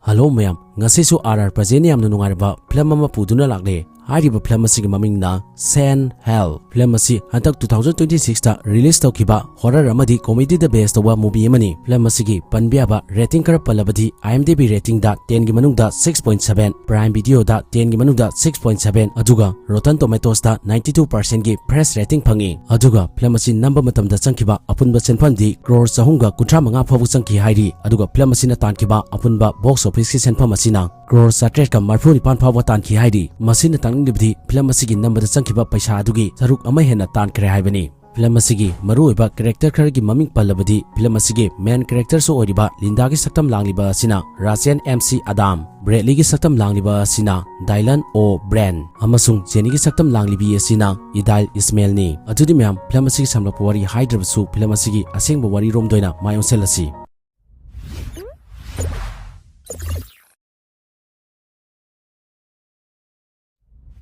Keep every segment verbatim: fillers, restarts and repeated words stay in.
Hello ꯃꯌꯥꯝ, ꯉꯁꯤꯁꯨ R R present ꯌꯥꯝꯅ ꯅꯨꯡꯉꯥꯏꯔꯕ ꯐꯤꯂꯝ ꯑꯃ ꯄꯨꯗꯨꯅ ꯂꯥꯛꯂꯦ꯫ ꯍꯥꯏꯔꯤꯕ ꯐꯤꯂꯝ ꯑꯁꯤꯒꯤ ꯃꯃꯤꯡꯅ Send Help꯫ ꯐꯤꯂꯝ ꯑꯁꯤ ꯍꯟꯗꯛ two thousand twenty six ꯇ release ꯇꯧꯈꯤꯕ horror ꯑꯃꯗꯤ comedy ꯗ base ꯇꯧꯕ movie ꯑꯃꯅꯤ꯫ ꯐꯤꯂꯝ ꯑꯁꯤꯒꯤ ꯄꯟꯕ ꯌꯥꯕ rating ꯈꯔ ꯄꯜꯂꯕꯗꯤ, IMDb rating ꯗ ten ꯒꯤ ꯃꯅꯨꯡꯗ six point seven, Prime Video ꯗ ten ꯒꯤ ꯃꯅꯨꯡꯗ six point seven, ꯑꯗꯨꯒ Rotten Tomatoes ꯇ ninety two percent ꯒꯤ fresh rating ꯐꯪꯉꯤ꯫ ꯑꯗꯨꯒ ꯐꯤꯂꯝ ꯑꯁꯤ ꯅꯝꯕ ꯃꯇꯝꯗ ꯆꯪꯈꯤꯕ ꯑꯄꯨꯟꯕ ꯁꯦꯟꯐꯝꯗꯤ ꯀ꯭ꯔꯣꯔ ꯆꯍꯨꯝꯒ ꯀꯨꯟꯊ꯭ꯔꯥ ꯃꯉꯥ ꯐꯥꯎꯕ ꯆꯪꯈꯤ ꯍꯥꯏꯔꯤ꯫ ꯑꯗꯨꯒ ꯐꯤꯂꯝ ꯑꯁꯤꯅ ꯇꯥꯟꯈꯤꯕ ꯑꯄꯨꯟꯕ box office ꯀꯤ ꯁꯦꯟꯐꯝ ꯑꯁꯤꯅ ꯀ꯭ꯔꯣꯔ ꯆꯥꯇ꯭ꯔꯦꯠꯀ ꯃꯔꯤꯐꯨ ꯅꯤꯄꯥꯟ ꯐꯥꯎꯕ ꯇꯥꯟꯈꯤ ꯍꯥꯏꯔꯤ꯫ ꯃꯁꯤꯅ ꯇꯥꯛꯅꯤꯡꯂꯤꯕꯗꯤ ꯐꯤꯂꯝ ꯑꯁꯤꯒꯤ ꯅꯝꯕꯗ ꯆꯪꯈꯤꯕ ꯄꯩꯁꯥ ꯑꯗꯨꯒꯤ ꯁꯔꯨꯛ ꯑꯃ ꯍꯦꯟꯅ ꯇꯥꯟꯈ꯭ꯔꯦ ꯍꯥꯏꯕꯅꯤ꯫ ꯐꯤꯂꯝ ꯑꯁꯤꯒꯤ ꯃꯔꯨꯑꯣꯏꯕ character ꯈꯔꯒꯤ ꯃꯃꯤꯡ ꯄꯜꯂꯕꯗꯤ, ꯐꯤꯂꯝ ꯑꯁꯤꯒꯤ main character ꯁꯨ ꯑꯣꯏꯔꯤꯕ ꯂꯤꯟꯗꯥꯒꯤ ꯁꯛꯇꯝ ꯂꯥꯡꯂꯤꯕ ꯑꯁꯤꯅ ꯔꯥꯆꯦꯟ ꯑꯦꯝ ꯁꯤ ꯑꯗꯥꯝ, ꯕ꯭ꯔꯦꯗꯂꯤꯒꯤ ꯁꯛꯇꯝ ꯂꯥꯡꯂꯤꯕ ꯑꯁꯤꯅ ꯗꯥꯏꯂꯟ ꯑꯣ ꯕ꯭ꯔꯦꯟ, ꯑꯃꯁꯨꯡ ꯖꯦꯅꯤꯒꯤ ꯁꯛꯇꯝ ꯂꯥꯡꯂꯤꯕꯤ ꯑꯁꯤꯅ ꯏꯗꯥꯏꯜ ꯏꯁꯃꯦꯜꯅꯤ꯫ ꯑꯗꯨꯗꯤ ꯃꯌꯥꯝ, ꯐꯤꯂꯝ ꯑꯁꯤꯒꯤ ꯁꯝꯂꯞꯄ ꯋꯥꯔꯤ ꯍꯥꯏꯗ꯭ꯔꯕꯁꯨ, ꯐꯤꯂꯝ ꯑꯁꯤꯒꯤ ꯑꯁꯦꯡꯕ ꯋꯥꯔꯤꯔꯣꯝꯗ ꯑꯣꯏꯅ ꯃꯥꯏ ꯑꯣꯟꯁꯤꯜꯂꯁꯤ꯫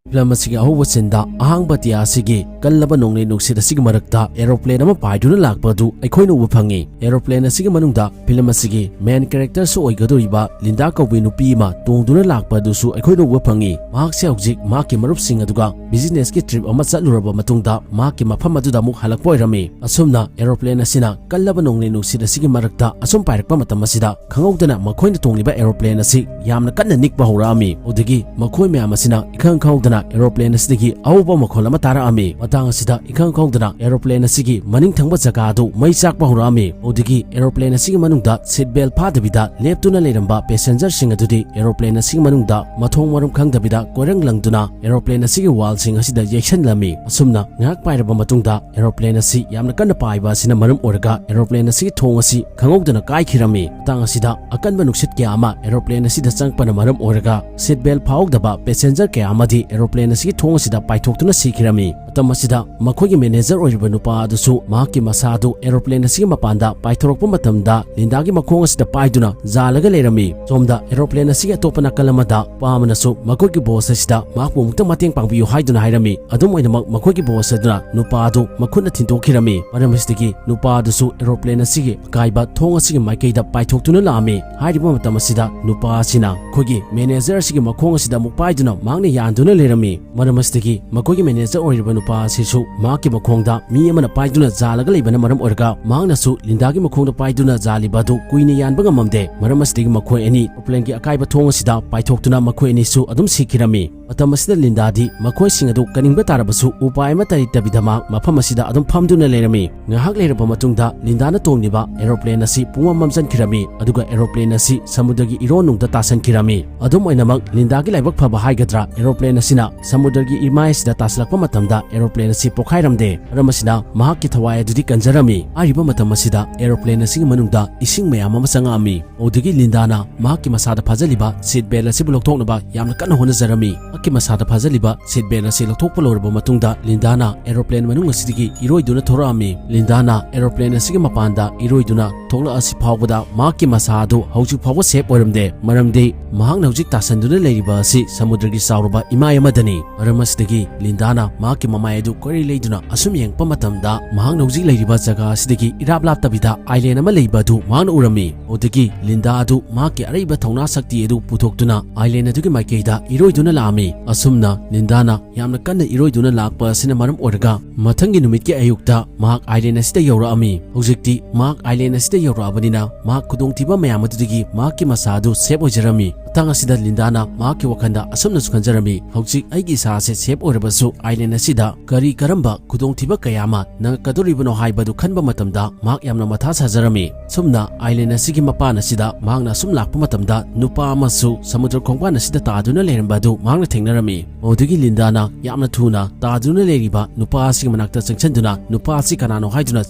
ꯐꯤꯂꯝ ꯑꯁꯤꯒꯤ ꯑꯍꯧꯕ ꯁꯤꯟꯗ ꯑꯍꯥꯡꯕ ꯑꯇꯤꯌꯥ ꯑꯁꯤꯒꯤ ꯀꯜꯂꯕ ꯅꯣꯡꯂꯩ ꯅꯨꯡꯁꯤꯠ ꯑꯁꯤꯒꯤ ꯃꯔꯛꯇ aeroplane ꯑꯃ ꯄꯥꯏꯗꯨꯅ ꯂꯥꯛꯄ ꯑꯗꯨ ꯑꯩꯈꯣꯏꯅ ꯎꯕ ꯐꯪꯉꯤ꯫ Aeroplane ꯑꯁꯤꯒꯤ ꯃꯅꯨꯡꯗ ꯐꯤꯂꯝ ꯑꯁꯤꯒꯤ main character ꯁꯨ ꯑꯣꯏꯒꯗꯧꯔꯤꯕ ꯂꯤꯟꯗꯥ ꯀꯧꯕꯤ ꯅꯨꯄꯤ ꯑꯃ ꯇꯣꯡꯗꯨꯅ ꯂꯥꯛꯄ ꯑꯗꯨꯁꯨ ꯑꯩꯈꯣꯏꯅ ꯎꯕ ꯐꯪꯉꯤ꯫ ꯃꯍꯥꯛꯁꯦ ꯍꯧꯖꯤꯛ ꯃꯍꯥꯛꯀꯤ ꯃꯔꯨꯞꯁꯤꯡ ꯑꯗꯨꯒ business ꯀꯤ trip ꯑꯃ ꯆꯠꯂꯨꯔꯕ ꯃꯇꯨꯡꯗ ꯃꯍꯥꯛꯀꯤ ꯃꯐꯝ ꯑꯗꯨꯗ ꯑꯃꯨꯛ ꯍꯜꯂꯛꯄ ꯑꯣꯏꯔꯝꯃꯤ꯫ ꯑꯁꯨꯝꯅ aeroplane ꯑꯁꯤꯅ ꯀꯜꯂꯕ ꯅꯣꯡꯂꯩ ꯅꯨꯡꯁꯤꯠ ꯑꯁꯤꯒꯤ ꯃꯔꯛꯇ ꯑꯁꯨꯝ ꯄꯥꯏꯔꯛꯄ ꯃꯇꯝ ꯑꯁꯤꯗ, ꯈꯪꯍꯧꯗꯅ ꯃꯈꯣꯏꯅ ꯇꯣꯡꯂꯤꯕ aeroplane ꯑꯁꯤ ꯌꯥꯝꯅ ꯀꯟꯅ ꯅꯤꯛꯄ ꯍꯧꯔꯛꯑꯝꯃꯤ꯫ ꯑꯗꯨꯗꯒꯤ ꯃꯈꯣꯏ ꯃꯌꯥꯝ ꯑꯁꯤꯅ ꯏꯈꯪ ꯈꯪꯍꯧꯗꯅ aeroplane ꯑꯁꯤꯗꯒꯤ ꯑꯍꯧꯕ ꯃꯈꯣꯜ ꯑꯃ ꯇꯥꯔꯛꯑꯝꯃꯤ꯫ ꯃꯇꯥꯡ ꯑꯁꯤꯗ ꯏꯈꯪ ꯈꯪꯍꯧꯗꯅ aeroplane ꯑꯁꯤꯒꯤ ꯃꯅꯤꯡ ꯊꯪꯕ ꯖꯒꯥ ꯑꯗꯨ ꯃꯩ ꯆꯥꯛꯄ ꯍꯧꯔꯛꯑꯝꯃꯤ꯫ ꯑꯗꯨꯗꯒꯤ aeroplane ꯑꯁꯤꯒꯤ ꯃꯅꯨꯡꯗ seat belt ꯐꯥꯗꯕꯤꯗ ꯂꯦꯞꯇꯨꯅ ꯂꯩꯔꯝꯕ passenger ꯁꯤꯡ ꯑꯗꯨꯗꯤ aeroplane ꯑꯁꯤꯒꯤ ꯃꯅꯨꯡꯗ ꯃꯊꯣꯡ ꯃꯔꯝ ꯈꯪꯗꯕꯤꯗ ꯀꯣꯏꯔꯪ ꯂꯪꯗꯨꯅ aeroplane ꯑꯁꯤꯒꯤ wall ꯁꯤꯡ ꯑꯁꯤꯗ ꯌꯩꯁꯟꯂꯝꯃꯤ꯫ ꯑꯁꯨꯝꯅ ꯉꯥꯏꯍꯥꯛ ꯄꯥꯏꯔꯕ ꯃꯇꯨꯡꯗ, aeroplane ꯑꯁꯤ ꯌꯥꯝꯅ ꯀꯟꯅ ꯄꯥꯏꯕ ꯑꯁꯤꯅ ꯃꯔꯝ ꯑꯣꯏꯔꯒ aeroplane ꯑꯁꯤꯒꯤ ꯊꯣꯡ ꯑꯁꯤ ꯈꯪꯍꯧꯗꯅ ꯀꯥꯏꯈꯤꯔꯝꯃꯤ꯫ ꯃꯇꯥꯡ ꯑꯁꯤꯗ ꯑꯀꯟꯕ ꯅꯨꯡꯁꯤꯠ ꯀꯌꯥ ꯑꯃ aeroplane ꯑꯁꯤꯗ ꯆꯪꯉꯛꯄꯅ ꯃꯔꯝ ꯑꯣꯏꯔꯒ seat belt ꯐꯥꯍꯧꯗꯕ passenger ꯀꯌꯥ ꯑꯃꯗꯤ aeroplane ꯑꯁꯤꯒꯤ ꯊꯣꯡ ꯑꯁꯤꯗ ꯄꯥꯏꯊꯣꯛꯇꯨꯅ ꯁꯤꯈꯤꯔꯝꯃꯤ꯫ ꯃꯇꯝ ꯑꯁꯤꯗ ꯃꯈꯣꯏꯒꯤ ꯃꯦꯅꯦꯖꯔ ꯑꯣꯏꯔꯤꯕ ꯅꯨꯄꯥ ꯑꯗꯨꯁꯨ ꯃꯍꯥꯛꯀꯤ ꯃꯁꯥ ꯑꯗꯨ ꯑꯦꯔꯣꯄ꯭ꯂꯦꯟ ꯑꯁꯤꯒꯤ ꯃꯄꯥꯟꯗ ꯄꯥꯏꯊꯣꯔꯛꯄ ꯃꯇꯝꯗ ꯂꯤꯟꯗꯥꯒꯤ ꯃꯈꯣꯡ ꯑꯁꯤꯗ ꯄꯥꯏꯗꯨꯅ ꯖꯥꯜꯂꯒ ꯂꯩꯔꯝꯃꯤ꯫ ꯁꯣꯝꯗ ꯑꯦꯔꯣꯄ꯭ꯂꯦꯟ ꯑꯁꯤꯒꯤ ꯑꯇꯣꯞꯄ ꯅꯥꯀꯜ ꯑꯃꯗ ꯅꯨꯄꯥ ꯑꯃꯅꯁꯨ ꯃꯈꯣꯏꯒꯤ ꯕꯣꯁ ꯑꯁꯤꯗ ꯃꯍꯥꯛꯄꯨ ꯑꯃꯨꯛꯇ ꯃꯇꯦꯡ ꯄꯥꯡꯕꯤꯌꯨ ꯍꯥꯏꯗꯨꯅ ꯍꯥꯏꯔꯝꯃꯤ꯫ ꯑꯗꯨꯝ ꯑꯣꯏꯅꯃꯛ ꯃꯈꯣꯏꯒꯤ ꯕꯣꯁ ꯑꯗꯨꯅ ꯅꯨꯄꯥ ꯑꯗꯨ ꯃꯈꯨꯠꯅ ꯊꯤꯟꯗꯣꯛꯈꯤꯔꯝꯃꯤ꯫ ꯃꯔꯝ ꯑꯁꯤꯗꯒꯤ ꯅꯨꯄꯥ ꯑꯗꯨꯁꯨ ꯑꯦꯔꯣꯄ꯭ꯂꯦꯟ ꯑꯁꯤꯒꯤ ꯑꯀꯥꯏꯕ ꯊꯣꯡ ꯑꯁꯤꯒꯤ ꯃꯥꯏꯀꯩꯗ ꯄꯥꯏꯊꯣꯛꯇꯨꯅ ꯂꯥꯛꯑꯝꯃꯤ꯫ ꯍꯥꯏꯔꯤꯕ ꯃꯇꯝ ꯑꯁꯤꯗ ꯅꯨꯄꯥ ꯑꯁꯤꯅ ꯑꯩꯈꯣꯏꯒꯤ ꯃꯦꯅꯦꯖꯔ ꯑꯁꯤꯒꯤ ꯃꯈꯣꯡ ꯑꯁꯤꯗ ꯑꯃꯨꯛ ꯄꯥꯏꯗꯨꯅ ꯃꯍꯥꯛꯅ ꯌꯥꯟꯗꯨꯅ ꯂꯩꯔꯝꯃꯤ꯫ ꯃꯔꯝ ꯑꯁꯤꯗꯒꯤ ꯃꯈꯣꯏꯒꯤ ꯃꯦꯅꯦꯖꯔ ꯑꯣꯏꯔꯤꯕ ꯅꯨꯄꯥ ꯑꯁꯤꯁꯨ ꯃꯍꯥꯛꯀꯤ ꯃꯈꯣꯡꯗ ꯃꯤ ꯑꯃꯅ ꯄꯥꯏꯗꯨꯅ ꯖꯥꯜꯂꯒ ꯂꯩꯕꯅ ꯃꯔꯝ ꯑꯣꯏꯔꯒ ꯃꯍꯥꯛꯅꯁꯨ ꯂꯤꯟꯗꯥꯒꯤ ꯃꯈꯣꯡꯗ ꯄꯥꯏꯗꯨꯅ ꯖꯥꯜꯂꯤꯕ ꯑꯗꯨ ꯀꯨꯏꯅ ꯌꯥꯟꯕ ꯉꯝꯃꯝꯗꯦ꯫ ꯃꯔꯝ ꯑꯁꯤꯗꯒꯤ ꯃꯈꯣꯏ ꯑꯅꯤ ꯑꯦꯔꯣꯄ꯭ꯂꯦꯟꯒꯤ ꯑꯀꯥꯏꯕ ꯊꯣꯡ ꯑꯁꯤꯗ ꯄꯥꯏꯊꯣꯛꯇꯨꯅ ꯃꯈꯣꯏ ꯑꯅꯤꯁꯨ ꯑꯗꯨꯝ ꯁꯤꯈꯤꯔꯝꯃꯤ꯫ ꯃꯇꯝ ꯑꯁꯤꯗ ꯂꯤꯟꯗꯥꯗꯤ ꯃꯈꯣꯏꯁꯤꯡ ꯑꯗꯨ ꯀꯟꯅꯤꯡꯕ ꯇꯥꯔꯕꯁꯨ ꯎꯄꯥꯏ ꯑꯃꯠꯇ ꯂꯩꯇꯕꯤꯗ ꯃꯍꯥꯛ ꯃꯐꯝ ꯑꯁꯤꯗ ꯑꯗꯨꯝ ꯐꯝꯗꯨꯅ ꯂꯩꯔꯝꯃꯤ꯫ ꯉꯥꯏꯍꯥꯛ ꯂꯩꯔꯕ ꯃꯇꯨꯡꯗ ꯂꯤꯟꯗꯥꯅ ꯇꯣꯡꯂꯤꯕ ꯑꯦꯔꯣꯄ꯭ꯂꯦꯟ ꯑꯁꯤ ꯄꯨꯡꯃꯝ ꯃꯝꯁꯤꯟꯈꯤꯔꯝꯃꯤ, ꯑꯗꯨꯒ ꯑꯦꯔꯣꯄ꯭ꯂꯦꯟ ꯑꯁꯤ ꯁꯃꯨꯗ꯭ꯔꯒꯤ ꯏꯔꯣꯟꯅꯨꯡꯗ ꯇꯥꯁꯟꯈꯤꯔꯝꯃꯤ꯫ ꯑꯗꯨꯝ ꯑꯣꯏꯅꯃꯛ ꯂꯤꯟꯗꯥꯒꯤ ꯂꯥꯏꯕꯛ ꯐꯕ ꯍꯥꯏꯒꯗ꯭ꯔꯥ, ꯑꯦꯔꯣꯄ꯭ꯂꯦꯟ ꯑꯁꯤꯅ ꯁꯃꯨꯗ꯭ꯔꯒꯤ ꯏꯃꯥꯏ ꯑꯁꯤꯗ ꯇꯥꯁꯤꯜꯂꯛꯄ ꯃꯇꯝꯗ ꯑꯦꯔꯣꯄ꯭ꯂꯦꯟ ꯑꯁꯤ ꯄꯣꯈꯥꯏꯔꯝꯗꯦ꯫ ꯃꯔꯝ ꯑꯁꯤꯅ ꯃꯍꯥꯛꯀꯤ ꯊꯋꯥꯏ ꯑꯗꯨꯗꯤ ꯀꯟꯖꯔꯝꯃꯤ꯫ ꯍꯥꯏꯔꯤꯕ ꯃꯇꯝ ꯑꯁꯤꯗ ꯑꯦꯔꯣꯄ꯭ꯂꯦꯟ ꯑꯁꯤꯒꯤ ꯃꯅꯨꯡꯗ ꯏꯁꯤꯡ ꯃꯌꯥꯝ ꯑꯃ ꯆꯪꯉꯛꯑꯝꯃꯤ꯫ ꯃꯗꯨꯗꯒꯤ ꯂꯤꯟꯗꯥꯅ ꯃꯍꯥꯛꯀꯤ ꯃꯁꯥꯗ ꯐꯥꯖꯜꯂꯤꯕ ꯁꯤꯠ ꯕꯦꯜ ꯑꯁꯤꯕꯨ ꯂꯧꯊꯣꯛꯅꯕ ꯌꯥꯝꯅ ꯀꯟꯅ ꯍꯣꯠꯅꯖꯔꯝꯃꯤ꯫ ꯃꯍꯥꯛꯀꯤ ꯃꯁꯥꯗ ꯐꯥꯖꯜꯂꯤꯕ ꯁꯤꯠ ꯕꯦꯜ ꯑꯁꯤ ꯂꯧꯊꯣꯛꯄ ꯂꯣꯏꯔꯕ ꯃꯇꯨꯡꯗ ꯂꯤꯟꯗꯥꯅ ꯑꯦꯔꯣꯄ꯭ꯂꯦꯟ ꯃꯅꯨꯡ ꯑꯁꯤꯗꯒꯤ ꯏꯔꯣꯏꯗꯨꯅ ꯊꯣꯔꯛꯑꯝꯃꯤ꯫ ꯂꯤꯟꯗꯥꯅ ꯑꯦꯔꯣꯄ꯭ꯂꯦꯟ ꯑꯁꯤꯒꯤ ꯃꯄꯥꯟꯗ ꯏꯔꯣꯏꯗꯨꯅ ꯊꯣꯛꯂꯛꯑꯁꯤ ꯐꯥꯎꯕꯗ ꯃꯍꯥꯛꯀꯤ ꯃꯁꯥ ꯑꯗꯨ ꯍꯧꯖꯤꯛ ꯐꯥꯎꯕ ꯁꯦꯐ ꯑꯣꯏꯔꯝꯗꯦ, ꯃꯔꯝꯗꯤ ꯃꯍꯥꯛꯅ ꯍꯧꯖꯤꯛ ꯇꯥꯁꯟꯗꯨꯅ ꯂꯩꯔꯤꯕ ꯑꯁꯤ ꯁꯃꯨꯗ꯭ꯔꯒꯤ ꯆꯥꯎꯔꯕ ꯏꯃꯥꯏ ꯑꯃꯗꯅꯤ꯫ ꯃꯔꯝ ꯑꯁꯤꯗꯒꯤ ꯂꯤꯟꯗꯥꯅ ꯃꯍꯥꯛꯀꯤ ꯃꯃꯥꯏ ꯑꯗꯨ ꯀꯣꯏꯔꯩ ꯂꯩꯗꯨꯅ ꯑꯁꯨꯝ ꯌꯦꯡꯉꯛꯄ ꯃꯇꯝꯗ ꯃꯍꯥꯛꯅ ꯍꯧꯖꯤꯛ ꯂꯩꯔꯤꯕ ꯖꯒꯥ ꯑꯁꯤꯗꯒꯤ ꯏꯔꯥꯞ ꯂꯥꯞꯇꯕꯤꯗ ꯑꯥꯏꯂꯦꯟ ꯑꯃ ꯂꯩꯕ ꯑꯗꯨ ꯃꯍꯥꯛꯅ ꯎꯔꯝꯃꯤ꯫ ꯃꯗꯨꯗꯒꯤ ꯂꯤꯟꯗꯥ ꯑꯗꯨ ꯃꯍꯥꯛꯀꯤ ꯑꯔꯩꯕ ꯊꯧꯅꯥ ꯁꯛꯇꯤ ꯑꯗꯨ ꯄꯨꯊꯣꯛꯇꯨꯅ ꯑꯥꯏꯂꯦꯟ ꯑꯗꯨꯒꯤ ꯃꯥꯏꯀꯩꯗ ꯏꯔꯣꯏꯗꯨꯅ ꯂꯥꯛꯑꯝꯃꯤ꯫ ꯑꯁꯨꯝꯅ ꯂꯤꯟꯗꯥꯅ ꯌꯥꯝꯅ ꯀꯟꯅ ꯏꯔꯣꯏꯗꯨꯅ ꯂꯥꯛꯄ ꯑꯁꯤꯅ ꯃꯔꯝ ꯑꯣꯏꯔꯒ ꯃꯊꯪꯒꯤ ꯅꯨꯃꯤꯠꯀꯤ ꯑꯌꯨꯛꯇ ꯃꯍꯥꯛ ꯑꯥꯏꯂꯦꯟ ꯑꯁꯤꯗ ꯌꯧꯔꯛꯑꯝꯃꯤ꯫ ꯍꯧꯖꯤꯛꯇꯤ ꯃꯍꯥꯛ ꯑꯥꯏꯂꯦꯟ ꯑꯁꯤꯗ ꯌꯧꯔꯛꯑꯕꯅꯤꯅ ꯃꯍꯥꯛ ꯈꯨꯗꯣꯡꯊꯤꯕ ꯃꯌꯥꯝ ꯑꯗꯨꯗꯒꯤ ꯃꯍꯥꯛꯀꯤ ꯃꯁꯥ ꯑꯗꯨ ꯁꯦꯐ ꯑꯣꯏꯖꯔꯝꯃꯤ꯫ ꯃꯇꯥꯡ ꯑꯁꯤꯗ ꯂꯤꯟꯗꯥꯅ ꯃꯍꯥꯛꯀꯤ ꯋꯥꯈꯜꯗ ꯑꯁꯨꯝꯅꯁꯨ ꯈꯟꯖꯔꯝꯃꯤ, "ꯍꯧꯖꯤꯛ ꯑꯩꯒꯤ ꯏꯁꯥ ꯑꯁꯤ ꯁꯦꯐ ꯑꯣꯏꯔꯕꯁꯨ ꯑꯥꯏꯂꯦꯟ ꯑꯁꯤꯗ ꯀꯔꯤ ꯀꯔꯝꯕ ꯈꯨꯗꯣꯡꯊꯤꯕ ꯀꯌꯥ ꯑꯃ ꯅꯪꯉꯛꯀꯗꯧꯔꯤꯕꯅꯣ?" ꯍꯥꯏꯕꯗꯨ ꯈꯟꯕ ꯃꯇꯝꯗ ꯃꯍꯥꯛ ꯌꯥꯝꯅ ꯃꯊꯥ ꯁꯥꯖꯔꯝꯃꯤ꯫ ꯁꯨꯝꯅ ꯑꯥꯏꯂꯦꯟ ꯑꯁꯤꯒꯤ ꯃꯄꯥꯟ ꯑꯁꯤꯗ ꯃꯍꯥꯛꯅ ꯑꯁꯨꯝ ꯂꯥꯛꯄ ꯃꯇꯝꯗ ꯅꯨꯄꯥ ꯑꯃꯁꯨ ꯁꯃꯨꯗ꯭ꯔ ꯈꯣꯡꯕꯥꯟ ꯑꯁꯤꯗ ꯇꯥꯗꯨꯅ ꯂꯩꯔꯝꯕ ꯑꯗꯨ ꯃꯍꯥꯛꯅ ꯊꯦꯡꯅꯔꯝꯃꯤ꯫ ꯃꯗꯨꯗꯒꯤ ꯂꯤꯟꯗꯥꯅ ꯌꯥꯝꯅ ꯊꯨꯅ ꯇꯥꯗꯨꯅ ꯂꯩꯔꯤꯕ ꯅꯨꯄꯥ ꯑꯁꯤꯒꯤ ꯃꯅꯥꯛꯇ ꯆꯪꯁꯤꯟꯗꯨꯅ ꯅꯨꯄꯥ ꯑꯁꯤ ꯀꯅꯥꯅꯣ ꯍꯥꯏꯗꯨꯅ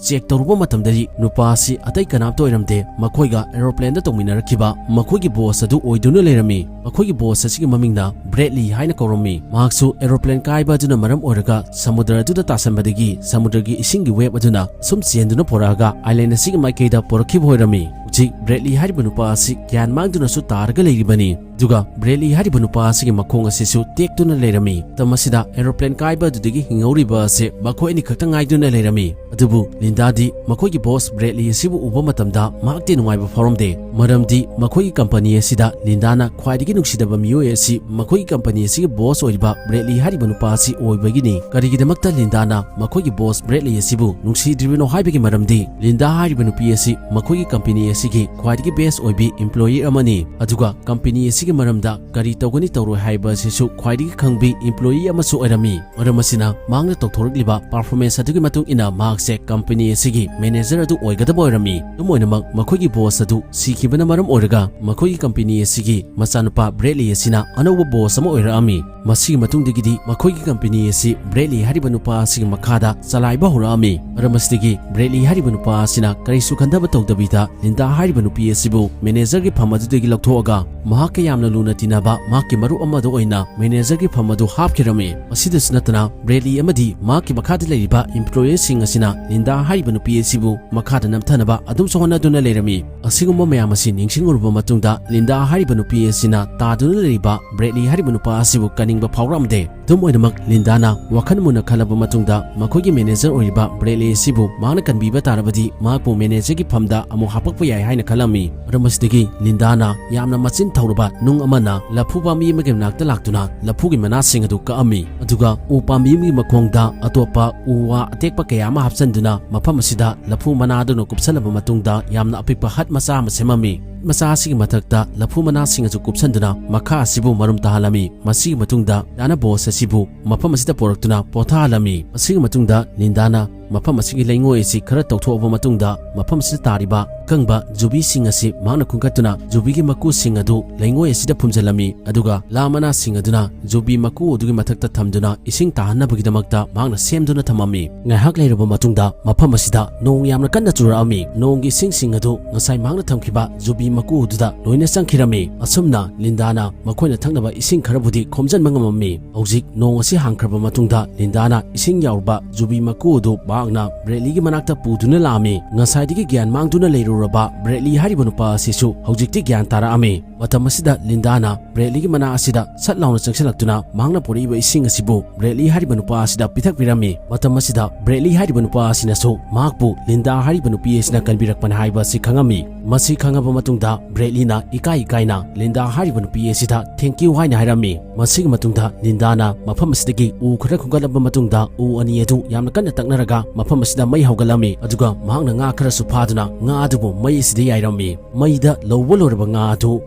ꯆꯦꯛ ꯇꯧꯔꯨꯕ ꯃꯇꯝꯗꯗꯤ ꯅꯨꯄꯥ ꯑꯁꯤ ꯑꯇꯩ ꯀꯅꯥꯝꯇ ꯑꯣꯏꯔꯝꯗꯦ꯫ ꯃꯈꯣꯏꯒ ꯑꯦꯔꯣꯄ꯭ꯂꯦꯟꯗ ꯇꯧꯃꯤꯟꯅꯔꯛꯈꯤꯕ ꯃꯈꯣꯏꯒꯤ ꯕꯣꯁ ꯑꯗꯨ ꯑꯣꯏꯗꯨꯅ ꯂꯩꯔꯝꯃꯤ꯫ ꯂꯩꯔꯝꯃꯤ꯫ ꯃꯈꯣꯏꯒꯤ ꯕꯣꯁ ꯑꯁꯤꯒꯤ ꯃꯃꯤꯡꯅ ꯕ꯭ꯔꯦꯗꯂꯤ ꯍꯥꯏꯅ ꯀꯧꯔꯝꯃꯤ꯫ ꯃꯍꯥꯛꯁꯨ ꯑꯦꯔꯣꯄ꯭ꯂꯦꯟ ꯀꯥꯏꯕ ꯑꯗꯨꯅ ꯃꯔꯝ ꯑꯣꯏꯔꯒ ꯁꯃꯨꯗ꯭ꯔ ꯑꯗꯨꯗ ꯇꯥꯁꯟꯕꯗꯒꯤ ꯁꯃꯨꯗ꯭ꯔꯒꯤ ꯏꯁꯤꯡꯒꯤ ꯋꯦꯕ ꯑꯗꯨꯅ ꯁꯨꯝ ꯆꯦꯟꯗꯨꯅ ꯄꯨꯔꯛꯑꯒ ꯑꯥꯏꯂꯦꯟ ꯑꯁꯤꯒꯤ ꯃꯥꯏꯀꯩꯗ ꯄꯨꯔꯛꯈꯤꯕ ꯑꯣꯏꯔꯝꯃꯤ꯫ ꯍꯧꯖꯤꯛ ꯕ꯭ꯔꯦꯗꯂꯤ ꯍꯥꯏꯔꯤꯕ ꯅꯨꯄꯥ ꯑꯁꯤ ꯒ꯭ꯌꯥꯟ ꯃꯥꯡꯗꯨꯅꯁꯨ ꯇꯥꯔꯒ ꯂꯩꯔꯤꯕꯅꯤ꯫ ꯑꯗꯨꯒ ꯕ꯭ꯔꯦꯗꯂꯤ ꯍꯥꯏꯔꯤꯕ ꯅꯨꯄꯥ ꯑꯁꯤꯒꯤ ꯃꯈꯣꯡ ꯑꯁꯤꯁꯨ ꯇꯦꯛꯇꯨꯅ ꯂꯩꯔꯝꯃꯤ꯫ ꯃꯇꯝ ꯑꯁꯤꯗ ꯑꯦꯔꯣꯄ꯭ꯂꯦꯟ ꯀꯥꯏꯕ ꯑꯗꯨꯗꯒꯤ ꯍꯤꯡꯍꯧꯔꯤꯕ ꯑꯁꯤ ꯃꯈꯣꯏ ꯑꯅꯤꯈꯛꯇ ꯉꯥꯏꯗꯨꯅ ꯂꯩꯔꯝꯃꯤ꯫ ꯑꯗꯨꯕꯨ ꯂꯤꯟꯗꯥꯗꯤ ꯃꯈꯣꯏꯒꯤ ꯕꯣꯁ ꯕ꯭ꯔꯦꯗꯂꯤ ꯑꯁꯤꯕꯨ ꯎꯕ ꯃꯇꯝꯗ ꯃꯍꯥꯛꯇꯤ ꯅꯨꯡꯉꯥꯏꯕ ꯐꯥꯎꯔꯝꯗꯦ, ꯃꯔꯝꯗꯤ ꯃꯈꯣꯏꯒꯤ ꯀꯝꯄꯅꯤ ꯑꯁꯤꯗ ꯂꯤꯟꯗꯥꯅ ꯈ꯭ꯋꯥꯏꯗꯒꯤ ꯅꯨꯡꯁꯤꯗꯕ ꯃꯤꯑꯣꯏ ꯑꯁꯤ ꯃꯈꯣꯏꯒꯤ ꯀꯝꯄꯅꯤ ꯑꯁꯤꯒꯤ ꯕꯣꯁ ꯑꯣꯏꯔꯤꯕ ꯕ꯭ꯔꯦꯗꯂꯤ ꯍꯥꯏꯔꯤꯕ ꯅꯨꯄꯥ ꯑꯁꯤ ꯑꯣꯏꯕꯒꯤꯅꯤ꯫ ꯀꯔꯤꯒꯤꯗꯃꯛꯇ ꯂꯤꯟꯗꯥꯅ ꯃꯈꯣꯏꯒꯤ ꯕꯣꯁ ꯕ꯭ꯔꯦꯗꯂꯤ ꯑꯁꯤꯕꯨ ꯅꯨꯡꯁꯤꯗ꯭ꯔꯤꯕꯅꯣ ꯍꯥꯏꯕꯒꯤ ꯃꯔꯝꯗꯤ ꯂꯤꯟꯗꯥ ꯍꯥꯏꯔꯤꯕ ꯅꯨꯄꯤ ꯑꯁꯤ ꯃꯈꯣꯏꯒꯤ ꯀꯝꯄꯅꯤ ꯑꯁꯤꯒꯤ ꯈ꯭ꯋꯥꯏꯗꯒꯤ ꯕꯦꯁ ꯑꯣꯏꯕꯤ ꯏꯝꯄ꯭ꯂꯣꯌꯤ ꯑꯃꯅꯤ꯫ ꯑꯗꯨꯒ ꯀꯝꯄꯅꯤ ꯑꯁꯤꯒꯤ ꯃꯔꯝꯗ ꯀꯔꯤ ꯇꯧꯒꯅꯤ ꯇꯧꯔꯣꯏ ꯍꯥꯏꯕ ꯑꯁꯤꯁꯨ ꯈ꯭ꯋꯥꯏꯗꯒꯤ ꯈꯪꯕꯤ ꯏꯝꯄ꯭ꯂꯣꯌꯤ ꯑꯃꯁꯨ ꯑꯣꯏꯔꯝꯃꯤ꯫ ꯃꯔꯝ ꯑꯁꯤꯅ ꯃꯍꯥꯛꯅ ꯇꯧꯊꯣꯔꯛꯂꯤꯕ ꯄꯔꯐꯣꯔꯃꯦꯟꯁ ꯑꯗꯨꯒꯤ ꯃꯇꯨꯡ ꯏꯟꯅ ꯃꯍꯥꯛꯁꯦ ꯀꯝꯄꯅꯤ ꯑꯁꯤꯒꯤ ꯃꯦꯅꯦꯖꯔ ꯑꯗꯨ ꯑꯣꯏꯒꯗꯕ ꯑꯣꯏꯔꯝꯃꯤ꯫ ꯑꯗꯨꯝ ꯑꯣꯏꯅꯃꯛ, ꯃꯈꯣꯏꯒꯤ ꯕꯣꯁ ꯑꯗꯨ ꯁꯤꯈꯤꯕꯅ ꯃꯔꯝ ꯑꯣꯏꯔꯒ ꯃꯈꯣꯏꯒꯤ ꯀꯝꯄꯅꯤ ꯑꯁꯤꯒꯤ ꯃꯆꯥꯅꯨꯄꯥ ꯕ꯭ꯔꯦꯗꯂꯤ ꯑꯁꯤꯅ ꯑꯅꯧꯕ ꯕꯣꯁ ꯑꯃ ꯑꯣꯏꯔꯛꯑꯝꯃꯤ꯫ ꯃꯁꯤꯒꯤ ꯃꯇꯨꯡꯗꯒꯤꯗꯤ ꯃꯈꯣꯏꯒꯤ ꯀꯝꯄꯅꯤ ꯑꯁꯤ ꯕ꯭ꯔꯦꯗꯂꯤ ꯍꯥꯏꯔꯤꯕ ꯅꯨꯄꯥ ꯑꯁꯤꯒꯤ ꯃꯈꯥꯗ ꯆꯂꯥꯏꯕ ꯍꯧꯔꯛꯑꯝꯃꯤ꯫ ꯃꯔꯝ ꯑꯁꯤꯗꯒꯤ ꯕ꯭ꯔꯦꯗꯂꯤ ꯍꯥꯏꯔꯤꯕ ꯅꯨꯄꯥ ꯑꯁꯤꯅ ꯀꯔꯤꯁꯨ ꯈꯟꯊꯕ ꯇꯧꯗꯕꯤꯗ ꯂꯤꯟꯗꯥ ꯍꯥꯏꯔꯤꯕ ꯅꯨꯄꯤ ꯑꯁꯤꯕꯨ ꯃꯦꯅꯦꯖꯔꯒꯤ ꯐꯝ ꯑꯗꯨꯗꯒꯤ ꯂꯧꯊꯣꯛꯑꯒ ꯃꯍꯥꯛꯀ ꯌꯥꯝꯅ ꯂꯨꯅ ꯇꯤꯟꯅꯕ ꯃꯍꯥꯛꯀꯤ ꯃꯔꯨꯞ ꯑꯃꯗ ꯑꯣꯏꯅ ꯃꯦꯅꯦꯖꯔꯒꯤ ꯐꯝ ꯑꯗꯨ ꯍꯥꯞꯈꯤꯔꯝꯃꯤ꯫ ꯃꯁꯤꯗꯁꯨ ꯅꯠꯇꯅ, ꯕ꯭ꯔꯦꯗꯂꯤ ꯑꯃꯗꯤ ꯃꯍꯥꯛꯀꯤ ꯃꯈꯥꯗ ꯂꯩꯔꯤꯕ ꯏꯝꯄ꯭ꯂꯣꯌꯤꯁꯤꯡ ꯑꯁꯤꯅ ꯂꯤꯟꯗꯥ ꯍꯥꯏꯔꯤꯕ ꯅꯨꯄꯤ ꯑꯁꯤꯕꯨ ꯃꯈꯥꯗ ꯅꯝꯊꯅꯕ ꯑꯗꯨꯝꯁꯨ ꯍꯣꯠꯅꯗꯨꯅ ꯂꯩꯔꯝꯃꯤ꯫ ꯑꯁꯤꯒꯨꯝꯕ ꯃꯌꯥꯝ ꯑꯁꯤ ꯅꯤꯡꯁꯤꯡꯂꯨꯔꯕ ꯃꯇꯨꯡꯗ, ꯂꯤꯟꯗꯥ ꯍꯥꯏꯔꯤꯕ ꯅꯨꯄꯤ ꯑꯁꯤꯅ ꯇꯥꯗꯨꯅ ꯂꯩꯔꯤꯕ ꯕ꯭ꯔꯦꯗꯂꯤ ꯍꯥꯏꯔꯤꯕ ꯅꯨꯄꯥ ꯑꯁꯤꯕꯨ ꯀꯟꯅꯤꯡꯕ ꯐꯥꯎꯔꯛꯑꯝꯗꯦ꯫ ꯑꯗꯨꯝ ꯑꯣꯏꯅꯃꯛ, ꯂꯤꯟꯗꯥꯅ ꯋꯥꯈꯜ ꯃꯨꯟꯅ ꯈꯜꯂꯕ ꯃꯇꯨꯡꯗ, ꯃꯈꯣꯏꯒꯤ ꯃꯦꯅꯦꯖꯔ ꯑꯣꯏꯔꯤꯕ ꯕ꯭ꯔꯦꯗꯂꯤ ꯑꯁꯤꯕꯨ ꯃꯍꯥꯛꯅ ꯀꯟꯕꯤꯕ ꯇꯥꯔꯕꯗꯤ ꯃꯍꯥꯛꯄꯨ ꯃꯦꯅꯦꯖꯔꯒꯤ ꯐꯝꯗ ꯑꯃꯨꯛ ꯍꯥꯄꯛꯄ ꯌꯥꯏ ꯍꯥꯏꯅ ꯈꯜꯂꯝꯃꯤ꯫ ꯃꯔꯝ ꯑꯁꯤꯗꯒꯤ ꯂꯤꯟꯗꯥꯅ ꯌꯥꯝꯅ ꯃꯆꯤꯟ ꯊꯧꯔꯕ ꯅꯨꯡ ꯑꯃꯅ ꯂꯐꯨ ꯄꯥꯝꯕꯤ ꯑꯃꯒꯤ ꯃꯅꯥꯛꯇ ꯂꯥꯛꯇꯨꯅ ꯂꯐꯨꯒꯤ ꯃꯅꯥꯁꯤꯡ ꯑꯗꯨ ꯀꯛꯑꯝꯃꯤ꯫ ꯑꯗꯨꯒ ꯎ ꯄꯥꯝꯕꯤ ꯑꯃꯒꯤ ꯃꯈꯣꯡꯗ ꯑꯇꯣꯞꯄ ꯎ ꯋꯥ ꯑꯇꯦꯛꯄ ꯀꯌꯥ ꯑꯃ ꯍꯥꯞꯆꯤꯟꯗꯨꯅ ꯃꯐꯝ ꯑꯁꯤꯗ ꯂꯐꯨ ꯃꯅꯥ ꯑꯗꯨꯅ ꯀꯨꯞꯁꯜꯂꯕ ꯃꯇꯨꯡꯗ ꯌꯥꯝꯅ ꯑꯄꯤꯛꯄ ꯍꯠ ꯃꯆꯥ ꯑꯃ ꯁꯦꯝꯃꯝꯃꯤ꯫ ꯃꯆꯥ ꯑꯁꯤꯒꯤ ꯃꯊꯛꯇ ꯂꯐꯨ ꯃꯅꯥꯁꯤꯡ ꯑꯗꯨ ꯀꯨꯞꯁꯟꯗꯨꯅ ꯃꯈꯥ ꯑꯁꯤꯕꯨ ꯃꯔꯨꯝ ꯇꯥꯍꯜꯂꯝꯃꯤ꯫ ꯃꯁꯤꯒꯤ ꯃꯇꯨꯡꯗ ꯂꯤꯟꯗꯥꯅ ꯕꯣꯁ ꯑꯁꯤꯕꯨ ꯃꯐꯝ ꯑꯁꯤꯗ ꯄꯨꯔꯛꯇꯨꯅ ꯄꯣꯊꯥꯍꯜꯂꯝꯃꯤ꯫ ꯃꯁꯤꯒꯤ ꯃꯇꯨꯡꯗ ꯂꯤꯟꯗꯥꯅ ꯃꯐꯝ ꯑꯁꯤꯒꯤ ꯂꯩꯉꯣꯏ ꯑꯁꯤ ꯈꯔ ꯇꯧꯊꯣꯛꯑꯕ ꯃꯇꯨꯡꯗ, ꯃꯐꯝ ꯑꯁꯤꯗ ꯇꯥꯔꯤꯕ ꯑꯀꯪꯕ ꯖꯨꯕꯤꯁꯤꯡ ꯑꯁꯤ ꯃꯍꯥꯛꯅ ꯈꯨꯟꯒꯠꯇꯨꯅ ꯖꯨꯕꯤꯒꯤ ꯃꯀꯨꯁꯤꯡ ꯑꯗꯨ ꯂꯩꯉꯣꯏ ꯑꯁꯤꯗ ꯐꯨꯝꯖꯤꯜꯂꯝꯃꯤ꯫ ꯑꯗꯨꯒ ꯂꯥ ꯃꯅꯥꯁꯤꯡ ꯑꯗꯨꯅ ꯖꯨꯕꯤ ꯃꯀꯨ ꯑꯗꯨꯒꯤ ꯃꯊꯛꯇ ꯊꯝꯗꯨꯅ ꯏꯁꯤꯡ ꯇꯥꯍꯟꯅꯕꯒꯤꯗꯃꯛꯇ ꯃꯍꯥꯛꯅ ꯁꯦꯝꯗꯨꯅ ꯊꯝꯃꯝꯃꯤ꯫ ꯉꯥꯏꯍꯥꯛ ꯂꯩꯔꯕ ꯃꯇꯨꯡꯗ ꯃꯐꯝ ꯑꯁꯤꯗ ꯅꯣꯡ ꯌꯥꯝꯅ ꯀꯟꯅ ꯆꯨꯔꯛꯑꯝꯃꯤ꯫ ꯅꯣꯡꯒꯤ ꯏꯁꯤꯡꯁꯤꯡ ꯑꯗꯨ ꯉꯁꯥꯏ ꯃꯍꯥꯛꯅ ꯊꯝꯈꯤꯕ ꯖꯨꯕꯤ ꯃꯀꯨ ꯑꯗꯨꯗ ꯂꯣꯏꯅ ꯆꯪꯈꯤꯔꯝꯃꯤ꯫ ꯑꯁꯨꯝꯅ ꯂꯤꯟꯗꯥꯅ ꯃꯈꯣꯏꯅ ꯊꯛꯅꯕ ꯏꯁꯤꯡ ꯈꯔꯕꯨꯗꯤ ꯈꯣꯝꯖꯤꯟꯕ ꯉꯝꯃꯝꯃꯤ꯫ ꯍꯧꯖꯤꯛ ꯅꯣꯡ ꯑꯁꯤ ꯍꯥꯡꯈ꯭ꯔꯕ ꯃꯇꯨꯡꯗ ꯂꯤꯟꯗꯥꯅ ꯏꯁꯤꯡ ꯌꯥꯎꯔꯕ ꯖꯨꯕꯤ ꯃꯀꯨ ꯑꯗꯨ ꯃꯍꯥꯛꯅ ꯕ꯭ꯔꯦꯗꯂꯤꯒꯤ ꯃꯅꯥꯛꯇ ꯄꯨꯗꯨꯅ ꯂꯥꯛꯑꯝꯃꯤ꯫ ꯉꯁꯥꯏꯗꯒꯤ ꯒ꯭ꯌꯥꯟ ꯃꯥꯡꯗꯨꯅ ꯂꯩꯔꯨꯔꯕ ꯕ꯭ꯔꯦꯗꯂꯤ ꯍꯥꯏꯔꯤꯕ ꯅꯨꯄꯥ ꯑꯁꯤꯁꯨ ꯍꯧꯖꯤꯛꯇꯤ ꯒ꯭ꯌꯥꯟ ꯇꯥꯔꯛꯑꯝꯃꯤ꯫ ꯃꯇꯝ ꯑꯁꯤꯗ ꯂꯤꯟꯗꯥꯅ ꯕ꯭ꯔꯦꯗꯂꯤꯒꯤ ꯃꯅꯥꯛ ꯑꯁꯤꯗ ꯁꯠ ꯂꯥꯎꯅ ꯆꯪꯁꯤꯜꯂꯛꯇꯨꯅ ꯃꯍꯥꯛꯅ ꯄꯨꯔꯛꯏꯕ ꯏꯁꯤꯡ ꯑꯁꯤꯕꯨ ꯕ꯭ꯔꯦꯗꯂꯤ ꯍꯥꯏꯔꯤꯕ ꯅꯨꯄꯥ ꯑꯁꯤꯗ ꯄꯤꯊꯛꯄꯤꯔꯝꯃꯤ꯫ ꯃꯇꯝ ꯑꯁꯤꯗ ꯕ꯭ꯔꯦꯗꯂꯤ ꯍꯥꯏꯔꯤꯕ ꯅꯨꯄꯥ ꯑꯁꯤꯅꯁꯨ ꯃꯍꯥꯛꯄꯨ ꯂꯤꯟꯗꯥ ꯍꯥꯏꯔꯤꯕ ꯅꯨꯄꯤ ꯑꯁꯤꯅ ꯀꯟꯕꯤꯔꯛꯄꯅꯤ ꯍꯥꯏꯕ ꯑꯁꯤ ꯈꯪꯉꯝꯃꯤ꯫ ꯃꯁꯤ ꯈꯪꯉꯕ ꯃꯇꯨꯡꯗ ꯕ꯭ꯔꯦꯗꯂꯤꯅ ꯏꯀꯥꯏ ꯏꯀꯥꯏꯅ ꯂꯤꯟꯗꯥ ꯍꯥꯏꯔꯤꯕ ꯅꯨꯄꯤ ꯑꯁꯤꯗ "Thank you" ꯍꯥꯏꯅ ꯍꯥꯏꯔꯝꯃꯤ꯫ ꯃꯁꯤꯒꯤ ꯃꯇꯨꯡꯗ ꯂꯤꯟꯗꯥꯅ ꯃꯐꯝ ꯑꯁꯤꯗꯒꯤ ꯎ ꯈꯔ ꯈꯨꯟꯒꯠꯂꯕ ꯃꯇꯨꯡꯗ ꯎ ꯑꯅꯤ ꯑꯗꯨ ꯌꯥꯝꯅ ꯀꯟꯅ ꯇꯛꯅꯔꯒ ꯃꯐꯝ ꯑꯁꯤꯗ ꯃꯩ ꯍꯧꯒꯠꯂꯝꯃꯤ꯫ ꯑꯗꯨꯒ ꯃꯍꯥꯛꯅ ꯉꯥ ꯈꯔꯁꯨ ꯐꯥꯗꯨꯅ ꯉꯥ ꯑꯗꯨꯕꯨ ꯃꯩ ꯑꯁꯤꯗ ꯌꯥꯏꯔꯝꯃꯤ꯫ ꯃꯩꯗ ꯂꯧꯕ ꯂꯣꯏꯔꯕ ꯉꯥ ꯑꯗꯨ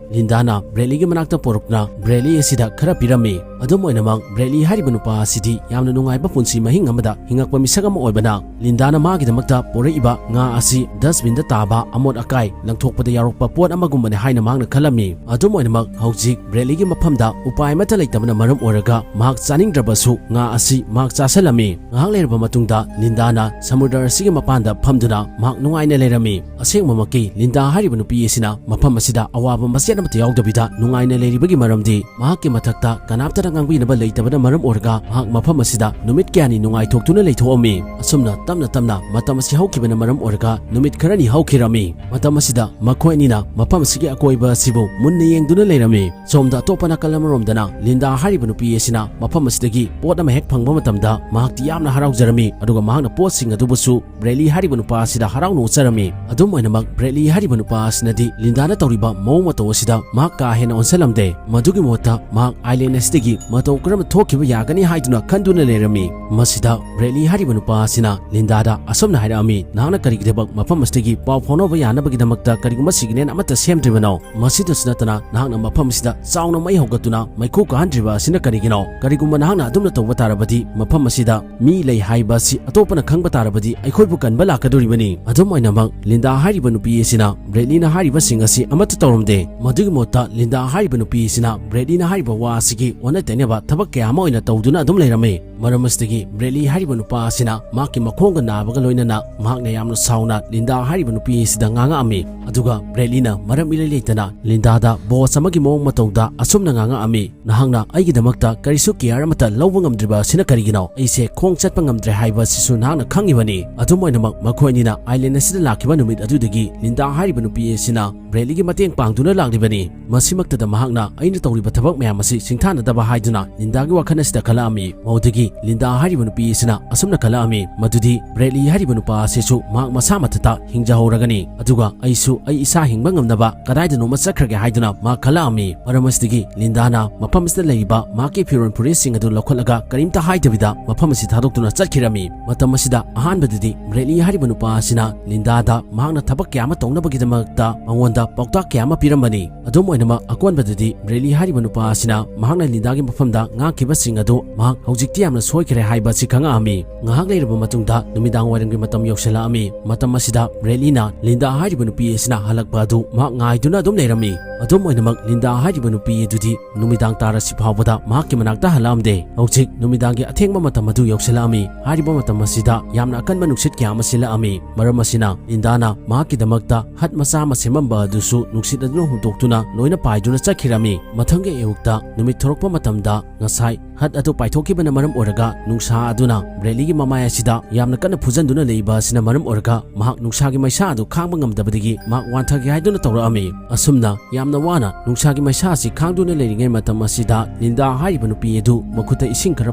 ꯂꯤꯟꯗꯥꯅ ꯕ꯭ꯔꯦꯗꯂꯤꯒꯤ ꯃꯅꯥꯛꯇ ꯄꯣꯔꯛꯇꯨꯅ ꯕ꯭ꯔꯦꯗꯂꯤ ꯑꯁꯤꯗ ꯈꯔ ꯄꯤꯔꯝꯃꯤ꯫ ꯑꯗꯨꯝ ꯑꯣꯏꯅꯃꯛ, ꯕ꯭ꯔꯦꯗꯂꯤ ꯍꯥꯏꯔꯤꯕ ꯅꯨꯄꯥ ꯑꯁꯤꯗꯤ ꯌꯥꯝꯅ ꯅꯨꯡꯉꯥꯏꯕ ꯄꯨꯟꯁꯤ ꯃꯍꯤꯡ ꯑꯃꯗ ꯍꯤꯡꯉꯛꯄ ꯃꯤꯁꯛ ꯑꯃ ꯑꯣꯏꯕꯅ, ꯂꯤꯟꯗꯥꯅ ꯃꯥꯒꯤꯗꯃꯛꯇ ꯄꯣꯔꯛꯏꯕ ꯉꯥ ꯑꯁꯤ ꯗꯁꯕꯤꯟꯗ ꯇꯥꯕ ꯑꯃꯣꯠ ꯑꯀꯥꯏ ꯂꯪꯊꯣꯛꯄꯗ ꯌꯥꯎꯔꯛꯄ ꯄꯣꯠ ꯑꯃꯒꯨꯝꯕꯅꯤ ꯍꯥꯏꯅ ꯃꯍꯥꯛꯅ ꯈꯜꯂꯝꯃꯤ꯫ ꯑꯗꯨꯝ ꯑꯣꯏꯅꯃꯛ, ꯍꯧꯖꯤꯛ ꯕ꯭ꯔꯦꯗꯂꯤꯒꯤ ꯃꯐꯝꯗ ꯎꯄꯥꯏ ꯑꯃꯠꯇ ꯂꯩꯇꯕꯅ ꯃꯔꯝ ꯑꯣꯏꯔꯒ ꯃꯍꯥꯛ ꯆꯥꯅꯤꯡꯗ꯭ꯔꯕꯁꯨ ꯉꯥ ꯑꯁꯤ ꯃꯍꯥꯛ ꯆꯥꯁꯤꯜꯂꯝꯃꯤ꯫ ꯉꯥꯏꯍꯥꯛ ꯂꯩꯔꯕ ꯃꯇꯨꯡꯗ ꯂꯤꯟꯗꯥꯅ ꯁꯃꯨꯗ꯭ꯔ ꯑꯁꯤꯒꯤ ꯃꯄꯥꯟꯗ ꯐꯝꯗꯨꯅ ꯃꯍꯥꯛ ꯅꯨꯡꯉꯥꯏꯅ ꯂꯩꯔꯝꯃꯤ꯫ ꯑꯁꯦꯡꯕꯃꯛꯀꯤ ꯂꯤꯟꯗꯥ ꯍꯥꯏꯔꯤꯕ ꯅꯨꯄꯤ ꯑꯁꯤꯅ ꯃꯐꯝ ꯑꯁꯤꯗ ꯑꯋꯥꯕ ꯃꯆꯦꯠ ꯑꯃꯠꯇ ꯌꯥꯎꯗꯕꯤꯗ ꯅꯨꯡꯉꯥꯏꯅ ꯂꯩꯔꯤꯕꯒꯤ ꯃꯔꯝꯗꯤ ꯃꯍꯥꯛꯀꯤ ꯃꯊꯛꯇ ꯀꯅꯥꯝꯇꯅ ꯉꯥꯡꯕꯤꯅꯕ ꯂꯩꯇꯕꯅ ꯃꯔꯝ ꯑꯣꯏꯔꯒ ꯃꯍꯥꯛ ꯃꯐꯝ ꯑꯁꯤꯗ ꯅꯨꯃꯤꯠ ꯀꯌꯥꯅꯤ ꯅꯨꯡꯉꯥꯏꯊꯣꯛꯇꯨꯅ ꯂꯩꯊꯣꯛꯑꯝꯃꯤ꯫ ꯑꯁꯨꯝꯅ ꯇꯞꯅ ꯇꯞꯅ ꯃꯇꯝ ꯑꯁꯤ ꯍꯧꯈꯤꯕꯅ ꯃꯔꯝ ꯑꯣꯏꯔꯒ ꯅꯨꯃꯤꯠ ꯈꯔꯅꯤ ꯍꯧꯈꯤꯔꯝꯃꯤ꯫ ꯃꯇꯝ ꯑꯁꯤꯗ ꯃꯈꯣꯏ ꯑꯅꯤꯅ ꯃꯐꯝ ꯑꯁꯤꯒꯤ ꯑꯀꯣꯏꯕ ꯑꯁꯤꯕꯨ ꯃꯨꯟꯅ ꯌꯦꯡꯗꯨꯅ ꯂꯩꯔꯝꯃꯤ꯫ ꯁꯣꯝꯗ ꯑꯇꯣꯞꯄ ꯅꯥꯀꯜ ꯑꯃꯔꯣꯝꯗꯅ ꯂꯤꯟꯗꯥ ꯍꯥꯏꯔꯤꯕ ꯅꯨꯄꯤ ꯑꯁꯤꯅ ꯃꯐꯝ ꯑꯁꯤꯗꯒꯤ ꯄꯣꯠ ꯑꯃ ꯍꯦꯛ ꯐꯪꯕ ꯃꯇꯝꯗ ꯃꯍꯥꯛꯇꯤ ꯌꯥꯝꯅ ꯍꯔꯥꯎꯖꯔꯝꯃꯤ, ꯑꯗꯨꯒ ꯃꯍꯥꯛꯅ ꯄꯣꯠꯁꯤꯡ ꯑꯗꯨꯕꯨꯁꯨ ꯕ꯭ꯔꯦꯗꯂꯤ ꯍꯥꯏꯔꯤꯕ ꯅꯨꯄꯥ ꯑꯁꯤꯗ ꯍꯔꯥꯎꯅ ꯎꯠꯆꯔꯝꯃꯤ꯫ ꯑꯗꯨꯝ ꯑꯣꯏꯅꯃꯛ, ꯕ꯭ꯔꯦꯗꯂꯤ ꯍꯥꯏꯔꯤꯕ ꯅꯨꯄꯥ ꯑꯁꯤꯅꯗꯤ ꯂꯤꯟꯗꯥꯅ ꯇꯧꯔꯤꯕ ꯃꯑꯣꯡ ꯃꯇꯧ ꯑꯁꯤꯗ ꯃꯍꯥꯛ ꯀꯥ ꯍꯦꯟꯅ ꯑꯣꯟꯁꯤꯜꯂꯝꯗꯦ꯫ ꯃꯗꯨꯒꯤ ꯃꯍꯨꯠꯇ ꯃꯍꯥꯛ ꯑꯥꯏꯂꯦꯟ ꯑꯁꯤꯗꯒꯤ ꯃꯇꯧ ꯀꯔꯝꯅ ꯊꯣꯛꯈꯤꯕ ꯌꯥꯒꯅꯤ ꯍꯥꯏꯗꯨꯅ ꯈꯟꯗꯨꯅ ꯂꯩꯔꯝꯃꯤ꯫ ꯃꯁꯤꯗ ꯕ꯭ꯔꯦꯗꯂꯤ ꯍꯥꯏꯔꯤꯕ ꯅꯨꯄꯥ ꯑꯁꯤꯅ ꯂꯤꯟꯗꯥꯗ ꯑꯁꯨꯝꯅ ꯍꯥꯏꯔꯛꯑꯝꯃꯤ, "ꯅꯍꯥꯛꯅ ꯀꯔꯤꯒꯤꯗꯃꯛ ꯃꯐꯝ ꯑꯁꯤꯗꯒꯤ ꯄꯥꯎ ꯐꯥꯎꯅꯕ ꯌꯥꯅꯕꯒꯤꯗꯃꯛꯇ ꯀꯔꯤꯒꯨꯝꯕ ꯁꯤꯒꯅꯦꯜ ꯑꯃꯠꯇ ꯁꯦꯝꯗ꯭ꯔꯤꯕꯅꯣ? ꯃꯁꯤꯗꯁꯨ ꯅꯠꯇꯅ ꯅꯍꯥꯛꯅ ꯃꯐꯝ ꯑꯁꯤꯗ ꯆꯥꯎꯅ ꯃꯩ ꯍꯧꯒꯠꯇꯨꯅ ꯃꯩꯈꯨ ꯀꯥꯍꯟꯗ꯭ꯔꯤꯕ ꯑꯁꯤꯅ ꯀꯔꯤꯒꯤꯅꯣ? ꯀꯔꯤꯒꯨꯝꯕ ꯅꯍꯥꯛꯅ ꯑꯗꯨꯝꯅ ꯇꯧꯕ ꯇꯥꯔꯕꯗꯤ ꯃꯐꯝ ꯑꯁꯤꯗ ꯃꯤ ꯂꯩ ꯍꯥꯏꯕ ꯑꯁꯤ ꯑꯇꯣꯞꯄꯅ ꯈꯪꯕ ꯇꯥꯔꯕꯗꯤ ꯑꯩꯈꯣꯏꯕꯨ ꯀꯟꯕ ꯂꯥꯛꯀꯗꯧꯔꯤꯕꯅꯤ꯫" ꯑꯗꯨꯝ ꯑꯣꯏꯅꯃꯛ ꯂꯤꯟꯗꯥ ꯍꯥꯏꯔꯤꯕ ꯅꯨꯄꯤ ꯑꯁꯤꯅ ꯕ꯭ꯔꯦꯗꯂꯤꯅ ꯍꯥꯏꯔꯤꯕꯁꯤꯡ ꯑꯁꯤ ꯑꯃꯠꯇ ꯇꯧꯔꯝꯗꯦ꯫ ꯃꯗꯨꯒꯤ ꯃꯍꯨꯠꯇ ꯂꯤꯟꯗꯥ ꯍꯥꯏꯔꯤꯕ ꯅꯨꯄꯤ ꯑꯁꯤꯅ ꯕ꯭ꯔꯦꯗꯂꯤꯅ ꯍꯥꯏꯔꯤꯕ ꯋꯥ ꯑꯁꯤꯒꯤ ꯑꯣꯟꯅ ꯇꯩꯅꯕ ꯊꯕꯛ ꯀꯌꯥ ꯑꯃ ꯑꯣꯏꯅ ꯇꯧꯗꯨꯅ ꯑꯗꯨꯝ ꯂꯩꯔꯝꯃꯤ꯫ ꯃꯔꯝ ꯑꯁꯤꯗꯒꯤ ꯕ꯭ꯔꯦꯗꯂꯤ ꯍꯥꯏꯔꯤꯕ ꯅꯨꯄꯥ ꯑꯁꯤꯅ ꯃꯍꯥꯛꯀꯤ ꯃꯈꯣꯡꯒ ꯅꯥꯕꯒ ꯂꯣꯏꯅꯅ ꯃꯍꯥꯛꯅ ꯌꯥꯝꯅ ꯁꯥꯎꯅ ꯂꯤꯟꯗꯥ ꯍꯥꯏꯔꯤꯕ ꯅꯨꯄꯤ ꯑꯁꯤꯗ ꯉꯥꯡꯉꯛꯑꯝꯃꯤ꯫ ꯑꯗꯨꯒ ꯕ꯭ꯔꯦꯗꯂꯤꯅ ꯃꯔꯝ ꯏꯔꯩ ꯂꯩꯇꯅ ꯂꯤꯟꯗꯥꯗ ꯕꯣꯁ ꯑꯃꯒꯤ ꯃꯑꯣꯡ ꯃꯇꯧꯗ ꯑꯁꯨꯝꯅ ꯉꯥꯡꯉꯛꯑꯝꯃꯤ, "ꯅꯍꯥꯛꯅ ꯑꯩꯒꯤꯗꯃꯛꯇ ꯀꯔꯤꯁꯨ ꯀꯤꯌꯔ ꯑꯃꯠꯇ ꯂꯧꯕ ꯉꯝꯗ꯭ꯔꯤꯕ ꯑꯁꯤꯅ ꯀꯔꯤꯒꯤꯅꯣ? ꯑꯩꯁꯦ ꯈꯣꯡ ꯆꯠꯄ ꯉꯝꯗ꯭ꯔꯦ ꯍꯥꯏꯕ ꯑꯁꯤꯁꯨ ꯅꯍꯥꯛꯅ ꯈꯪꯉꯤꯕꯅꯤ꯫" ꯑꯗꯨꯝ ꯑꯣꯏꯅꯃꯛ ꯃꯈꯣꯏ ꯑꯅꯤꯅ ꯑꯥꯏꯂꯦꯟ ꯑꯁꯤꯗ ꯂꯥꯛꯈꯤꯕ ꯅꯨꯃꯤꯠ ꯑꯗꯨꯗꯒꯤ ꯂꯤꯟꯗꯥ ꯍꯥꯏꯔꯤꯕ ꯅꯨꯄꯤ ꯑꯁꯤꯅ ꯕ꯭ꯔꯦꯗꯂꯤꯒꯤ ꯃꯇꯦꯡ ꯄꯥꯡꯗꯨꯅ ꯂꯥꯛꯂꯤꯕꯅꯤ꯫ ꯃꯁꯤꯃꯛꯇꯗ ꯃꯍꯥꯛꯅ ꯑꯩꯅ ꯇꯧꯔꯤꯕ ꯊꯕꯛ ꯃꯌꯥꯝ ꯑꯁꯤ ꯁꯤꯡꯊꯥꯅꯗꯕ ꯍꯥꯏꯗꯨꯅ ꯂꯤꯟꯗꯥꯒꯤ ꯋꯥꯈꯜ ꯑꯁꯤꯗ ꯈꯜꯂꯛꯑꯝꯃꯤ꯫ ꯃꯗꯨꯗꯒꯤ ꯂꯤꯟꯗꯥ ꯍꯥꯏꯔꯤꯕ ꯅꯨꯄꯤ ꯑꯁꯤꯅ ꯑꯁꯨꯝꯅ ꯈꯜꯂꯛꯑꯝꯃꯤ, ꯃꯗꯨꯗꯤ ꯕ꯭ꯔꯦꯗꯂꯤ ꯍꯥꯏꯔꯤꯕ ꯅꯨꯄꯥ ꯑꯁꯤꯁꯨ ꯃꯍꯥꯛ ꯃꯁꯥ ꯃꯊꯟꯇ ꯍꯤꯡꯖꯍꯧꯔꯒꯅꯤ, ꯑꯗꯨꯒ ꯑꯩꯁꯨ ꯑꯩ ꯏꯁꯥ ꯍꯤꯡꯕ ꯉꯝꯅꯕ ꯀꯗꯥꯏꯗꯅꯣꯃ ꯆꯠꯈ꯭ꯔꯒꯦ ꯍꯥꯏꯗꯨꯅ ꯃꯍꯥꯛ ꯈꯜꯂꯛꯑꯝꯃꯤ꯫ ꯃꯔꯝ ꯑꯁꯤꯗꯒꯤ ꯂꯤꯟꯗꯥꯅ ꯃꯐꯝ ꯑꯁꯤꯗ ꯂꯩꯔꯤꯕ ꯃꯍꯥꯛꯀꯤ ꯐꯤꯔꯣꯜ ꯐꯨꯔꯤꯠꯁꯤꯡ ꯑꯗꯨ ꯂꯧꯈꯠꯂꯒ ꯀꯔꯤꯝꯇ ꯍꯥꯏꯗꯕꯤꯗ ꯃꯐꯝ ꯑꯁꯤ ꯊꯥꯗꯣꯛꯇꯨꯅ ꯆꯠꯈꯤꯔꯝꯃꯤ꯫ ꯃꯇꯝ ꯑꯁꯤꯗ ꯑꯍꯥꯟꯕꯗꯗꯤ ꯕ꯭ꯔꯦꯗꯂꯤ ꯍꯥꯏꯔꯤꯕ ꯅꯨꯄꯥ ꯑꯁꯤꯅ ꯂꯤꯟꯗꯥꯗ ꯃꯍꯥꯛꯅ ꯊꯕꯛ ꯀꯌꯥ ꯑꯃ ꯇꯧꯅꯕꯒꯤꯗꯃꯛꯇ ꯃꯉꯣꯟꯗ ꯄꯥꯎꯇꯥꯛ ꯀꯌꯥ ꯑꯃ ꯄꯤꯔꯝꯕꯅꯤ꯫ ꯑꯗꯨꯝ ꯑꯣꯏꯅꯃꯛ ꯑꯀꯣꯟꯕꯗꯗꯤ ꯕ꯭ꯔꯦꯗꯂꯤ ꯍꯥꯏꯔꯤꯕ ꯅꯨꯄꯥ ꯑꯁꯤꯅ ꯃꯍꯥꯛꯅ ꯂꯤꯟꯗꯥꯒꯤ ꯃꯐꯝꯗ ꯉꯥꯡꯈꯤꯕꯁꯤꯡ ꯑꯗꯨ ꯃꯍꯥꯛ ꯍꯧꯖꯤꯛꯇꯤ ꯌꯥꯝꯅ ꯁꯣꯏꯈ꯭ꯔꯦ ꯍꯥꯏꯕ ꯑꯁꯤ ꯈꯪꯉꯛꯑꯝꯃꯤ꯫ ꯉꯥꯏꯍꯥꯛ ꯂꯩꯔꯕ ꯃꯇꯨꯡꯗ ꯅꯨꯃꯤꯗꯥꯡ ꯋꯥꯏꯔꯝꯒꯤ ꯃꯇꯝ ꯌꯧꯁꯤꯜꯂꯛꯑꯝꯃꯤ꯫ ꯃꯇꯝ ꯑꯁꯤꯗ ꯕ꯭ꯔꯦꯗꯂꯤꯅ ꯂꯤꯟꯗꯥ ꯍꯥꯏꯔꯤꯕ ꯅꯨꯄꯤ ꯑꯁꯤꯅ ꯍꯜꯂꯛꯄ ꯑꯗꯨ ꯃꯍꯥꯛ ꯉꯥꯏꯗꯨꯅ ꯑꯗꯨꯝ ꯂꯩꯔꯝꯃꯤ꯫ ꯑꯗꯨꯝ ꯑꯣꯏꯅꯃꯛ ꯂꯤꯟꯗꯥ ꯍꯥꯏꯔꯤꯕ ꯅꯨꯄꯤ ꯑꯗꯨꯗꯤ ꯅꯨꯃꯤꯗꯥꯡ ꯇꯥꯔꯁꯤ ꯐꯥꯎꯕꯗ ꯃꯍꯥꯛꯀꯤ ꯃꯅꯥꯛꯇ ꯍꯜꯂꯛꯑꯝꯗꯦ꯫ ꯍꯧꯖꯤꯛ ꯅꯨꯃꯤꯗꯥꯡꯒꯤ ꯑꯊꯦꯡꯕ ꯃꯇꯝ ꯑꯗꯨ ꯌꯧꯁꯤꯜꯂꯛꯑꯝꯃꯤ꯫ ꯍꯥꯏꯔꯤꯕ ꯃꯇꯝ ꯑꯁꯤꯗ ꯌꯥꯝꯅ ꯑꯀꯟꯕ ꯅꯨꯡꯁꯤꯠ ꯀꯌꯥ ꯑꯃ ꯁꯤꯜꯂꯛꯑꯝꯃꯤ꯫ ꯃꯔꯝ ꯑꯁꯤꯅ ꯂꯤꯟꯗꯥꯅ ꯃꯍꯥꯛꯀꯤꯗꯃꯛꯇ ꯍꯠ ꯃꯆꯥ ꯑꯃ ꯁꯦꯝꯃꯝꯕ ꯑꯗꯨꯁꯨ ꯅꯨꯡꯁꯤꯠ ꯑꯗꯨꯅ ꯍꯨꯝꯇꯣꯛꯇꯨꯅ ꯂꯣꯏꯅ ꯄꯥꯏꯗꯨꯅ ꯆꯠꯈꯤꯔꯝꯃꯤ꯫ ꯃꯊꯪꯒꯤ ꯑꯌꯨꯛꯇ ꯅꯨꯃꯤꯠ ꯊꯣꯔꯛꯄ ꯃꯇꯝꯗ ꯉꯁꯥꯏ ꯍꯠ ꯑꯗꯨ ꯄꯥꯏꯊꯣꯛꯈꯤꯕꯅ ꯃꯔꯝ ꯑꯣꯏꯔꯒ ꯅꯨꯡꯁꯥ ꯑꯗꯨꯅ ꯕ꯭ꯔꯦꯗꯂꯤꯒꯤ ꯃꯃꯥꯏ ꯑꯁꯤꯗ ꯌꯥꯝꯅ ꯀꯟꯅ ꯐꯨꯖꯟꯗꯨꯅ ꯂꯩꯕ ꯑꯁꯤꯅ ꯃꯔꯝ ꯑꯣꯏꯔꯒ ꯃꯍꯥꯛ ꯅꯨꯡꯁꯥꯒꯤ ꯃꯩꯁꯥ ꯑꯗꯨ ꯈꯥꯡꯕ ꯉꯝꯗꯕꯗꯒꯤ ꯃꯍꯥꯛ ꯋꯥꯟꯊꯒꯦ ꯍꯥꯏꯗꯨꯅ ꯇꯧꯔꯛꯑꯝꯃꯤ꯫ ꯑꯁꯨꯝꯅ ꯌꯥꯝꯅ ꯋꯥꯅ ꯅꯨꯡꯁꯥꯒꯤ ꯃꯩꯁꯥ ꯑꯁꯤ ꯈꯥꯡꯗꯨꯅ ꯂꯩꯔꯤꯉꯩ ꯃꯇꯝ ꯑꯁꯤꯗ ꯂꯤꯟꯗꯥ ꯍꯥꯏꯔꯤꯕ ꯅꯨꯄꯤ ꯑꯗꯨ ꯃꯈꯨꯠꯇ ꯏꯁꯤꯡ ꯈꯔ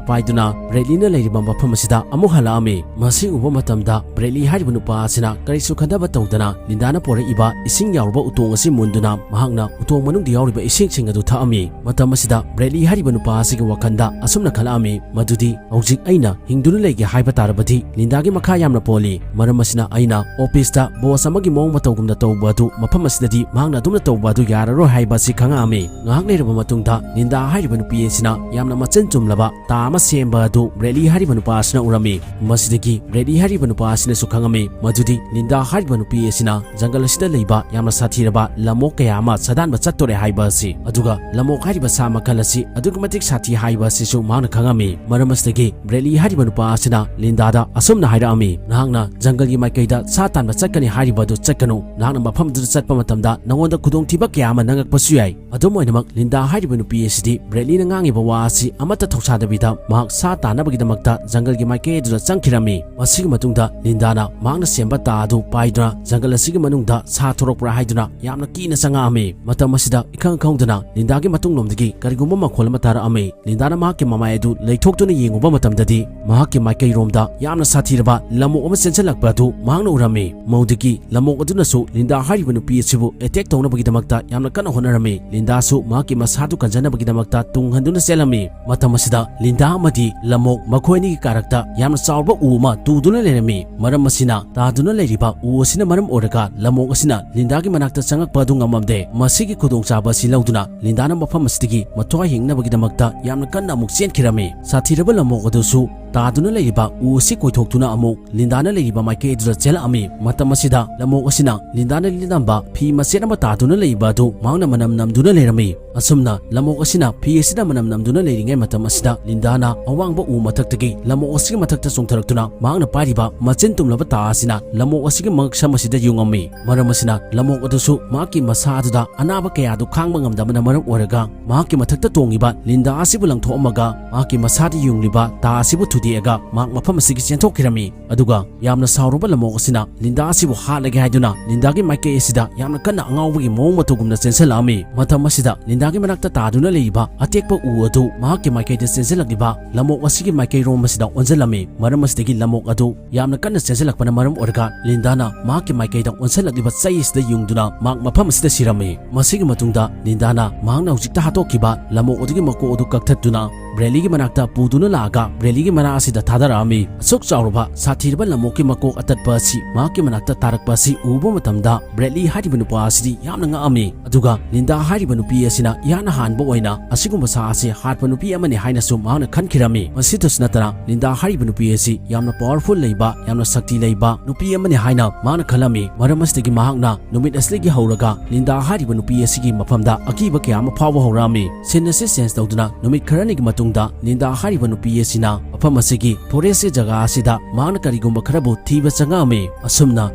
ꯄꯥꯏꯗꯨꯅ ꯕ꯭ꯔꯦꯗꯂꯤꯅ ꯂꯩꯔꯤꯕ ꯃꯐꯝ ꯑꯁꯤꯗ ꯑꯃꯨꯛ ꯍꯜꯂꯛꯑꯝꯃꯤ꯫ ꯃꯁꯤ ꯎꯕ ꯃꯇꯝꯗ ꯕ꯭ꯔꯦꯗꯂꯤ ꯍꯥꯏꯔꯤꯕ ꯅꯨꯄꯥ ꯑꯁꯤꯅ ꯀꯔꯤꯁꯨ ꯈꯟꯊꯕ ꯇꯧꯗꯅ ꯂꯤꯟꯗꯥꯅ ꯄꯣꯔꯛꯏꯕ ꯏꯁꯤꯡ ꯌꯥꯎꯔꯕ ꯎꯇꯣꯡ ꯑꯁꯤ ꯃꯨꯟꯗꯨꯅ ꯃꯍꯥꯛꯅ ꯎꯇꯣꯡ ꯃꯅꯨꯡꯗ ꯌꯥꯎꯔꯤꯕ ꯏꯁꯤꯡꯁꯤꯡ ꯑꯗꯨ ꯊꯛꯑꯝꯃꯤ꯫ ꯃꯇꯝ ꯑꯁꯤꯗ ꯕ꯭ꯔꯦꯗꯂꯤ ꯍꯥꯏꯔꯤꯕ ꯅꯨꯄꯥ ꯑꯁꯤꯒꯤ ꯋꯥꯈꯜꯗ ꯑꯁꯨꯝꯅ ꯈꯜꯂꯛꯑꯝꯃꯤ ꯃꯗꯨꯗꯤ, ꯍꯧꯖꯤꯛ ꯑꯩꯅ ꯍꯤꯡꯗꯨꯅ ꯂꯩꯒꯦ ꯍꯥꯏꯕ ꯇꯥꯔꯕꯗꯤ ꯂꯤꯟꯗꯥꯒꯤ ꯃꯈꯥ ꯌꯥꯝꯅ ꯄꯣꯜꯂꯤ꯫ ꯃꯔꯝ ꯑꯁꯤꯅ ꯑꯩꯅ ꯑꯣꯐꯤꯁꯇ ꯕꯣꯁ ꯑꯃꯒꯤ ꯃꯑꯣꯡ ꯃꯇꯧꯒꯨꯝꯅ ꯇꯧꯕ ꯑꯗꯨ ꯃꯐꯝ ꯑꯁꯤꯗꯗꯤ ꯃꯍꯥꯛꯅ ꯑꯗꯨꯝꯅ ꯇꯧꯕ ꯑꯗꯨ ꯌꯥꯔꯔꯣꯏ ꯍꯥꯏꯕ ꯑꯁꯤ ꯈꯪꯉꯛꯑꯝꯃꯤ꯫ ꯉꯥꯏꯍꯥꯛ ꯂꯩꯔꯕ ꯃꯇꯨꯡꯗ ꯂꯤꯟꯗꯥ ꯍꯥꯏꯔꯤꯕ ꯅꯨꯄꯤ ꯑꯁꯤꯅ ꯌꯥꯝꯅ ꯃꯆꯤꯟ ꯆꯨꯝꯂꯕ ꯇꯥ ꯑꯃ ꯁꯦꯝꯕ ꯑꯗꯨ ꯕ꯭ꯔꯦꯗꯂꯤ ꯍꯥꯏꯔꯤꯕ ꯅꯨꯄꯥ ꯑꯁꯤꯅ ꯎꯔꯝꯃꯤ꯫ ꯃꯁꯤꯗꯒꯤ ꯕ꯭ꯔꯦꯗꯂꯤ ꯍꯥꯏꯔꯤꯕ ꯅꯨꯄꯥ ꯑꯁꯤꯅꯁꯨ ꯈꯪꯉꯝꯃꯤ ꯃꯗꯨꯗꯤ ꯂꯤꯟꯗꯥ ꯍꯥꯏꯔꯤꯕ ꯅꯨꯄꯤ ꯑꯁꯤꯅ ꯖꯪꯒꯜ ꯑꯁꯤꯗ ꯂꯩꯕ ꯌꯥꯝꯅ ꯁꯥꯊꯤꯔꯕ ꯂꯝꯑꯣꯛ ꯀꯌꯥ ꯑꯃ ꯁꯥꯗꯥꯟꯕ ꯆꯠꯇꯣꯔꯦ ꯍꯥꯏꯕ ꯑꯁꯤ꯫ ꯑꯗꯨꯒ ꯂꯝꯑꯣꯛ ꯍꯥꯏꯔꯤꯕ ꯁꯥ ꯃꯈꯜ ꯑꯁꯤ ꯑꯗꯨꯛꯀꯤ ꯃꯇꯤꯛ ꯁꯥꯊꯤ ꯍꯥꯏꯕ ꯑꯁꯤꯁꯨ ꯃꯍꯥꯛꯅ ꯈꯪꯉꯝꯃꯤ꯫ ꯃꯔꯝ ꯑꯁꯤꯗꯒꯤ ꯕ꯭ꯔꯦꯗꯂꯤ ꯍꯥꯏꯔꯤꯕ ꯅꯨꯄꯥ ꯑꯁꯤꯅ ꯂꯤꯟꯗꯥꯗ ꯑꯁꯨꯝꯅ ꯍꯥꯏꯔꯛꯑꯝꯃꯤ, "ꯅꯍꯥꯛꯅ ꯖꯪꯒꯜꯒꯤ ꯃꯥꯏꯀꯩꯗ ꯁꯥ ꯇꯥꯟꯕ ꯆꯠꯀꯅꯤ ꯍꯥꯏꯔꯤꯕ ꯑꯗꯨ ꯆꯠꯀꯅꯨ꯫ ꯅꯍꯥꯛꯅ ꯃꯐꯝ ꯑꯗꯨꯗ ꯆꯠꯄ ꯃꯇꯝꯗ ꯅꯉꯣꯟꯗ ꯈꯨꯗꯣꯡꯊꯤꯕ ꯀꯌꯥ ꯑꯃ ꯅꯪꯉꯛꯄꯁꯨ ꯌꯥꯏ"꯫ ꯑꯗꯨꯝ ꯑꯣꯏꯅꯃꯛ, ꯂꯤꯟꯗꯥ ꯍꯥꯏꯔꯤꯕ ꯅꯨꯄꯤ ꯑꯁꯤꯗꯤ ꯕ꯭ꯔꯦꯗꯂꯤꯅ ꯉꯥꯡꯉꯤꯕ ꯋꯥ ꯑꯁꯤ ꯑꯃꯠꯇ ꯊꯧꯁꯥꯗꯕꯤꯗ ꯃꯍꯥꯛ ꯁꯥ ꯇꯥꯟꯅꯕꯒꯤꯗꯃꯛꯇ ꯖꯪꯒꯜꯒꯤ ꯃꯥꯏꯀꯩ ꯑꯗꯨꯗ ꯆꯪꯈꯤꯔꯝꯃꯤ꯫ ꯃꯁꯤꯒꯤ ꯃꯇꯨꯡꯗ ꯂꯤꯟꯗꯥꯅ ꯃꯍꯥꯛꯅ ꯁꯦꯝꯕ ꯇꯥ ꯑꯗꯨ ꯄꯥꯏꯗꯨꯅ ꯖꯪꯒꯜ ꯑꯁꯤꯒꯤ ꯃꯅꯨꯡꯗ ꯁꯥ ꯊꯣꯔꯛꯄ꯭ꯔꯥ ꯍꯥꯏꯗꯨꯅ ꯌꯥꯝꯅ ꯀꯤꯅ ꯆꯪꯉꯛꯑꯝꯃꯤ꯫ ꯃꯇꯝ ꯑꯁꯤꯗ ꯏꯈꯪ ꯈꯪꯍꯧꯗꯅ ꯂꯤꯟꯗꯥꯒꯤ ꯃꯇꯨꯡꯂꯣꯝꯗꯒꯤ ꯀꯔꯤꯒꯨꯝꯕ ꯃꯈꯣꯜ ꯑꯃ ꯇꯥꯔꯛꯑꯝꯃꯤ꯫ ꯂꯤꯟꯗꯥꯅ ꯃꯍꯥꯛꯀꯤ ꯃꯃꯥꯏ ꯑꯗꯨ ꯂꯩꯊꯣꯛꯇꯨꯅ ꯌꯦꯡꯉꯨꯕ ꯃꯇꯝꯗꯗꯤ ꯃꯍꯥꯛꯀꯤ ꯃꯥꯏꯀꯩꯔꯣꯝꯗ ꯌꯥꯝꯅ ꯁꯥꯊꯤꯔꯕ ꯂꯝꯑꯣꯛ ꯑꯃ ꯆꯦꯟꯁꯤꯜꯂꯛꯄ ꯑꯗꯨ ꯃꯍꯥꯛꯅ ꯎꯔꯝꯃꯤ꯫ ꯃꯗꯨꯗꯒꯤ ꯂꯝꯑꯣꯛ ꯑꯗꯨꯅꯁꯨ ꯂꯤꯟꯗꯥ ꯍꯥꯏꯔꯤꯕ ꯅꯨꯄꯤ ꯑꯁꯤꯕꯨ ꯑꯦꯇꯦꯛ ꯇꯧꯅꯕꯒꯤꯗꯃꯛꯇ ꯌꯥꯝꯅ ꯀꯟꯅ ꯍꯣꯠꯅꯔꯝꯃꯤ꯫ ꯂꯤꯟꯗꯥꯁꯨ ꯃꯍꯥꯛꯀꯤ ꯃꯁꯥꯗꯨ ꯀꯟꯖꯅꯕꯒꯤꯗꯃꯛꯇ ꯇꯨꯡ ꯍꯟꯗꯨꯅ ꯆꯦꯜꯂꯝꯃꯤ꯫ ꯃꯇꯝ ꯑꯁꯤꯗ ꯂꯤꯟꯗꯥ ꯑꯃꯗꯤ ꯂꯝꯑꯣꯛ ꯃꯈꯣꯏ ꯑꯅꯤꯒꯤ ꯀꯥꯔꯛꯇ ꯌꯥꯝꯅ ꯆꯥꯎꯕ ꯎ ꯑꯃ ꯇꯨꯗꯨꯅ ꯂꯩꯔꯝꯃꯤ꯫ ꯃꯔꯝ ꯑꯁꯤꯅ ꯇꯥꯗꯨꯅ ꯂꯩꯔꯤꯕ ꯎ ꯑꯁꯤꯅ ꯃꯔꯝ ꯑꯣꯏꯔꯒ ꯂꯝꯑꯣꯛ ꯑꯁꯤꯅ ꯂꯤꯟꯗꯥꯒꯤ ꯃꯅꯥꯛꯇ ꯆꯪꯉꯛꯄ ꯑꯗꯨ ꯉꯝꯃꯝꯗꯦ꯫ ꯃꯁꯤꯒꯤ ꯈꯨꯗꯣꯡꯆꯥꯕ ꯑꯁꯤ ꯂꯧꯗꯨꯅ ꯂꯤꯟꯗꯥꯅ ꯃꯐꯝ ꯑꯁꯤꯗꯒꯤ ꯃꯊ꯭ꯋꯥꯏ ꯍꯤꯡꯅꯕꯒꯤꯗꯃꯛꯇ ꯌꯥꯝꯅ ꯀꯟꯅ ꯑꯃꯨꯛ ꯆꯦꯟꯈꯤꯔꯝꯃꯤ꯫ ꯁꯥꯊꯤꯔꯕ ꯂꯝꯑꯣꯛ ꯑꯗꯨꯁꯨ ꯇꯥꯗꯨꯅ ꯂꯩꯔꯤꯕ ꯎ ꯑꯁꯤ ꯀꯣꯏꯊꯣꯛꯇꯨꯅ ꯑꯃꯨꯛ ꯂꯤꯟꯗꯥꯅ ꯂꯩꯔꯤꯕ ꯃꯥꯏꯀꯩ ꯑꯗꯨꯗ ꯆꯦꯜꯂꯛꯑꯝꯃꯤ꯫ ꯃꯇꯝ ꯑꯁꯤꯗ ꯂꯝꯑꯣꯛ ꯑꯁꯤꯅ ꯂꯤꯟꯗꯥꯅ ꯂꯤꯠꯂꯝꯕ ꯐꯤ ꯃꯆꯦꯠ ꯑꯃ ꯇꯥꯗꯨꯅ ꯂꯩꯔꯤꯕ ꯑꯗꯨ ꯃꯍꯥꯛꯅ ꯃꯅꯝ ꯅꯝꯗꯨꯅ ꯂꯩꯔꯝꯃꯤ꯫ ꯑꯁꯨꯝꯅ ꯂꯝꯑꯣꯛ ꯑꯁꯤꯅ ꯐꯤ ꯑꯁꯤꯗ ꯃꯅꯝ ꯅꯝꯗꯨꯅ ꯂꯩꯔꯤꯉꯩ ꯃꯇꯝ ꯑꯁꯤꯗ ꯂꯤꯟꯗꯥꯅ ꯑꯋꯥꯡꯕ ꯎ ꯃꯊꯛꯇꯒꯤ ꯂꯝꯑꯣꯛ ꯑꯁꯤꯒꯤ ꯃꯊꯛꯇ ꯆꯣꯡꯊꯔꯛꯇꯨꯅ ꯃꯍꯥꯛꯅ ꯄꯥꯏꯔꯤꯕ ꯃꯆꯤꯟ ꯇꯨꯝꯂꯕ ꯇꯥ ꯑꯁꯤꯅ ꯂꯝꯑꯣꯛ ꯑꯁꯤꯒꯤ ꯃꯉꯛꯁꯝ ꯑꯁꯤꯗ ꯌꯨꯡꯉꯝꯃꯤ꯫ ꯃꯔꯝ ꯑꯁꯤꯅ ꯂꯝꯑꯣꯛ ꯑꯗꯨꯁꯨ ꯃꯍꯥꯛꯀꯤ ꯃꯁꯥ ꯑꯗꯨꯗ ꯑꯅꯥꯕ ꯀꯌꯥ ꯑꯗꯨ ꯈꯥꯡꯕ ꯉꯝꯗꯕꯅ ꯃꯔꯝ ꯑꯣꯏꯔꯒ ꯃꯍꯥꯛꯀꯤ ꯃꯊꯛꯇ ꯇꯣꯡꯉꯤꯕ ꯂꯤꯟꯗꯥ ꯑꯁꯤꯕꯨ ꯂꯪꯊꯣꯛꯑꯝꯃꯒ ꯃꯍꯥꯛꯀꯤ ꯃꯁꯥꯗ ꯌꯨꯡꯂꯤꯕ ꯇꯥ ꯑꯁꯤꯕꯨ ꯊꯨꯗꯦꯛꯑꯒ ꯃꯍꯥꯛ ꯃꯐꯝ ꯑꯁꯤꯒꯤ ꯆꯦꯟꯊꯣꯛꯈꯤꯔꯝꯃꯤ꯫ ꯑꯗꯨꯒ ꯌꯥꯝꯅ ꯁꯥꯎꯔꯨꯕ ꯂꯝꯑꯣꯛ ꯑꯁꯤꯅ ꯂꯤꯟꯗꯥ ꯑꯁꯤꯕꯨ ꯍꯥꯠꯂꯒꯦ ꯍꯥꯏꯗꯨꯅ ꯂꯤꯟꯗꯥꯒꯤ ꯃꯥꯏꯀꯩ ꯑꯁꯤꯗ ꯌꯥꯝꯅ ꯀꯟꯅ ꯑꯉꯥꯎꯕꯒꯤ ꯃꯑꯣꯡ ꯃꯇꯧꯒꯨꯝꯅ ꯆꯦꯟꯁꯤꯜꯂꯛꯑꯝꯃꯤ꯫ ꯃꯇꯝ ꯑꯁꯤꯗ ꯂꯤꯟꯗꯥꯒꯤ ꯃꯅꯥꯛꯇ ꯇꯥꯗꯨꯅ ꯂꯩꯔꯤꯕ ꯑꯇꯦꯛꯄ ꯎ ꯑꯗꯨ ꯃꯍꯥꯛꯀꯤ ꯃꯥꯏꯀꯩꯗ ꯆꯦꯟꯁꯤꯜꯂꯛꯂꯤꯕ ꯂꯝꯑꯣꯛ ꯑꯁꯤꯒꯤ ꯃꯥꯏꯀꯩꯔꯣꯝ ꯑꯁꯤꯗ ꯑꯣꯟꯁꯤꯜꯂꯝꯃꯤ꯫ ꯃꯔꯝ ꯑꯁꯤꯗꯒꯤ ꯂꯝꯑꯣꯛ ꯑꯗꯨ ꯌꯥꯝꯅ ꯀꯟꯅ ꯆꯦꯟꯁꯤꯜꯂꯛꯄꯅ ꯃꯔꯝ ꯑꯣꯏꯔꯒ ꯂꯤꯟꯗꯥꯅ ꯃꯍꯥꯛꯀꯤ ꯃꯥꯏꯀꯩꯗ ꯑꯣꯟꯁꯤꯜꯂꯛꯂꯤꯕ ꯆꯩ ꯑꯁꯤꯗ ꯌꯨꯡꯗꯨꯅ ꯃꯍꯥꯛ ꯃꯐꯝ ꯑꯁꯤꯗ ꯁꯤꯔꯝꯃꯤ꯫ ꯃꯁꯤꯒꯤ ꯃꯇꯨꯡꯗ ꯂꯤꯟꯗꯥꯅ ꯃꯍꯥꯛꯅ ꯍꯧꯖꯤꯛꯇ ꯍꯥꯠꯇꯣꯛꯈꯤꯕ ꯂꯝꯑꯣꯛ ꯑꯗꯨꯒꯤ ꯃꯀꯣꯛ ꯑꯗꯨ ꯀꯛꯊꯠꯇꯨꯅ ꯕ꯭ꯔꯦꯂꯤꯒꯤ ꯃꯅꯥꯛꯇ ꯄꯨꯗꯨꯅ ꯂꯥꯛꯑꯒ ꯕ꯭ꯔꯦꯂꯤꯒꯤ ꯃꯅꯥ ꯑꯁꯤꯗ ꯊꯥꯗꯔꯛꯑꯝꯃꯤ꯫ ꯑꯁꯨꯛ ꯆꯥꯎꯔꯕ ꯁꯥꯊꯤꯔꯕ ꯂꯝꯑꯣꯛꯀꯤ ꯃꯀꯣꯛ ꯑꯇꯠꯄ ꯑꯁꯤ ꯃꯍꯥꯛꯀꯤ ꯃꯅꯥꯛꯇ ꯇꯥꯔꯛꯄ ꯑꯁꯤ ꯎꯕ ꯃꯇꯝꯗ ꯕ꯭ꯔꯦꯂꯤ ꯍꯥꯏꯔꯤꯕ ꯅꯨꯄꯥ ꯑꯁꯤꯗꯤ ꯌꯥꯝꯅ ꯉꯛꯑꯝꯃꯤ꯫ ꯑꯗꯨꯒ ꯂꯤꯟꯗꯥ ꯍꯥꯏꯔꯤꯕ ꯅꯨꯄꯤ ꯑꯁꯤꯅ ꯏꯍꯥꯟ ꯍꯥꯟꯕ ꯑꯣꯏꯅ ꯑꯁꯤꯒꯨꯝꯕ ꯁꯥ ꯑꯁꯤ ꯍꯥꯠꯄ ꯅꯨꯄꯤ ꯑꯃꯅꯤ ꯍꯥꯏꯅꯁꯨ ꯃꯍꯥꯛꯅ ꯈꯟꯈꯤꯔꯝꯃꯤ꯫ ꯃꯁꯤꯇꯁꯨ ꯅꯠꯇꯅ ꯂꯤꯟꯗꯥ ꯍꯥꯏꯔꯤꯕ ꯅꯨꯄꯤ ꯑꯁꯤ ꯌꯥꯝꯅ powerful ꯂꯩꯕ, ꯌꯥꯝꯅ ꯁꯛꯇꯤ ꯂꯩꯕ ꯅꯨꯄꯤ ꯑꯃꯅꯤ ꯍꯥꯏꯅ ꯃꯍꯥꯛꯅ ꯈꯜꯂꯝꯃꯤ꯫ ꯃꯔꯝ ꯑꯁꯤꯗꯒꯤ ꯃꯍꯥꯛꯅ ꯅꯨꯃꯤꯠ ꯑꯁꯤꯗꯒꯤ ꯍꯧꯔꯒ ꯂꯤꯟꯗꯥ ꯍꯥꯏꯔꯤꯕ ꯅꯨꯄꯤ ꯑꯁꯤꯒꯤ ꯃꯐꯝꯗ ꯑꯀꯤꯕ ꯀꯌꯥ ꯑꯃ ꯐꯥꯎꯕ ꯍꯧꯔꯛꯑꯝꯃꯤ꯫ Scene ꯑꯁꯤ change ꯇꯧꯗꯨꯅ ꯅꯨꯃꯤꯠ ꯈꯔꯅꯤꯒꯤ ꯃꯇꯨꯡꯗ ꯂꯤꯟꯗꯥ ꯍꯥꯏꯔꯤꯕ ꯅꯨꯄꯤ ꯑꯁꯤꯅ ꯃꯐꯝ ꯑꯁꯤꯒꯤ forest ꯀꯤ ꯖꯒꯥ ꯑꯁꯤꯗ ꯃꯍꯥꯛꯅ ꯀꯔꯤꯒꯨꯝꯕ ꯈꯔꯕꯨ ꯊꯤꯕ ꯆꯪꯉꯛꯑꯝꯃꯤ꯫ ꯑꯁꯨꯝꯅ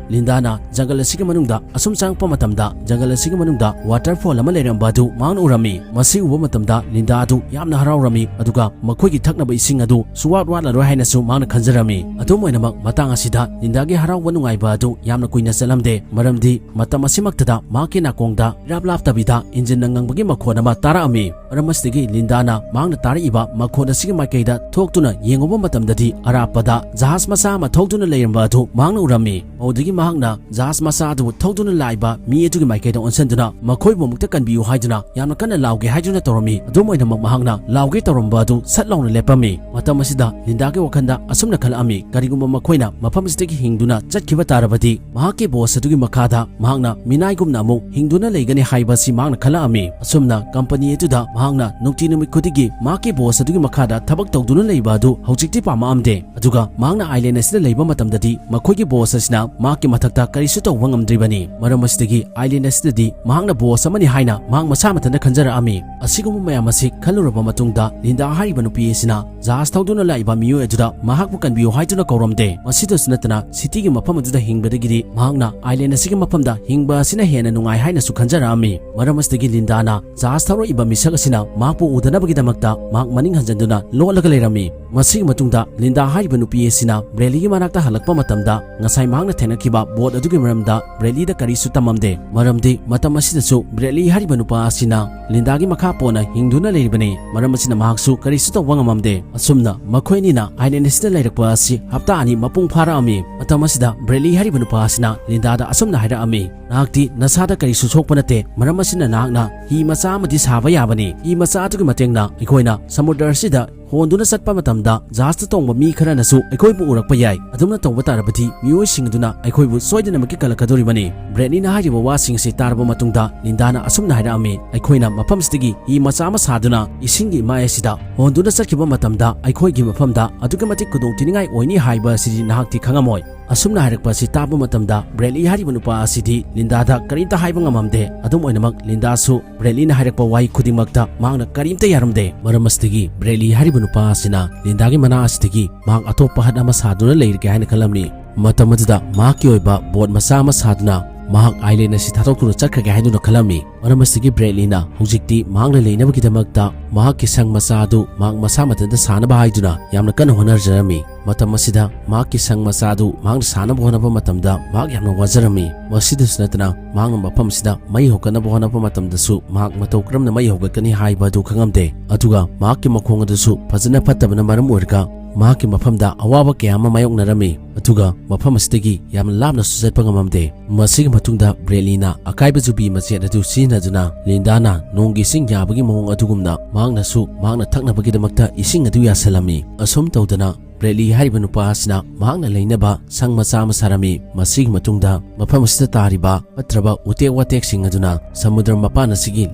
ꯂꯤꯟꯗꯥꯅ ꯖꯪꯒꯜ ꯑꯁꯤꯒꯤ ꯃꯅꯨꯡꯗ ꯑꯁꯨꯝ ꯆꯪꯉꯛꯄ ꯃꯇꯝꯗ ꯖꯪꯒꯜ ꯑꯁꯤꯒꯤ ꯃꯅꯨꯡꯗ waterfall ꯑꯃ ꯂꯩꯔꯝꯕ ꯑꯗꯨ ꯃꯍꯥꯛꯅ ꯎꯔꯝꯃꯤ꯫ ꯃꯁꯤ ꯎꯕ ꯃꯇꯝꯗ ꯂꯤꯟꯗꯥ ꯑꯗꯨ ꯌꯥꯝꯅ ꯍꯔꯥꯎꯔꯝꯃꯤ, ꯑꯗꯨꯒ ꯃꯈꯣꯏꯒꯤ ꯊꯛꯅꯕ ꯏꯁꯤꯡ ꯑꯗꯨ ꯁꯨꯋꯥꯠ ꯋꯥꯠꯂꯔꯣꯏ ꯍꯥꯏꯅꯁꯨ ꯃꯍꯥꯛꯅ ꯈꯟꯖꯔꯝꯃꯤ꯫ ꯑꯗꯨꯝ ꯑꯣꯏꯅꯃꯛ, ꯃꯇꯥꯡ ꯑꯁꯤꯗ ꯂꯤꯟꯗꯥꯒꯤ ꯍꯔꯥꯎꯕ ꯅꯨꯡꯉꯥꯏꯕ ꯑꯗꯨ ꯌꯥꯝꯅ ꯀꯨꯏꯅ ꯆꯠꯂꯝꯗꯦ, ꯃꯔꯝꯗꯤ ꯃꯇꯝ ꯑꯁꯤꯃꯛꯇꯗ ꯃꯍꯥꯛꯀꯤ ꯅꯥꯀꯣꯡꯗ ꯏꯔꯥꯞ ꯂꯥꯞꯇꯕꯤꯗ engine ꯅ ꯉꯪꯕꯒꯤ ꯃꯈꯣꯟ ꯑꯃ ꯇꯥꯔꯛꯑꯝꯃꯤ꯫ ꯃꯔꯝ ꯑꯁꯤꯗꯒꯤ ꯂꯤꯟꯗꯥꯅ ꯃꯍꯥꯛꯅ ꯇꯥꯔꯛꯏꯕ ꯃꯈꯣꯟ ꯑꯁꯤꯒꯤ ꯃꯥꯏꯀꯩꯗ ꯊꯣꯛꯇꯨꯅ ꯌꯦꯡꯉꯨꯕ ꯃꯇꯝꯗꯗꯤ, ꯑꯔꯥꯞꯄꯗ ꯖꯍꯥꯖ ꯃꯆꯥ ꯑꯃ ꯊꯧꯗꯨꯅ ꯂꯩꯔꯝꯕ ꯑꯗꯨ ꯃꯍꯥꯛꯅ ꯎꯔꯝꯃꯤ꯫ ꯃꯗꯨꯗꯒꯤ ꯃꯍꯥꯛꯅ ꯖꯍꯥꯖ ꯃꯆꯥ ꯑꯗꯨꯕꯨ ꯊꯧꯗꯨꯅ ꯂꯥꯛꯏꯕ ꯃꯤ ꯑꯗꯨꯒꯤ ꯃꯥꯏꯀꯩꯗ ꯑꯣꯟꯁꯤꯟꯗꯨꯅ ꯃꯈꯣꯏꯕꯨ ꯑꯃꯨꯛꯇ ꯀꯟꯕꯤꯌꯨ ꯍꯥꯏꯗꯨꯅ ꯌꯥꯝꯅ ꯀꯟꯅ ꯂꯥꯎꯒꯦ ꯍꯥꯏꯗꯨꯅ ꯇꯧꯔꯝꯃꯤ꯫ ꯑꯗꯨꯝ ꯑꯣꯏꯅꯃꯛ, ꯃꯍꯥꯛꯅ ꯂꯥꯎꯒꯦ ꯇꯧꯔꯝꯕ ꯑꯗꯨ ꯁꯠ ꯂꯥꯎꯅ ꯂꯦꯞꯄꯝꯃꯤ꯫ ꯃꯇꯝ ꯑꯁꯤꯗ ꯂꯤꯟꯗꯥꯒꯤ ꯋꯥꯈꯜꯗ ꯑꯁꯨꯝꯅ ꯈꯜꯂꯛꯑꯝꯃꯤ, ꯀꯔꯤꯒꯨꯝꯕ ꯃꯈꯣꯏꯅ ꯃꯐꯝ ꯑꯁꯤꯗꯒꯤ ꯍꯤꯡꯗꯨꯅ ꯆꯠꯈꯤꯕ ꯇꯥꯔꯕꯗꯤ, ꯃꯍꯥꯛꯀꯤ boss ꯑꯗꯨꯒꯤ ꯃꯈꯥꯗ ꯃꯍꯥꯛꯅ ꯃꯤꯅꯥꯏꯒꯨꯝꯅ ꯑꯃꯨꯛ ꯍꯤꯡꯗꯨꯅ ꯂꯩꯒꯅꯤ ꯍꯥꯏꯕ ꯑꯁꯤ ꯃꯍꯥꯛꯅ ꯈꯜꯂꯛꯑꯝꯃꯤ꯫ ꯑꯁꯨꯝꯅ company ꯑꯗꯨꯗ ꯃꯍꯥꯛꯅ ꯅꯨꯡꯇꯤ ꯅꯨꯃꯤꯠ ꯈꯨꯗꯤꯡꯒꯤ ꯃꯍꯥꯛꯀꯤ boss ꯑꯗꯨꯒꯤ ꯃꯈꯥꯗ ꯊꯕꯛ ꯇꯧꯗꯨꯅ ꯂꯩꯕ ꯑꯗꯨ ꯍꯧꯖꯤꯛꯇꯤ ꯄꯥꯝꯃꯛꯑꯝꯗꯦ꯫ ꯑꯗꯨꯒ ꯃꯍꯥꯛꯅ ꯑꯥꯏꯂꯦꯟ ꯑꯁꯤꯗ ꯂꯩꯕ ꯃꯇꯝꯗꯗꯤ ꯃꯈꯣꯏꯒꯤ ꯕꯣꯁ ꯑꯁꯤꯅ ꯃꯍꯥꯛꯀꯤ ꯃꯊꯛꯇ ꯀꯔꯤꯁꯨ ꯇꯧꯕ ꯉꯝꯗ꯭ꯔꯤꯕꯅꯤ꯫ ꯃꯔꯝ ꯑꯁꯤꯗꯒꯤ ꯑꯥꯏꯂꯦꯟ ꯑꯁꯤꯗꯗꯤ ꯃꯍꯥꯛꯅ ꯕꯣꯁ ꯑꯃꯅꯤ ꯍꯥꯏꯅ ꯃꯍꯥꯛ ꯃꯁꯥ ꯃꯊꯟꯇ ꯈꯟꯖꯔꯛꯑꯝꯃꯤ꯫ ꯑꯁꯤꯒꯨꯝꯕ ꯃꯌꯥꯝ ꯑꯁꯤ ꯈꯜꯂꯨꯔꯕ ꯃꯇꯨꯡꯗ, ꯂꯤꯟꯗꯥ ꯍꯥꯏꯔꯤꯕ ꯅꯨꯄꯤ ꯑꯁꯤꯅ ꯖꯍꯥꯖ ꯊꯧꯗꯨꯅ ꯂꯥꯛꯏꯕ ꯃꯤꯑꯣꯏ ꯑꯗꯨꯗ ꯃꯍꯥꯛꯄꯨ ꯀꯟꯕꯤꯌꯨ ꯍꯥꯏꯗꯨꯅ ꯀꯧꯔꯝꯗꯦ꯫ ꯃꯁꯤꯗꯁꯨ ꯅꯠꯇꯅ, ꯁꯤꯇꯤꯒꯤ ꯃꯐꯝ ꯑꯗꯨꯗ ꯍꯤꯡꯕꯗꯒꯤꯗꯤ ꯃꯍꯥꯛꯅ ꯑꯥꯏꯂꯦꯟ ꯑꯁꯤꯒꯤ ꯃꯐꯝꯗ ꯍꯤꯡꯕ ꯑꯁꯤꯅ ꯍꯦꯟꯅ ꯅꯨꯡꯉꯥꯏ ꯍꯥꯏꯅꯁꯨ ꯈꯟꯖꯔꯛꯑꯝꯃꯤ꯫ ꯃꯔꯝ ꯑꯁꯤꯗꯒꯤ ꯂꯤꯟꯗꯥꯅ ꯖꯍꯥꯖ ꯊꯧꯔꯛꯏꯕ ꯃꯤꯁꯛ ꯑꯁꯤꯅ ꯃꯍꯥꯛꯄꯨ ꯎꯗꯅꯕꯒꯤꯗꯃꯛꯇ ꯃꯍꯥꯛ ꯃꯅꯤꯡ ꯍꯟꯖꯤꯟꯗꯨꯅ ꯂꯣꯠꯂꯒ ꯂꯩꯔꯝꯃꯤ꯫ ꯃꯁꯤꯒꯤ ꯃꯇꯨꯡꯗ ꯂꯤꯟꯗꯥ ꯍꯥꯏꯔꯤꯕ ꯅꯨꯄꯤ ꯑꯁꯤꯅ ꯕ꯭ꯔꯦꯂꯤꯒꯤ ꯃꯅꯥꯛꯇ ꯍꯜꯂꯛꯄ ꯃꯇꯝꯗ, ꯉꯁꯥꯏ ꯃꯍꯥꯛꯅ ꯊꯦꯡꯅꯈꯤꯕ ꯕꯣꯠ ꯑꯗꯨꯒꯤ ꯃꯔꯝꯗ ꯕ꯭ꯔꯦꯂꯤꯗ ꯀꯔꯤꯁꯨ ꯇꯝꯃꯝꯗꯦ꯫ ꯃꯔꯝꯗꯤ ꯃꯇꯝ ꯑꯁꯤꯗꯁꯨ ꯕ꯭ꯔꯦꯂꯤ ꯍꯥꯏꯔꯤꯕ ꯅꯨꯄꯥ ꯑꯁꯤꯅ ꯂꯤꯟꯗꯥꯒꯤ ꯃꯈꯥ ꯄꯣꯟꯅ ꯍꯤꯡꯗꯨꯅ ꯂꯩꯔꯤꯕꯅꯤ꯫ ꯃꯔꯝ ꯑꯁꯤꯅ ꯃꯍꯥꯛꯁꯨ ꯀꯔꯤꯁꯨ ꯇꯧꯕ ꯉꯝꯃꯝꯗꯦ꯫ ꯑꯁꯨꯝꯅ ꯃꯈꯣꯏ ꯑꯅꯤꯅ ꯑꯥꯏꯂꯦꯟ ꯑꯁꯤꯗ ꯂꯩꯔꯛꯄ ꯑꯁꯤ ꯍꯞꯇꯥ ꯑꯅꯤ ꯃꯄꯨꯡ ꯐꯥꯔꯛꯑꯝꯃꯤ꯫ ꯃꯇꯝ ꯑꯁꯤꯗ ꯕ꯭ꯔꯦꯂꯤ ꯍꯥꯏꯔꯤꯕ ꯅꯨꯄꯥ ꯑꯁꯤꯅ ꯂꯤꯟꯗꯥꯗ ꯑꯁꯨꯝꯅ ꯍꯥꯏꯔꯛꯑꯝꯃꯤ, "ꯅꯍꯥꯛꯇꯤ ꯅꯁꯥꯗ ꯀꯔꯤꯁꯨ ꯁꯣꯛꯄ ꯅꯠꯇꯦ꯫ ꯃꯔꯝ ꯑꯁꯤꯅ ꯅꯍꯥꯛꯅ ꯍꯤ ꯃꯆꯥ ꯑꯃꯗꯤ ꯁꯥꯕ ꯌꯥꯕꯅꯤ꯫ ꯍꯤ ꯃꯆꯥ ꯑꯗꯨꯒꯤ ꯃꯇꯦꯡꯅ ꯑꯩꯈꯣꯏꯅ ꯁꯃꯨꯗ꯭ꯔ ꯑꯁꯤꯗ ꯍꯣꯟꯗꯨꯅ ꯆꯠꯄ ꯃꯇꯝꯗ ꯖꯍꯥꯖꯇ ꯇꯣꯡꯕ ꯃꯤ ꯈꯔꯅꯁꯨ ꯑꯩꯈꯣꯏꯕꯨ ꯎꯔꯛꯄ ꯌꯥꯏ꯫ ꯑꯗꯨꯝꯅ ꯇꯧꯕ ꯇꯥꯔꯕꯗꯤ ꯃꯤꯑꯣꯏꯁꯤꯡ ꯑꯗꯨꯅ ꯑꯩꯈꯣꯏꯕꯨ ꯁꯣꯏꯗꯅꯃꯛꯀꯤ ꯀꯜꯂꯛꯀꯗꯧꯔꯤꯕꯅꯤ꯫" ꯕ꯭ꯔꯦꯠꯂꯤꯅ ꯍꯥꯏꯔꯤꯕ ꯋꯥꯁꯤꯡ ꯑꯁꯤ ꯇꯥꯔꯕ ꯃꯇꯨꯡꯗ ꯂꯤꯟꯗꯥꯅ ꯑꯁꯨꯝꯅ ꯍꯥꯏꯔꯛꯑꯝꯃꯤ, "ꯑꯩꯈꯣꯏꯅ ꯃꯐꯝꯁꯤꯗꯒꯤ ꯍꯤ ꯃꯆꯥ ꯑꯃ ꯁꯥꯗꯨꯅ ꯏꯁꯤꯡꯒꯤ ꯏꯃꯥꯏ ꯑꯁꯤꯗ ꯍꯣꯟꯗꯨꯅ ꯆꯠꯈꯤꯕ ꯃꯇꯝꯗ ꯑꯩꯈꯣꯏꯒꯤ ꯃꯐꯝꯗ ꯑꯗꯨꯛꯀꯤ ꯃꯇꯤꯛ ꯈꯨꯗꯣꯡ ꯊꯤꯅꯤꯡꯉꯥꯏ ꯑꯣꯏꯅꯤ ꯍꯥꯏꯕ ꯑꯁꯤꯗꯤ ꯅꯍꯥꯛꯇꯤ ꯈꯪꯉꯝꯃꯣꯏ꯫" ꯑꯁꯨꯝꯅ ꯍꯥꯏꯔꯛꯄ ꯑꯁꯤ ꯇꯥꯕ ꯃꯇꯝꯗ ꯕ꯭ꯔꯦꯠꯂꯤ ꯍꯥꯏꯔꯤꯕ ꯅꯨꯄꯥ ꯑꯁꯤꯗꯤ ꯂꯤꯟꯗꯥꯗ ꯀꯔꯤꯝꯇ ꯍꯥꯏꯕ ꯉꯝꯃꯝꯗꯦ꯫ ꯑꯗꯨꯝ ꯑꯣꯏꯅꯃꯛ ꯂꯤꯟꯗꯥꯁꯨ ꯕ꯭ꯔꯦꯠꯂꯤꯅ ꯍꯥꯏꯔꯛꯄ ꯋꯥꯍꯩ ꯈꯨꯗꯤꯡꯃꯛꯇ ꯃꯍꯥꯛꯅ ꯀꯔꯤꯝꯇ ꯌꯥꯔꯝꯗꯦ꯫ ꯃꯔꯝ ꯑꯁꯤꯗꯒꯤ ꯕ꯭ꯔꯦꯠꯂꯤ ꯍꯥꯏꯔꯤꯕ ꯅꯨꯄꯥ ꯑꯁꯤꯅ ꯂꯤꯟꯗꯥꯒꯤ ꯃꯅꯥ ꯑꯁꯤꯗꯒꯤ ꯃꯍꯥꯛ ꯑꯇꯣꯞꯄ ꯍꯠ ꯑꯃ ꯁꯥꯗꯨꯅ ꯂꯩꯔꯒꯦ ꯍꯥꯏꯅ ꯈꯜꯂꯝꯃꯤ꯫ ꯃꯇꯝ ꯑꯗꯨꯗ ꯃꯍꯥꯛꯀꯤ ꯑꯣꯏꯕ ꯕꯣꯠ ꯃꯆꯥ ꯑꯃ ꯁꯥꯗꯨꯅ ꯃꯍꯥꯛ ꯑꯥꯏꯂꯦꯟ ꯑꯁꯤ ꯊꯥꯗꯣꯛꯇꯨꯅ ꯆꯠꯈ꯭ꯔꯒꯦ ꯍꯥꯏꯗꯨꯅ ꯈꯜꯂꯝꯃꯤ꯫ ꯃꯔꯝ ꯑꯁꯤꯗꯒꯤ ꯕ꯭ꯔꯦꯠꯂꯤꯅ ꯍꯧꯖꯤꯛꯇꯤ ꯃꯍꯥꯛꯅ ꯂꯩꯅꯕꯒꯤꯗꯃꯛꯇ ꯃꯍꯥꯛꯀꯤ ꯁꯪ ꯃꯆꯥ ꯑꯗꯨ ꯃꯍꯥꯛ ꯃꯁꯥ ꯃꯊꯟꯇ ꯁꯥꯅꯕ ꯍꯥꯏꯗꯨꯅ ꯌꯥꯝꯅ ꯀꯟꯅ ꯍꯣꯠꯅꯖꯔꯝꯃꯤ꯫ ꯃꯇꯝ ꯑꯁꯤꯗ ꯃꯍꯥꯛꯀꯤ ꯁꯪ ꯃꯆꯥ ꯑꯗꯨ ꯃꯍꯥꯛꯅ ꯁꯥꯅꯕ ꯍꯣꯠꯅꯕ ꯃꯇꯝꯗ ꯃꯍꯥꯛ ꯌꯥꯝꯅ ꯋꯥꯖꯔꯝꯃꯤ꯫ ꯃꯁꯤꯗꯁꯨ ꯅꯠꯇꯅ ꯃꯍꯥꯛꯅ ꯃꯐꯝ ꯑꯁꯤꯗ ꯃꯩ ꯍꯧꯒꯠꯅꯕ ꯍꯣꯠꯅꯕ ꯃꯇꯝꯗꯁꯨ ꯃꯍꯥꯛ ꯃꯇꯧ ꯀꯔꯝꯅ ꯃꯩ ꯍꯧꯒꯠꯀꯅꯤ ꯍꯥꯏꯕ ꯑꯗꯨ ꯈꯪꯉꯝꯗꯦ꯫ ꯑꯗꯨꯒ ꯃꯍꯥꯛꯀꯤ ꯃꯈꯣꯡ ꯑꯗꯨꯁꯨ ꯐꯖꯅ ꯐꯠꯇꯕꯅ ꯃꯔꯝ ꯑꯣꯏꯔꯒ ꯃꯍꯥꯛꯀꯤ ꯃꯐꯝꯗ ꯑꯋꯥꯕ ꯀꯌꯥ ꯑꯃ ꯃꯥꯌꯣꯛꯅꯔꯝꯃꯤ꯫ ꯑꯗꯨꯒ ꯃꯐꯝ ꯑꯁꯤꯗꯒꯤ ꯌꯥꯝꯅ ꯂꯥꯞꯅꯁꯨ ꯆꯠꯄ ꯉꯝꯃꯝꯗꯦ꯫ ꯃꯁꯤꯒꯤ ꯃꯇꯨꯡꯗ ꯕ꯭ꯔꯦꯠꯂꯤꯅ ꯑꯀꯥꯏꯕ ꯖꯨꯕꯤ ꯃꯆꯦꯠ ꯑꯗꯨ ꯁꯤꯖꯤꯟꯅꯗꯨꯅ ꯂꯤꯟꯗꯥꯅ ꯅꯣꯡꯒꯤ ꯏꯁꯤꯡ ꯌꯥꯕꯒꯤ ꯃꯑꯣꯡ ꯑꯗꯨꯒꯨꯝꯅ ꯃꯍꯥꯛꯅꯁꯨ ꯃꯍꯥꯛꯅ ꯊꯛꯅꯕꯒꯤꯗꯃꯛꯇ ꯏꯁꯤꯡ ꯑꯗꯨ ꯌꯥꯁꯜꯂꯝꯃꯤ꯫ ꯑꯁꯨꯝ ꯇꯧꯗꯅ ꯕ꯭ꯔꯦꯗꯂꯤ ꯍꯥꯏꯔꯤꯕ ꯅꯨꯄꯥ ꯑꯁꯤꯅ ꯃꯍꯥꯛꯅ ꯂꯩꯅꯕ ꯁꯪ ꯃꯆꯥ ꯑꯃ ꯁꯥꯔꯝꯃꯤ꯫ ꯃꯁꯤꯒꯤ ꯃꯇꯨꯡꯗ ꯃꯐꯝ ꯑꯁꯤꯗ ꯇꯥꯔꯤꯕ ꯐꯠꯇ꯭ꯔꯕ ꯎꯇꯦꯛ ꯋꯥꯇꯦꯛꯁꯤꯡ ꯑꯗꯨꯅ ꯁꯃꯨꯗ꯭ꯔ ꯃꯄꯥꯟ ꯑꯁꯤꯒꯤ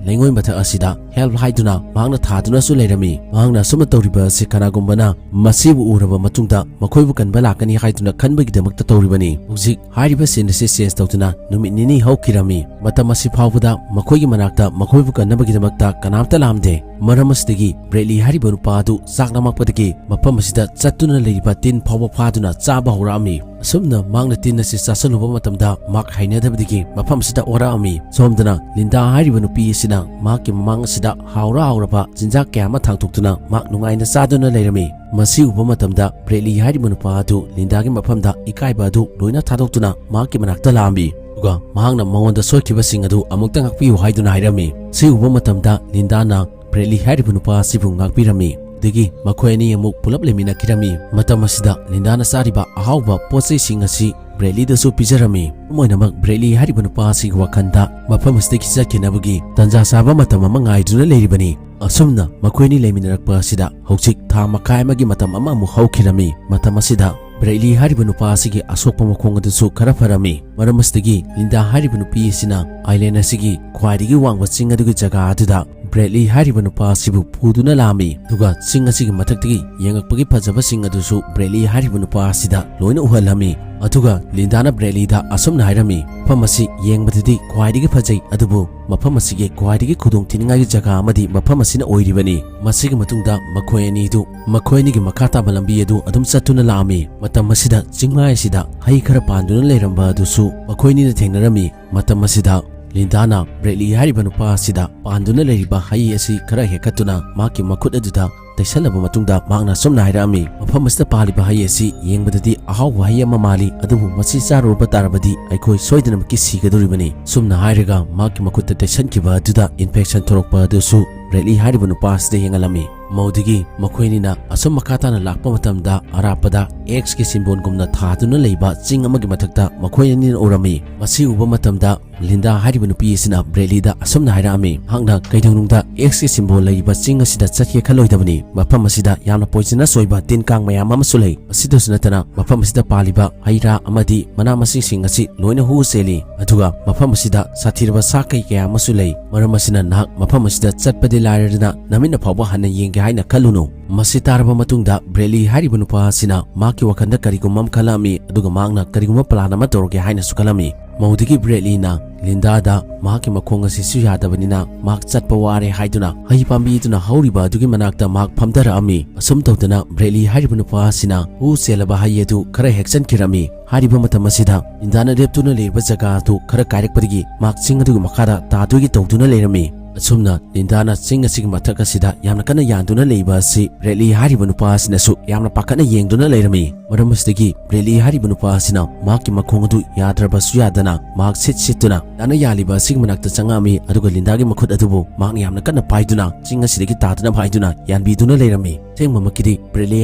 ꯂꯩꯉꯣꯏ ꯃꯊꯛ ꯑꯁꯤꯗ ꯍꯦꯜꯞ ꯍꯥꯏꯗꯨꯅ ꯃꯍꯥꯛꯅ ꯊꯥꯗꯨꯅꯁꯨ ꯂꯩꯔꯝꯃꯤ꯫ ꯃꯍꯥꯛꯅ ꯑꯁꯨꯝꯅ ꯇꯧꯔꯤꯕ ꯑꯁꯤ ꯀꯅꯥꯒꯨꯝꯕꯅ ꯃꯁꯤꯕꯨ ꯎꯔꯕ ꯃꯇꯨꯡꯗ ꯃꯈꯣꯏꯕꯨ ꯀꯟꯕ ꯂꯥꯛꯀꯅꯤ ꯍꯥꯏꯗꯨꯅ ꯈꯟꯕꯒꯤꯗꯃꯛꯇ ꯇꯧꯔꯤꯕꯅꯤ꯫ ꯍꯧꯖꯤꯛ ꯍꯥꯏꯔꯤꯕ ꯁꯤꯟ ꯑꯁꯤ ꯆꯦꯟꯖ ꯇꯧꯗꯨꯅ ꯅꯨꯃꯤꯠ ꯅꯤꯅꯤ ꯍꯧꯈꯤꯔꯝꯃꯤ꯫ ꯃꯇꯝ ꯑꯁꯤ ꯐꯥꯎꯕꯗ ꯃꯈꯣꯏꯒꯤ ꯃꯅꯥꯛꯇ ꯃꯈꯣꯏꯕꯨ ꯀꯟꯅꯕꯒꯤꯗꯃꯛꯇ ꯀꯅꯥꯝꯇ ꯂꯥꯛꯑꯝꯗꯦ꯫ ꯃꯔꯝ ꯑꯁꯤꯗꯒꯤ ꯕ꯭ꯔꯦꯗꯂꯤ ꯍꯥꯏꯔꯤꯕ ꯅꯨꯄꯥ ꯑꯗꯨ ꯆꯥꯛ ꯂꯥꯝꯃꯛꯄꯗꯒꯤ ꯃꯐꯝ ꯑꯁꯤꯗ ꯆꯠꯇꯨꯅ ꯂꯩꯔꯤꯕ ꯇꯤꯟ ꯐꯥꯎꯕ ꯐꯥꯗꯨꯅ ꯆꯥꯕ ꯍꯧꯔꯛꯑꯝꯃꯤ꯫ ꯑꯁꯨꯝꯅ ꯃꯍꯥꯛꯅ ꯇꯤꯟ ꯑꯁꯤ ꯆꯥꯁꯤꯜꯂꯨꯕ ꯃꯇꯝꯗ ꯃꯍꯥꯛ ꯍꯩꯅꯗꯕꯗꯒꯤ ꯃꯐꯝ ꯑꯁꯤꯗ ꯑꯣꯔꯛꯑꯝꯃꯤ꯫ ꯁꯣꯝꯗꯅ ꯂꯤꯟꯗꯥ ꯍꯥꯏꯔꯤꯕ ꯅꯨꯄꯤ ꯑꯁꯤꯅ ꯃꯍꯥꯛꯀꯤ ꯃꯃꯥꯡ ꯑꯁꯤꯗ ꯍꯥꯎꯔ ꯍꯥꯎꯔꯕ ꯆꯤꯟꯖꯥꯛ ꯀꯌꯥ ꯑꯃ ꯊꯥꯡꯇꯣꯛꯇꯨꯅ ꯃꯍꯥꯛ ꯅꯨꯡꯉꯥꯏꯅ ꯆꯥꯗꯨꯅ ꯂꯩꯔꯝꯃꯤ꯫ ꯃꯁꯤ ꯎꯕ ꯃꯇꯝꯗ ꯕ꯭ꯔꯦꯗꯂꯤ ꯍꯥꯏꯔꯤꯕ ꯅꯨꯄꯥ ꯑꯗꯨ ꯂꯤꯟꯗꯥꯒꯤ ꯃꯐꯝꯗ ꯏꯀꯥꯏꯕ ꯑꯗꯨ ꯂꯣꯏꯅ ꯊꯥꯗꯣꯛꯇꯨꯅ ꯃꯍꯥꯛꯀꯤ ꯃꯅꯥꯛꯇ ꯂꯥꯛꯑꯝꯃꯤ꯫ ꯑꯗꯨꯒ ꯃꯍꯥꯛꯅ ꯃꯉꯣꯟꯗ ꯁꯣꯏꯈꯤꯕꯁꯤꯡ ꯑꯗꯨ ꯑꯃꯨꯛꯇ ꯉꯥꯛꯄꯤꯌꯨ ꯍꯥꯏꯗꯨꯅ ꯍꯥꯏꯔꯝꯃꯤ꯫ ꯁꯤ ꯎꯕ ꯃꯇꯝꯗ ꯂꯤꯟꯗꯥꯅ ꯕ꯭ꯔꯦꯗꯂꯤ ꯍꯥꯏꯔꯤꯕ ꯅꯨꯄꯥ ꯑꯁꯤꯕꯨ ꯉꯥꯛꯄꯤꯔꯝꯃꯤ꯫ ꯑꯗꯒꯤ ꯃꯈꯣꯏ ꯑꯅꯤ ꯑꯃꯨꯛ ꯄꯨꯂꯞ ꯂꯩꯃꯤꯟꯅꯈꯤꯔꯝꯃꯤ꯫ ꯃꯇꯝ ꯑꯁꯤꯗ ꯂꯤꯟꯗꯥꯅ ꯆꯥꯔꯤꯕ ꯑꯍꯥꯎꯕ ꯄꯣꯠ ꯆꯩꯁꯤꯡ ꯑꯁꯤ ꯕ꯭ꯔꯦꯗꯂꯤꯗꯁꯨ ꯄꯤꯖꯔꯝꯃꯤ꯫ ꯃꯔꯝ ꯑꯣꯏꯅꯃꯛ ꯕ꯭ꯔꯦꯗꯂꯤ ꯍꯥꯏꯔꯤꯕ ꯅꯨꯄꯥ ꯑꯁꯤꯒꯤ ꯋꯥꯈꯜꯗ ꯃꯐꯝ ꯑꯁꯤꯗꯒꯤ ꯆꯠꯈꯤꯅꯕꯒꯤ ꯇꯟꯖꯥ ꯆꯥꯕ ꯃꯇꯝ ꯑꯃ ꯉꯥꯏꯗꯨꯅ ꯂꯩꯔꯤꯕꯅꯤ꯫ ꯑꯁꯨꯝꯅ ꯃꯈꯣꯏ ꯑꯅꯤ ꯂꯩꯃꯤꯟꯅꯔꯛꯄ ꯑꯁꯤꯗ ꯍꯧꯖꯤꯛ ꯊꯥ ꯃꯈꯥꯏ ꯑꯃꯒꯤ ꯃꯇꯝ ꯑꯃ ꯑꯃꯨꯛ ꯍꯧꯈꯤꯔꯝꯃꯤ꯫ ꯃꯇꯝ ꯑꯁꯤꯗ ꯕ꯭ꯔꯦꯗꯂꯤ ꯍꯥꯏꯔꯤꯕ ꯅꯨꯄꯥ ꯑꯁꯤꯒꯤ ꯑꯁꯣꯛꯄ ꯃꯈꯣꯡ ꯑꯗꯨꯁꯨ ꯈꯔ ꯐꯔꯝꯃꯤ꯫ ꯃꯔꯝ ꯑꯁꯤꯗꯒꯤ ꯂꯤꯟꯗꯥ ꯍꯥꯏꯔꯤꯕ ꯅꯨꯄꯤ ꯑꯁꯤꯅ ꯑꯥꯏꯂꯦꯟ ꯑꯁꯤꯒꯤ ꯈ꯭ꯋꯥꯏꯗꯒꯤ ꯋꯥꯡꯕ ꯆꯤꯡ ꯑꯗꯨꯒꯤ ꯖꯒꯥ ꯑꯗꯨꯗ ꯕ꯭ꯔꯦꯗꯂꯤ ꯍꯥꯏꯔꯤꯕ ꯅꯨꯄꯥ ꯑꯁꯤꯕꯨ ꯄꯨꯗꯨꯅ ꯂꯥꯛꯑꯝꯃꯤ꯫ ꯑꯗꯨꯒ ꯆꯤꯡ ꯑꯁꯤꯒꯤ ꯃꯊꯛꯇꯒꯤ ꯌꯦꯡꯉꯛꯄꯒꯤ ꯐꯖꯕꯁꯤꯡ ꯑꯗꯨꯁꯨ ꯕ꯭ꯔꯦꯗꯂꯤ ꯍꯥꯏꯔꯤꯕ ꯅꯨꯄꯥ ꯑꯁꯤꯗ ꯂꯣꯏꯅ ꯎꯍꯜꯂꯝꯃꯤ꯫ ꯑꯗꯨꯒ ꯂꯤꯟꯗꯥꯅ ꯕ꯭ꯔꯦꯗꯂꯤꯗ ꯑꯁꯨꯝꯅ ꯍꯥꯏꯔꯝꯃꯤ, "ꯃꯐꯝ ꯑꯁꯤ ꯌꯦꯡꯕꯗꯗꯤ ꯈ꯭ꯋꯥꯏꯗꯒꯤ ꯐꯖꯩ, ꯑꯗꯨꯕꯨ ꯃꯐꯝ ꯑꯁꯤꯒꯤ ꯈ꯭ꯋꯥꯏꯗꯒꯤ ꯈꯨꯗꯣꯡꯊꯤꯅꯤꯡꯉꯥꯏꯒꯤ ꯖꯒꯥ ꯑꯃꯗꯤ ꯃꯐꯝ ꯑꯁꯤꯅ ꯑꯣꯏꯔꯤꯕꯅꯤ"꯫ ꯃꯁꯤꯒꯤ ꯃꯇꯨꯡꯗ ꯃꯈꯣꯏ ꯑꯅꯤꯗꯨ ꯃꯈꯣꯏ ꯑꯅꯤꯒꯤ ꯃꯈꯥ ꯇꯥꯕ ꯂꯝꯕꯤ ꯑꯗꯨ ꯑꯗꯨꯝ ꯆꯠꯇꯨꯅ ꯂꯥꯛꯑꯝꯃꯤ꯫ ꯃꯇꯝ ꯑꯁꯤꯗ ꯆꯤꯡꯃꯥꯏ ꯑꯁꯤꯗ ꯍꯩ ꯈꯔ ꯄꯥꯟꯗꯨꯅ ꯂꯩꯔꯝꯕ ꯑꯗꯨꯁꯨ ꯃꯈꯣꯏ ꯑꯅꯤꯅ ꯊꯦꯡꯅꯔꯝꯃꯤ꯫ ꯃꯇꯝ ꯑꯁꯤꯗ ꯂꯤꯟꯗꯥꯅ ꯕ꯭ꯔꯦꯗꯂꯤ ꯍꯥꯏꯔꯤꯕ ꯅꯨꯄꯥ ꯑꯁꯤꯗ ꯄꯥꯟꯗꯨꯅ ꯂꯩꯔꯤꯕ ꯍꯩ ꯑꯁꯤ ꯈꯔ ꯍꯦꯛꯀꯠꯇꯨꯅ ꯃꯍꯥꯛꯀꯤ ꯃꯈꯨꯠ ꯑꯗꯨꯗ ꯇꯩꯁꯜꯂꯕ ꯃꯇꯨꯡꯗ ꯃꯍꯥꯛꯅ ꯑꯁꯨꯝꯅ ꯍꯥꯏꯔꯛꯑꯝꯃꯤ, "ꯃꯐꯝ ꯑꯁꯤꯗ ꯄꯥꯜꯂꯤꯕ ꯍꯩ ꯑꯁꯤ ꯌꯦꯡꯕꯗꯗꯤ ꯑꯍꯥꯎꯕ ꯍꯩ ꯑꯃ ꯃꯥꯜꯂꯤ, ꯑꯗꯨꯕꯨ ꯃꯁꯤ ꯆꯥꯔꯨꯔꯕ ꯇꯥꯔꯕꯗꯤ ꯑꯩꯈꯣꯏ ꯁꯣꯏꯗꯅꯃꯛꯀꯤ ꯁꯤꯒꯗꯧꯔꯤꯕꯅꯤ"꯫ ꯁꯨꯝꯅ ꯍꯥꯏꯔꯒ ꯃꯍꯥꯛꯀꯤ ꯃꯈꯨꯠꯇ ꯇꯩꯁꯟꯈꯤꯕ ꯑꯗꯨꯗ ꯏꯟꯐꯦꯛꯁꯟ ꯊꯣꯛꯂꯛꯄ ꯑꯗꯨꯁꯨ ꯕ꯭ꯔꯦꯗꯂꯤ ꯍꯥꯏꯔꯤꯕ ꯅꯨꯄꯥ ꯑꯁꯤꯗ ꯌꯦꯡꯍꯜꯂꯝꯃꯤ꯫ ꯃꯧꯗꯒꯤ ꯃꯈꯣꯏ ꯑꯅꯤꯅ ꯑꯁꯨꯝ ꯃꯈꯥ ꯇꯥꯅ ꯂꯥꯛꯄ ꯃꯇꯝꯗ, ꯑꯔꯥꯞꯄꯗ X ꯀꯤ ꯁꯤꯝꯕꯣꯜꯒꯨꯝꯅ ꯊꯥꯗꯨꯅ ꯂꯩꯕ ꯆꯤꯡ ꯑꯃꯒꯤ ꯃꯊꯛꯇ ꯃꯈꯣꯏ ꯑꯅꯤꯅ ꯎꯔꯝꯃꯤ꯫ ꯃꯁꯤ ꯎꯕ ꯃꯇꯝꯗ ꯂꯤꯟꯗꯥ ꯍꯥꯏꯔꯤꯕ ꯅꯨꯄꯤ ꯑꯁꯤꯅ ꯕ꯭ꯔꯦꯗꯂꯤꯗ ꯑꯁꯨꯝꯅ ꯍꯥꯏꯔꯛꯑꯝꯃꯤ, "ꯃꯍꯥꯛꯅ ꯀꯩꯗꯧꯅꯨꯡꯗ X ꯀꯤ ꯁꯤꯝꯕꯣꯜ ꯂꯩꯔꯤꯕ ꯆꯤꯡ ꯑꯁꯤꯗ ꯆꯠꯀꯦ ꯈꯜꯂꯣꯏꯗꯕꯅꯤ꯫ ꯃꯐꯝ ꯑꯁꯤꯗ ꯌꯥꯝꯅ poisonous ꯑꯣꯏꯕ ꯇꯤꯟ ꯀꯥꯡ ꯃꯌꯥꯝ ꯑꯃꯁꯨ ꯂꯩ꯫ ꯑꯁꯤꯗꯁꯨ ꯅꯠꯇꯅ ꯃꯐꯝ ꯑꯁꯤꯗ ꯄꯥꯜꯂꯤꯕ ꯍꯩ ꯔꯥ ꯑꯃꯗꯤ ꯃꯅꯥ ꯃꯁꯤꯡꯁꯤꯡ ꯑꯁꯤ ꯂꯣꯏꯅ ꯍꯨ ꯆꯦꯜꯂꯤ꯫ ꯑꯗꯨꯒ ꯃꯐꯝ ꯑꯁꯤꯗ ꯁꯥꯊꯤꯔꯕ ꯁꯥ ꯀꯩ ꯀꯌꯥ ꯑꯃꯁꯨ ꯂꯩ꯫ ꯃꯔꯝ ꯑꯁꯤꯅ ꯅꯍꯥꯛ ꯃꯐꯝ ꯑꯁꯤꯗ ꯆꯠꯄꯗꯤ ꯂꯥꯏꯔꯗꯅ ꯅꯃꯤꯠꯅ ꯐꯥꯎꯕ ꯍꯟꯅ ꯌꯦꯡꯒꯦ ꯍꯥꯏꯅ ꯈꯜꯂꯨꯅꯨ"꯫ ꯃꯁꯤ ꯇꯥꯔꯕ ꯃꯇꯨꯡꯗ ꯕ꯭ꯔꯦꯗꯂꯤ ꯍꯥꯏꯔꯤꯕ ꯅꯨꯄꯥ ꯑꯁꯤꯅ ꯃꯍꯥꯛꯀꯤ ꯋꯥꯈꯜꯗ ꯀꯔꯤꯒꯨꯝꯕ ꯑꯃ ꯈꯜꯂꯛꯑꯝꯃꯤ, ꯑꯗꯨꯒ ꯃꯍꯥꯛꯅ ꯀꯔꯤꯒꯨꯝꯕ plan ꯑꯃ ꯇꯧꯔꯒꯦ ꯍꯥꯏꯅꯁꯨ ꯈꯜꯂꯝꯃꯤ꯫ ꯃꯧꯗꯒꯤ ꯕ꯭ꯔꯦꯗꯂꯤꯅ ꯂꯤꯟꯗꯥꯗ ꯃꯍꯥꯛꯀꯤ ꯃꯈꯣꯡ ꯑꯁꯤꯁꯨ ꯌꯥꯗꯕꯅꯤꯅ ꯃꯍꯥꯛ ꯆꯠꯄ ꯋꯥꯔꯦ ꯍꯥꯏꯗꯨꯅ ꯍꯩ ꯄꯥꯝꯕꯤꯗꯨꯅ ꯍꯧꯔꯤꯕ ꯑꯗꯨꯒꯤ ꯃꯅꯥꯛꯇ ꯃꯍꯥꯛ ꯐꯝꯊꯔꯛꯑꯝꯃꯤ꯫ ꯑꯁꯨꯝ ꯇꯧꯗꯅ ꯕ꯭ꯔꯦꯗꯂꯤ ꯍꯥꯏꯔꯤꯕ ꯅꯨꯄꯥ ꯑꯁꯤꯅ ꯍꯨ ꯆꯦꯜꯂꯕ ꯍꯩ ꯑꯗꯨ ꯈꯔ ꯍꯦꯛꯆꯟꯈꯤꯔꯝꯃꯤ꯫ ꯍꯥꯏꯔꯤꯕ ꯃꯇꯝ ꯑꯁꯤꯗ ꯂꯤꯟꯗꯥꯅ ꯂꯦꯞꯇꯨꯅ ꯂꯩꯔꯤꯕ ꯖꯒꯥ ꯑꯗꯨ ꯈꯔ ꯀꯥꯏꯔꯛꯄꯗꯒꯤ ꯃꯍꯥꯛ ꯆꯤꯡ ꯑꯗꯨꯒꯤ ꯃꯈꯥꯗ ꯇꯥꯗꯣꯏꯒꯤ ꯇꯧꯗꯨꯅ ꯂꯩꯔꯝꯃꯤ꯫ ꯑꯁꯨꯝꯅ ꯂꯤꯟꯗꯥꯅ ꯆꯤꯡ ꯑꯁꯤꯒꯤ ꯃꯊꯛ ꯑꯁꯤꯗ ꯌꯥꯝꯅ ꯀꯟꯅ ꯌꯥꯟꯗꯨꯅ ꯂꯩꯕ ꯑꯁꯤ ꯕ꯭ꯔꯦꯗꯂꯤ ꯍꯥꯏꯔꯤꯕ ꯅꯨꯄꯥ ꯑꯁꯤꯅꯁꯨ ꯌꯥꯝꯅ ꯄꯥꯈꯠꯅ ꯌꯦꯡꯗꯨꯅ ꯂꯩꯔꯝꯃꯤ꯫ ꯃꯔꯝ ꯑꯁꯤꯗꯒꯤ ꯕ꯭ꯔꯦꯗꯂꯤ ꯍꯥꯏꯔꯤꯕ ꯅꯨꯄꯥ ꯑꯁꯤꯅ ꯃꯍꯥꯛꯀꯤ ꯃꯈꯣꯡ ꯑꯗꯨ ꯌꯥꯗ꯭ꯔꯕꯁꯨ ꯌꯥꯗꯅ ꯃꯍꯥꯛ ꯁꯤꯠ ꯁꯤꯠꯇꯨꯅ ꯂꯤꯟꯗꯥꯅ ꯌꯥꯜꯂꯤꯕ ꯑꯁꯤꯒꯤ ꯃꯅꯥꯛꯇ ꯆꯪꯉꯛꯑꯝꯃꯤ, ꯑꯗꯨꯒ ꯂꯤꯟꯗꯥꯒꯤ ꯃꯈꯨꯠ ꯑꯗꯨꯕꯨ ꯃꯍꯥꯛꯅ ꯌꯥꯝꯅ ꯀꯟꯅ ꯄꯥꯏꯗꯨꯅ ꯆꯤꯡ ꯑꯁꯤꯗꯒꯤ ꯇꯥꯗꯅꯕ ꯍꯥꯏꯗꯨꯅ ꯌꯥꯟꯕꯤꯗꯨꯅ ꯂꯩꯔꯝꯃꯤ꯫ ꯑꯁꯦꯡꯕꯃꯛꯀꯤꯗꯤ ꯕ꯭ꯔꯦꯗꯂꯤ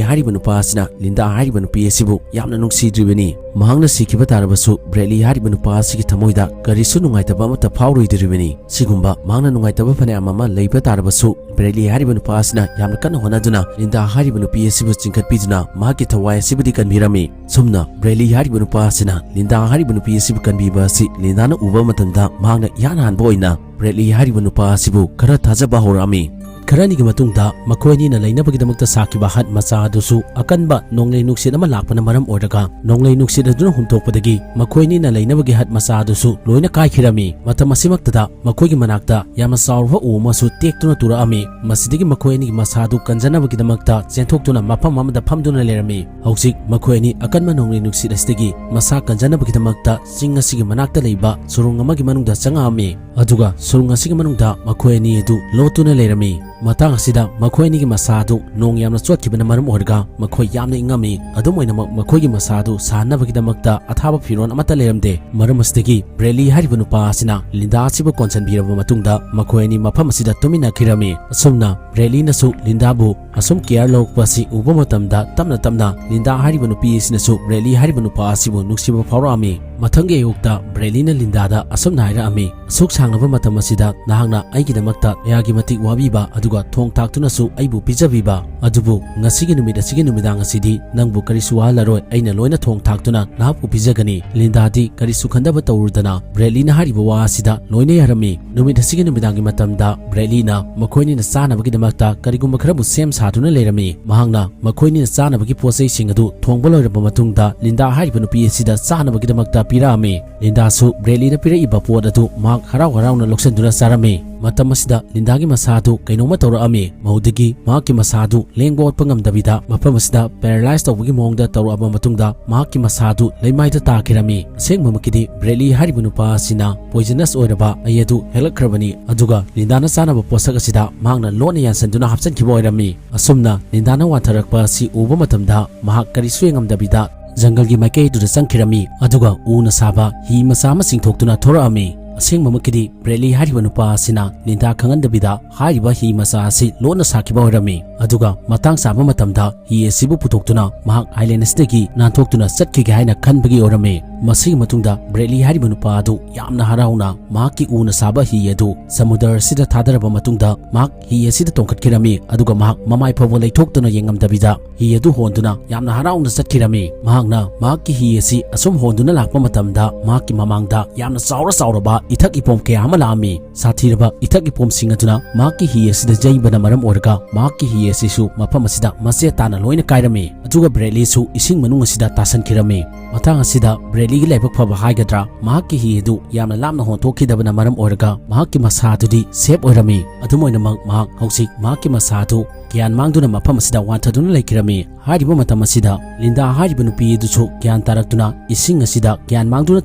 ꯍꯥꯏꯔꯤꯕ ꯅꯨꯄꯥ ꯑꯁꯤꯅ ꯂꯤꯟꯗꯥ ꯍꯥꯏꯔꯤꯕ ꯅꯨꯄꯤ ꯑꯁꯤꯕꯨ ꯌꯥꯝꯅ ꯅꯨꯡꯁꯤꯗ꯭ꯔꯤꯕꯅꯤ꯫ ꯃꯍꯥꯛꯅ ꯁꯤꯈꯤꯕ ꯇꯥꯔꯕꯁꯨ ꯕ꯭ꯔꯦꯗꯂꯤ ꯍꯥꯏꯔꯤꯕ ꯅꯨꯄꯥ ꯑꯁꯤꯒꯤ ꯊꯃꯣꯏꯗ ꯀꯔꯤꯁꯨ ꯅꯨꯡꯉꯥꯏꯇꯕ ꯑꯃꯠꯇ ꯐꯥꯎꯔꯣꯏꯗꯣꯔꯤꯕꯅꯤ꯫ ꯁꯤꯒꯨꯝꯕ ꯃꯍꯥꯛꯅ ꯅꯨꯡꯉꯥꯏꯇꯕ ꯐꯅꯌꯥꯝ ꯑꯃ ꯂꯩꯕ ꯇꯥꯔꯕꯁꯨ, ꯕ꯭ꯔꯦꯗꯂꯤ ꯍꯥꯏꯔꯤꯕ ꯅꯨꯄꯥ ꯑꯁꯤꯅ ꯌꯥꯝꯅ ꯀꯟꯅ ꯍꯣꯠꯅꯗꯨꯅ ꯂꯤꯟꯗꯥ ꯍꯥꯏꯔꯤꯕ ꯅꯨꯄꯤ ꯑꯁꯤꯕꯨ ꯆꯤꯡꯈꯠꯄꯤꯗꯨꯅ ꯃꯍꯥꯛꯀꯤ ꯊꯋꯥꯏ ꯑꯁꯤꯕꯨꯗꯤ ꯀꯟꯕꯤꯔꯝꯃꯤ꯫ ꯁꯨꯝꯅ ꯕ꯭ꯔꯦꯗꯂꯤ ꯍꯥꯏꯔꯤꯕ ꯅꯨꯄꯥ ꯑꯁꯤꯅ ꯂꯤꯟꯗꯥ ꯍꯥꯏꯔꯤꯕ ꯅꯨꯄꯤ ꯑꯁꯤꯕꯨ ꯀꯟꯕꯤꯕ ꯑꯁꯤ ꯂꯤꯟꯗꯥꯅ ꯎꯕ ꯃꯇꯝꯗ ꯃꯍꯥꯛꯅ ꯏꯍꯥꯟ ꯍꯥꯟꯕ ꯑꯣꯏꯅ ꯕ꯭ꯔꯦꯗꯂꯤ ꯍꯥꯏꯔꯤꯕ ꯅꯨꯄꯥ ꯑꯁꯤꯕꯨ ꯈꯔ ꯊꯥꯖꯕ ꯍꯧꯔꯛꯑꯝꯃꯤ꯫ ꯈꯔꯅꯤꯒꯤ ꯃꯇꯨꯡꯗ ꯃꯈꯣꯏ ꯑꯅꯤꯅ ꯂꯩꯅꯕꯒꯤꯗꯃꯛꯇ ꯁꯥꯈꯤꯕ ꯍꯠ ꯃꯆꯥ ꯑꯗꯨꯁꯨ ꯑꯀꯟꯕ ꯅꯣꯡꯂꯩ ꯅꯨꯡꯁꯤꯠ ꯑꯃ ꯂꯥꯛꯄꯅ ꯃꯔꯝ ꯑꯣꯏꯔꯒ ꯅꯣꯡꯂꯩ ꯅꯨꯡꯁꯤꯠ ꯑꯗꯨꯅ ꯍꯨꯝꯇꯣꯛꯄꯗꯒꯤ ꯃꯈꯣꯏ ꯑꯅꯤꯅ ꯂꯩꯅꯕꯒꯤ ꯍꯠ ꯃꯆꯥ ꯑꯗꯨꯁꯨ ꯂꯣꯏꯅ ꯀꯥꯏꯈꯤꯔꯝꯃꯤ꯫ ꯃꯇꯝ ꯑꯁꯤꯃꯛꯇꯗ ꯃꯈꯣꯏꯒꯤ ꯃꯅꯥꯛꯇ ꯌꯥꯝꯅ ꯆꯥꯎꯔꯕ ꯎ ꯑꯃꯁꯨ ꯇꯦꯛꯇꯨꯅ ꯇꯨꯔꯛꯑꯝꯃꯤ꯫ ꯃꯁꯤꯗꯒꯤ ꯃꯈꯣꯏ ꯑꯅꯤꯒꯤ ꯃꯁꯥꯗꯨ ꯀꯟꯖꯅꯕꯒꯤꯗꯃꯛꯇ ꯆꯦꯟꯊꯣꯛꯇꯨꯅ ꯃꯐꯝ ꯑꯃꯗ ꯐꯝꯗꯨꯅ ꯂꯩꯔꯝꯃꯤ꯫ ꯍꯧꯖꯤꯛ ꯃꯈꯣꯏ ꯑꯅꯤ ꯑꯀꯟꯕ ꯅꯣꯡꯂꯩ ꯅꯨꯡꯁꯤꯠ ꯑꯁꯤꯗꯒꯤ ꯃꯁꯥ ꯀꯟꯖꯅꯕꯒꯤꯗꯃꯛꯇ ꯆꯤꯡ ꯑꯁꯤꯒꯤ ꯃꯅꯥꯛꯇ ꯂꯩꯕ ꯁꯨꯔꯨꯡ ꯑꯃꯒꯤ ꯃꯅꯨꯡꯗ ꯆꯪꯉꯛꯑꯝꯃꯤ꯫ ꯑꯗꯨꯒ ꯁꯨꯔꯨꯡ ꯑꯁꯤꯒꯤ ꯃꯅꯨꯡꯗ ꯃꯈꯣꯏ ꯑꯅꯤ ꯑꯗꯨ ꯂꯣꯠꯇꯨꯅ ꯂꯩꯔꯝꯃꯤ꯫ ꯃꯇꯥꯡ ꯑꯁꯤꯗ ꯃꯈꯣꯏ ꯑꯅꯤꯒꯤ ꯃꯁꯥ ꯑꯗꯨ ꯅꯣꯡ ꯌꯥꯝꯅ ꯆꯣꯠꯈꯤꯕꯅ ꯃꯔꯝ ꯑꯣꯏꯔꯒ ꯃꯈꯣꯏ ꯌꯥꯝꯅ ꯏꯪꯉꯝꯃꯤ꯫ ꯑꯗꯨꯝ ꯑꯣꯏꯅꯃꯛ, ꯃꯈꯣꯏꯒꯤ ꯃꯁꯥ ꯑꯗꯨ ꯁꯥꯍꯟꯅꯕꯒꯤꯗꯃꯛꯇ ꯑꯊꯥꯕ ꯐꯤꯔꯣꯜ ꯑꯃꯠꯇ ꯂꯩꯔꯝꯗꯦ꯫ ꯃꯔꯝ ꯑꯁꯤꯗꯒꯤ ꯕ꯭ꯔꯦꯗꯂꯤ ꯍꯥꯏꯔꯤꯕ ꯅꯨꯄꯥ ꯑꯁꯤꯅ ꯂꯤꯟꯗꯥ ꯑꯁꯤꯕꯨ ꯀꯣꯟꯁꯤꯟꯕꯤꯔꯕ ꯃꯇꯨꯡꯗ ꯃꯈꯣꯏ ꯑꯅꯤ ꯃꯐꯝ ꯑꯁꯤꯗ ꯇꯨꯃꯤꯟꯅꯈꯤꯔꯝꯃꯤ꯫ ꯑꯁꯨꯝꯅ ꯕ꯭ꯔꯦꯗꯂꯤꯅꯁꯨ ꯂꯤꯟꯗꯥꯕꯨ ꯑꯁꯨꯝ ꯀꯤꯌꯔ ꯂꯧꯔꯛꯄ ꯑꯁꯤ ꯎꯕ ꯃꯇꯝꯗ ꯇꯞꯅ ꯇꯞꯅ ꯂꯤꯟꯗꯥ ꯍꯥꯏꯔꯤꯕ ꯅꯨꯄꯤ ꯑꯁꯤꯅꯁꯨ ꯕ꯭ꯔꯦꯗꯂꯤ ꯍꯥꯏꯔꯤꯕ ꯅꯨꯄꯥ ꯑꯁꯤꯕꯨ ꯅꯨꯡꯁꯤꯕ ꯐꯥꯎꯔꯛꯑꯝꯃꯤ꯫ ꯃꯊꯪꯒꯤ ꯑꯌꯨꯛꯇ ꯕ꯭ꯔꯦꯗꯂꯤꯅ ꯂꯤꯟꯗꯥꯗ ꯑꯁꯨꯝꯅ ꯍꯥꯏꯔꯛꯑꯝꯃꯤ, "ꯑꯁꯨꯛ ꯁꯥꯡꯂꯕ ꯃꯇꯝ ꯑꯁꯤꯗ ꯅꯍꯥꯛꯅ ꯑꯩꯒꯤꯗꯃꯛꯇ ꯀꯌꯥꯒꯤ ꯃꯇꯤꯛ ꯋꯥꯕꯤꯕ ꯑꯗꯨꯒ ꯊꯣꯡ ꯊꯥꯛꯇꯨꯅꯁꯨ ꯑꯩꯕꯨ ꯄꯤꯖꯕꯤꯕ, ꯑꯗꯨꯕꯨ ꯉꯁꯤꯒꯤ ꯅꯨꯃꯤꯠ ꯑꯁꯤꯒꯤ ꯅꯨꯃꯤꯗꯥꯡ ꯑꯁꯤꯗꯤ ꯅꯪꯕꯨ ꯀꯔꯤꯁꯨ ꯋꯥꯍꯜꯂꯔꯣꯏ, ꯑꯩꯅ ꯂꯣꯏꯅ ꯊꯣꯡ ꯊꯥꯛꯇꯨꯅ ꯅꯍꯥꯛꯄꯨ ꯄꯤꯖꯒꯅꯤ꯫" ꯂꯤꯟꯗꯥꯗꯤ ꯀꯔꯤꯁꯨ ꯈꯟꯗꯕ ꯇꯧꯔꯨꯗꯅ ꯕ꯭ꯔꯦꯗꯂꯤꯅ ꯍꯥꯏꯔꯤꯕ ꯋꯥ ꯑꯁꯤꯗ ꯂꯣꯏꯅ ꯌꯥꯔꯝꯃꯤ꯫ ꯅꯨꯃꯤꯠ ꯑꯁꯤꯒꯤ ꯅꯨꯃꯤꯗꯥꯡꯒꯤ ꯃꯇꯝꯗ ꯕ꯭ꯔꯦꯗꯂꯤꯅ ꯃꯈꯣꯏꯅꯤꯅ ꯆꯥꯅꯕꯒꯤꯗꯃꯛꯇ ꯀꯔꯤꯒꯨꯝꯕ ꯈꯔꯕꯨ ꯁꯦꯝ ꯁꯥꯗꯨꯅ ꯂꯩꯔꯝꯃꯤ꯫ ꯃꯍꯥꯛꯅ ꯃꯈꯣꯏꯅꯤꯅ ꯆꯥꯅꯕꯒꯤ ꯄꯣꯠꯆꯩꯁꯤꯡ ꯑꯗꯨ ꯊꯣꯡꯕ ꯂꯣꯏꯔꯕ ꯃꯇꯨꯡꯗ ꯂꯤꯟꯗꯥ ꯍꯥꯏꯔꯤꯕ ꯅꯨꯄꯤ ꯑꯁꯤꯗ ꯆꯥꯅꯕꯒꯤꯗꯃꯛꯇ ꯄꯤꯔꯛꯑꯝꯃꯤ꯫ ꯂꯤꯟꯗꯥꯁꯨ ꯕ꯭ꯔꯦꯗꯂꯤꯅ ꯄꯤꯔꯛꯏꯕ ꯄꯣꯠ ꯑꯗꯨ ꯃꯍꯥꯛ ꯍꯔꯥꯎ ꯍꯔꯥꯎꯅ ꯂꯧꯁꯤꯟꯗꯨꯅ ꯆꯥꯔꯝꯃꯤ꯫ ꯃꯇꯝ ꯑꯁꯤꯗ ꯂꯤꯟꯗꯥꯒꯤ ꯃꯁꯥ ꯑꯗꯨ ꯀꯩꯅꯣꯝꯃ ꯇꯧꯔꯛꯑꯝꯃꯤ꯫ ꯃꯍꯧꯗꯒꯤ ꯃꯍꯥꯛꯀꯤ ꯃꯁꯥ ꯑꯗꯨ ꯂꯦꯡꯕ ꯑꯣꯠꯄ ꯉꯝꯗꯕꯤꯗ ꯃꯐꯝ ꯑꯁꯤꯗ ꯄꯦꯔꯥꯂꯥꯏꯁ ꯇꯧꯕꯒꯤ ꯃꯑꯣꯡꯗ ꯇꯧꯔꯛꯑꯕ ꯃꯇꯨꯡꯗ ꯃꯍꯥꯛꯀꯤ ꯃꯁꯥ ꯑꯗꯨ ꯂꯩꯃꯥꯏꯗ ꯇꯥꯈꯤꯔꯝꯃꯤ꯫ ꯑꯁꯦꯡꯕꯃꯛꯀꯤꯗꯤ ꯕ꯭ꯔꯦꯗꯂꯤ ꯍꯥꯏꯔꯤꯕ ꯅꯨꯄꯥ ꯑꯁꯤꯅ ꯄꯣꯏꯖꯅꯁ ꯑꯣꯏꯔꯕ ꯍꯩ ꯑꯗꯨ ꯍꯦꯛꯂꯛꯈ꯭ꯔꯕꯅꯤ, ꯑꯗꯨꯒ ꯂꯤꯟꯗꯥꯅ ꯆꯥꯅꯕ ꯄꯣꯠꯁꯛ ꯑꯁꯤꯗ ꯃꯍꯥꯛꯅ ꯂꯣꯠꯅ ꯌꯥꯟꯁꯤꯟꯗꯨꯅ ꯍꯥꯞꯆꯤꯟꯈꯤꯕ ꯑꯣꯏꯔꯝꯃꯤ꯫ ꯑꯁꯨꯝꯅ ꯂꯤꯟꯗꯥꯅ ꯋꯥꯟꯊꯔꯛꯄ ꯑꯁꯤ ꯎꯕ ꯃꯇꯝꯗ ꯃꯍꯥꯛ ꯀꯔꯤꯁꯨ ꯌꯦꯡꯉꯝꯗꯕꯤꯗ ꯖꯪꯒꯜꯒꯤ ꯃꯥꯏꯀꯩ ꯑꯗꯨꯗ ꯆꯪꯈꯤꯔꯝꯃꯤ, ꯑꯗꯨꯒ ꯎꯅ ꯁꯥꯕ ꯍꯤ ꯃꯆꯥ ꯑꯃ ꯆꯤꯡꯊꯣꯛꯇꯨꯅ ꯊꯣꯔꯛꯑꯝꯃꯤ꯫ ꯑꯁꯦꯡꯕꯃꯛꯀꯤꯗꯤ ꯕ꯭ꯔꯦꯗꯂꯤ ꯍꯥꯏꯔꯤꯕ ꯅꯨꯄꯥ ꯑꯁꯤꯅ ꯂꯤꯟꯗꯥ ꯈꯪꯍꯟꯗꯕꯤꯗ ꯍꯥꯏꯔꯤꯕ ꯍꯤ ꯃꯆꯥ ꯑꯁꯤ ꯂꯣꯠꯅ ꯁꯥꯈꯤꯕ ꯑꯣꯏꯔꯝꯃꯤ, ꯑꯗꯨꯒ ꯃꯇꯥꯡ ꯆꯥꯕ ꯃꯇꯝꯗ ꯍꯤ ꯑꯁꯤꯕꯨ ꯄꯨꯊꯣꯛꯇꯨꯅ ꯃꯍꯥꯛ ꯑꯥꯏꯂꯦꯟ ꯑꯁꯤꯗꯒꯤ ꯅꯥꯟꯊꯣꯛꯇꯨꯅ ꯆꯠꯈꯤꯒꯦ ꯍꯥꯏꯅ ꯈꯟꯕꯒꯤ ꯑꯣꯏꯔꯝꯃꯤ꯫ ꯃꯁꯤꯒꯤ ꯃꯇꯨꯡꯗ ꯕ꯭ꯔꯦꯗꯂꯤ ꯍꯥꯏꯔꯤꯕ ꯅꯨꯄꯥ ꯑꯗꯨ ꯌꯥꯝꯅ ꯍꯔꯥꯎꯅ ꯃꯍꯥꯛꯀꯤ ꯎꯅ ꯁꯥꯕ ꯍꯤ ꯑꯗꯨ ꯁꯃꯨꯗ꯭ꯔ ꯑꯁꯤꯗ ꯊꯥꯗꯔꯕ ꯃꯇꯨꯡꯗ ꯃꯍꯥꯛ ꯍꯤ ꯑꯁꯤꯗ ꯇꯣꯡꯈꯠꯈꯤꯔꯝꯃꯤ, ꯑꯗꯨꯒ ꯃꯍꯥꯛ ꯃꯃꯥꯏ ꯐꯥꯎꯕ ꯂꯩꯊꯣꯛꯇꯨꯅ ꯌꯦꯡꯉꯝꯗꯕꯤꯗ ꯍꯤ ꯑꯗꯨ ꯍꯣꯟꯗꯨꯅ ꯌꯥꯝꯅ ꯍꯔꯥꯎꯅ ꯆꯠꯈꯤꯔꯝꯃꯤ꯫ ꯃꯍꯥꯛꯅ ꯃꯍꯥꯛꯀꯤ ꯍꯤ ꯑꯁꯤ ꯑꯁꯨꯝ ꯍꯣꯟꯗꯨꯅ ꯂꯥꯛꯄ ꯃꯇꯝꯗ ꯃꯍꯥꯛꯀꯤ ꯃꯃꯥꯡꯗ ꯌꯥꯝꯅ ꯆꯥꯎꯔ ꯆꯥꯎꯔꯕ ꯏꯊꯛ ꯏꯄꯣꯝ ꯀꯌꯥ ꯑꯃ ꯂꯥꯛꯑꯝꯃꯤ꯫ ꯁꯥꯊꯤꯔꯕ ꯏꯊꯛ ꯏꯄꯣꯝꯁꯤꯡ ꯑꯗꯨꯅ ꯃꯍꯥꯛꯀꯤ ꯍꯤ ꯑꯁꯤꯗ ꯌꯩꯕꯅ ꯃꯔꯝ ꯑꯣꯏꯔꯒ ꯃꯍꯥꯛꯀꯤ ꯍꯤ ꯑꯁꯤꯁꯨ ꯃꯐꯝ ꯑꯁꯤꯗ ꯃꯆꯦꯠ ꯇꯥꯅ ꯂꯣꯏꯅ ꯀꯥꯏꯔꯝꯃꯤ, ꯑꯗꯨꯒ ꯕ꯭ꯔꯦꯗꯂꯤꯁꯨ ꯏꯁꯤꯡ ꯃꯅꯨꯡ ꯑꯁꯤꯗ ꯇꯥꯁꯟꯈꯤꯔꯝꯃꯤ꯫ ꯃꯇꯥꯡ ꯑꯁꯤꯗ ꯕ꯭ꯔꯦꯗꯂꯤꯒꯤ ꯂꯥꯏꯕꯛ ꯐꯕ ꯍꯥꯏꯒꯗ꯭ꯔꯥ, ꯃꯍꯥꯛꯀꯤ ꯍꯤ ꯑꯗꯨ ꯌꯥꯝꯅ ꯂꯥꯞꯅ ꯍꯣꯟꯊꯣꯛꯈꯤꯗꯕꯅ ꯃꯔꯝ ꯑꯣꯏꯔꯒ ꯃꯍꯥꯛꯀꯤ ꯃꯁꯥ ꯑꯗꯨꯗꯤ ꯁꯦꯐ ꯑꯣꯏꯔꯝꯃꯤ꯫ ꯑꯗꯨꯝ ꯑꯣꯏꯅꯃꯛ, ꯃꯍꯥꯛ ꯍꯧꯖꯤꯛ ꯃꯍꯥꯛꯀꯤ ꯃꯁꯥ ꯑꯗꯨ ꯒ꯭ꯌꯥꯟ ꯃꯥꯡꯗꯨꯅ ꯃꯐꯝ ꯑꯁꯤꯗ ꯋꯥꯟꯊꯗꯨꯅ ꯂꯩꯈꯤꯔꯝꯃꯤ꯫ ꯍꯥꯏꯔꯤꯕ ꯃꯇꯝ ꯑꯁꯤꯗ ꯂꯤꯟꯗꯥ ꯍꯥꯏꯔꯤꯕ ꯅꯨꯄꯤ ꯑꯗꯨꯁꯨ ꯒ꯭ꯌꯥꯟ ꯇꯥꯔꯛꯇꯨꯅ ꯏꯁꯤꯡ ꯑꯁꯤꯗ ꯒ꯭ꯌꯥꯟ ꯃꯥꯡꯗꯨꯅ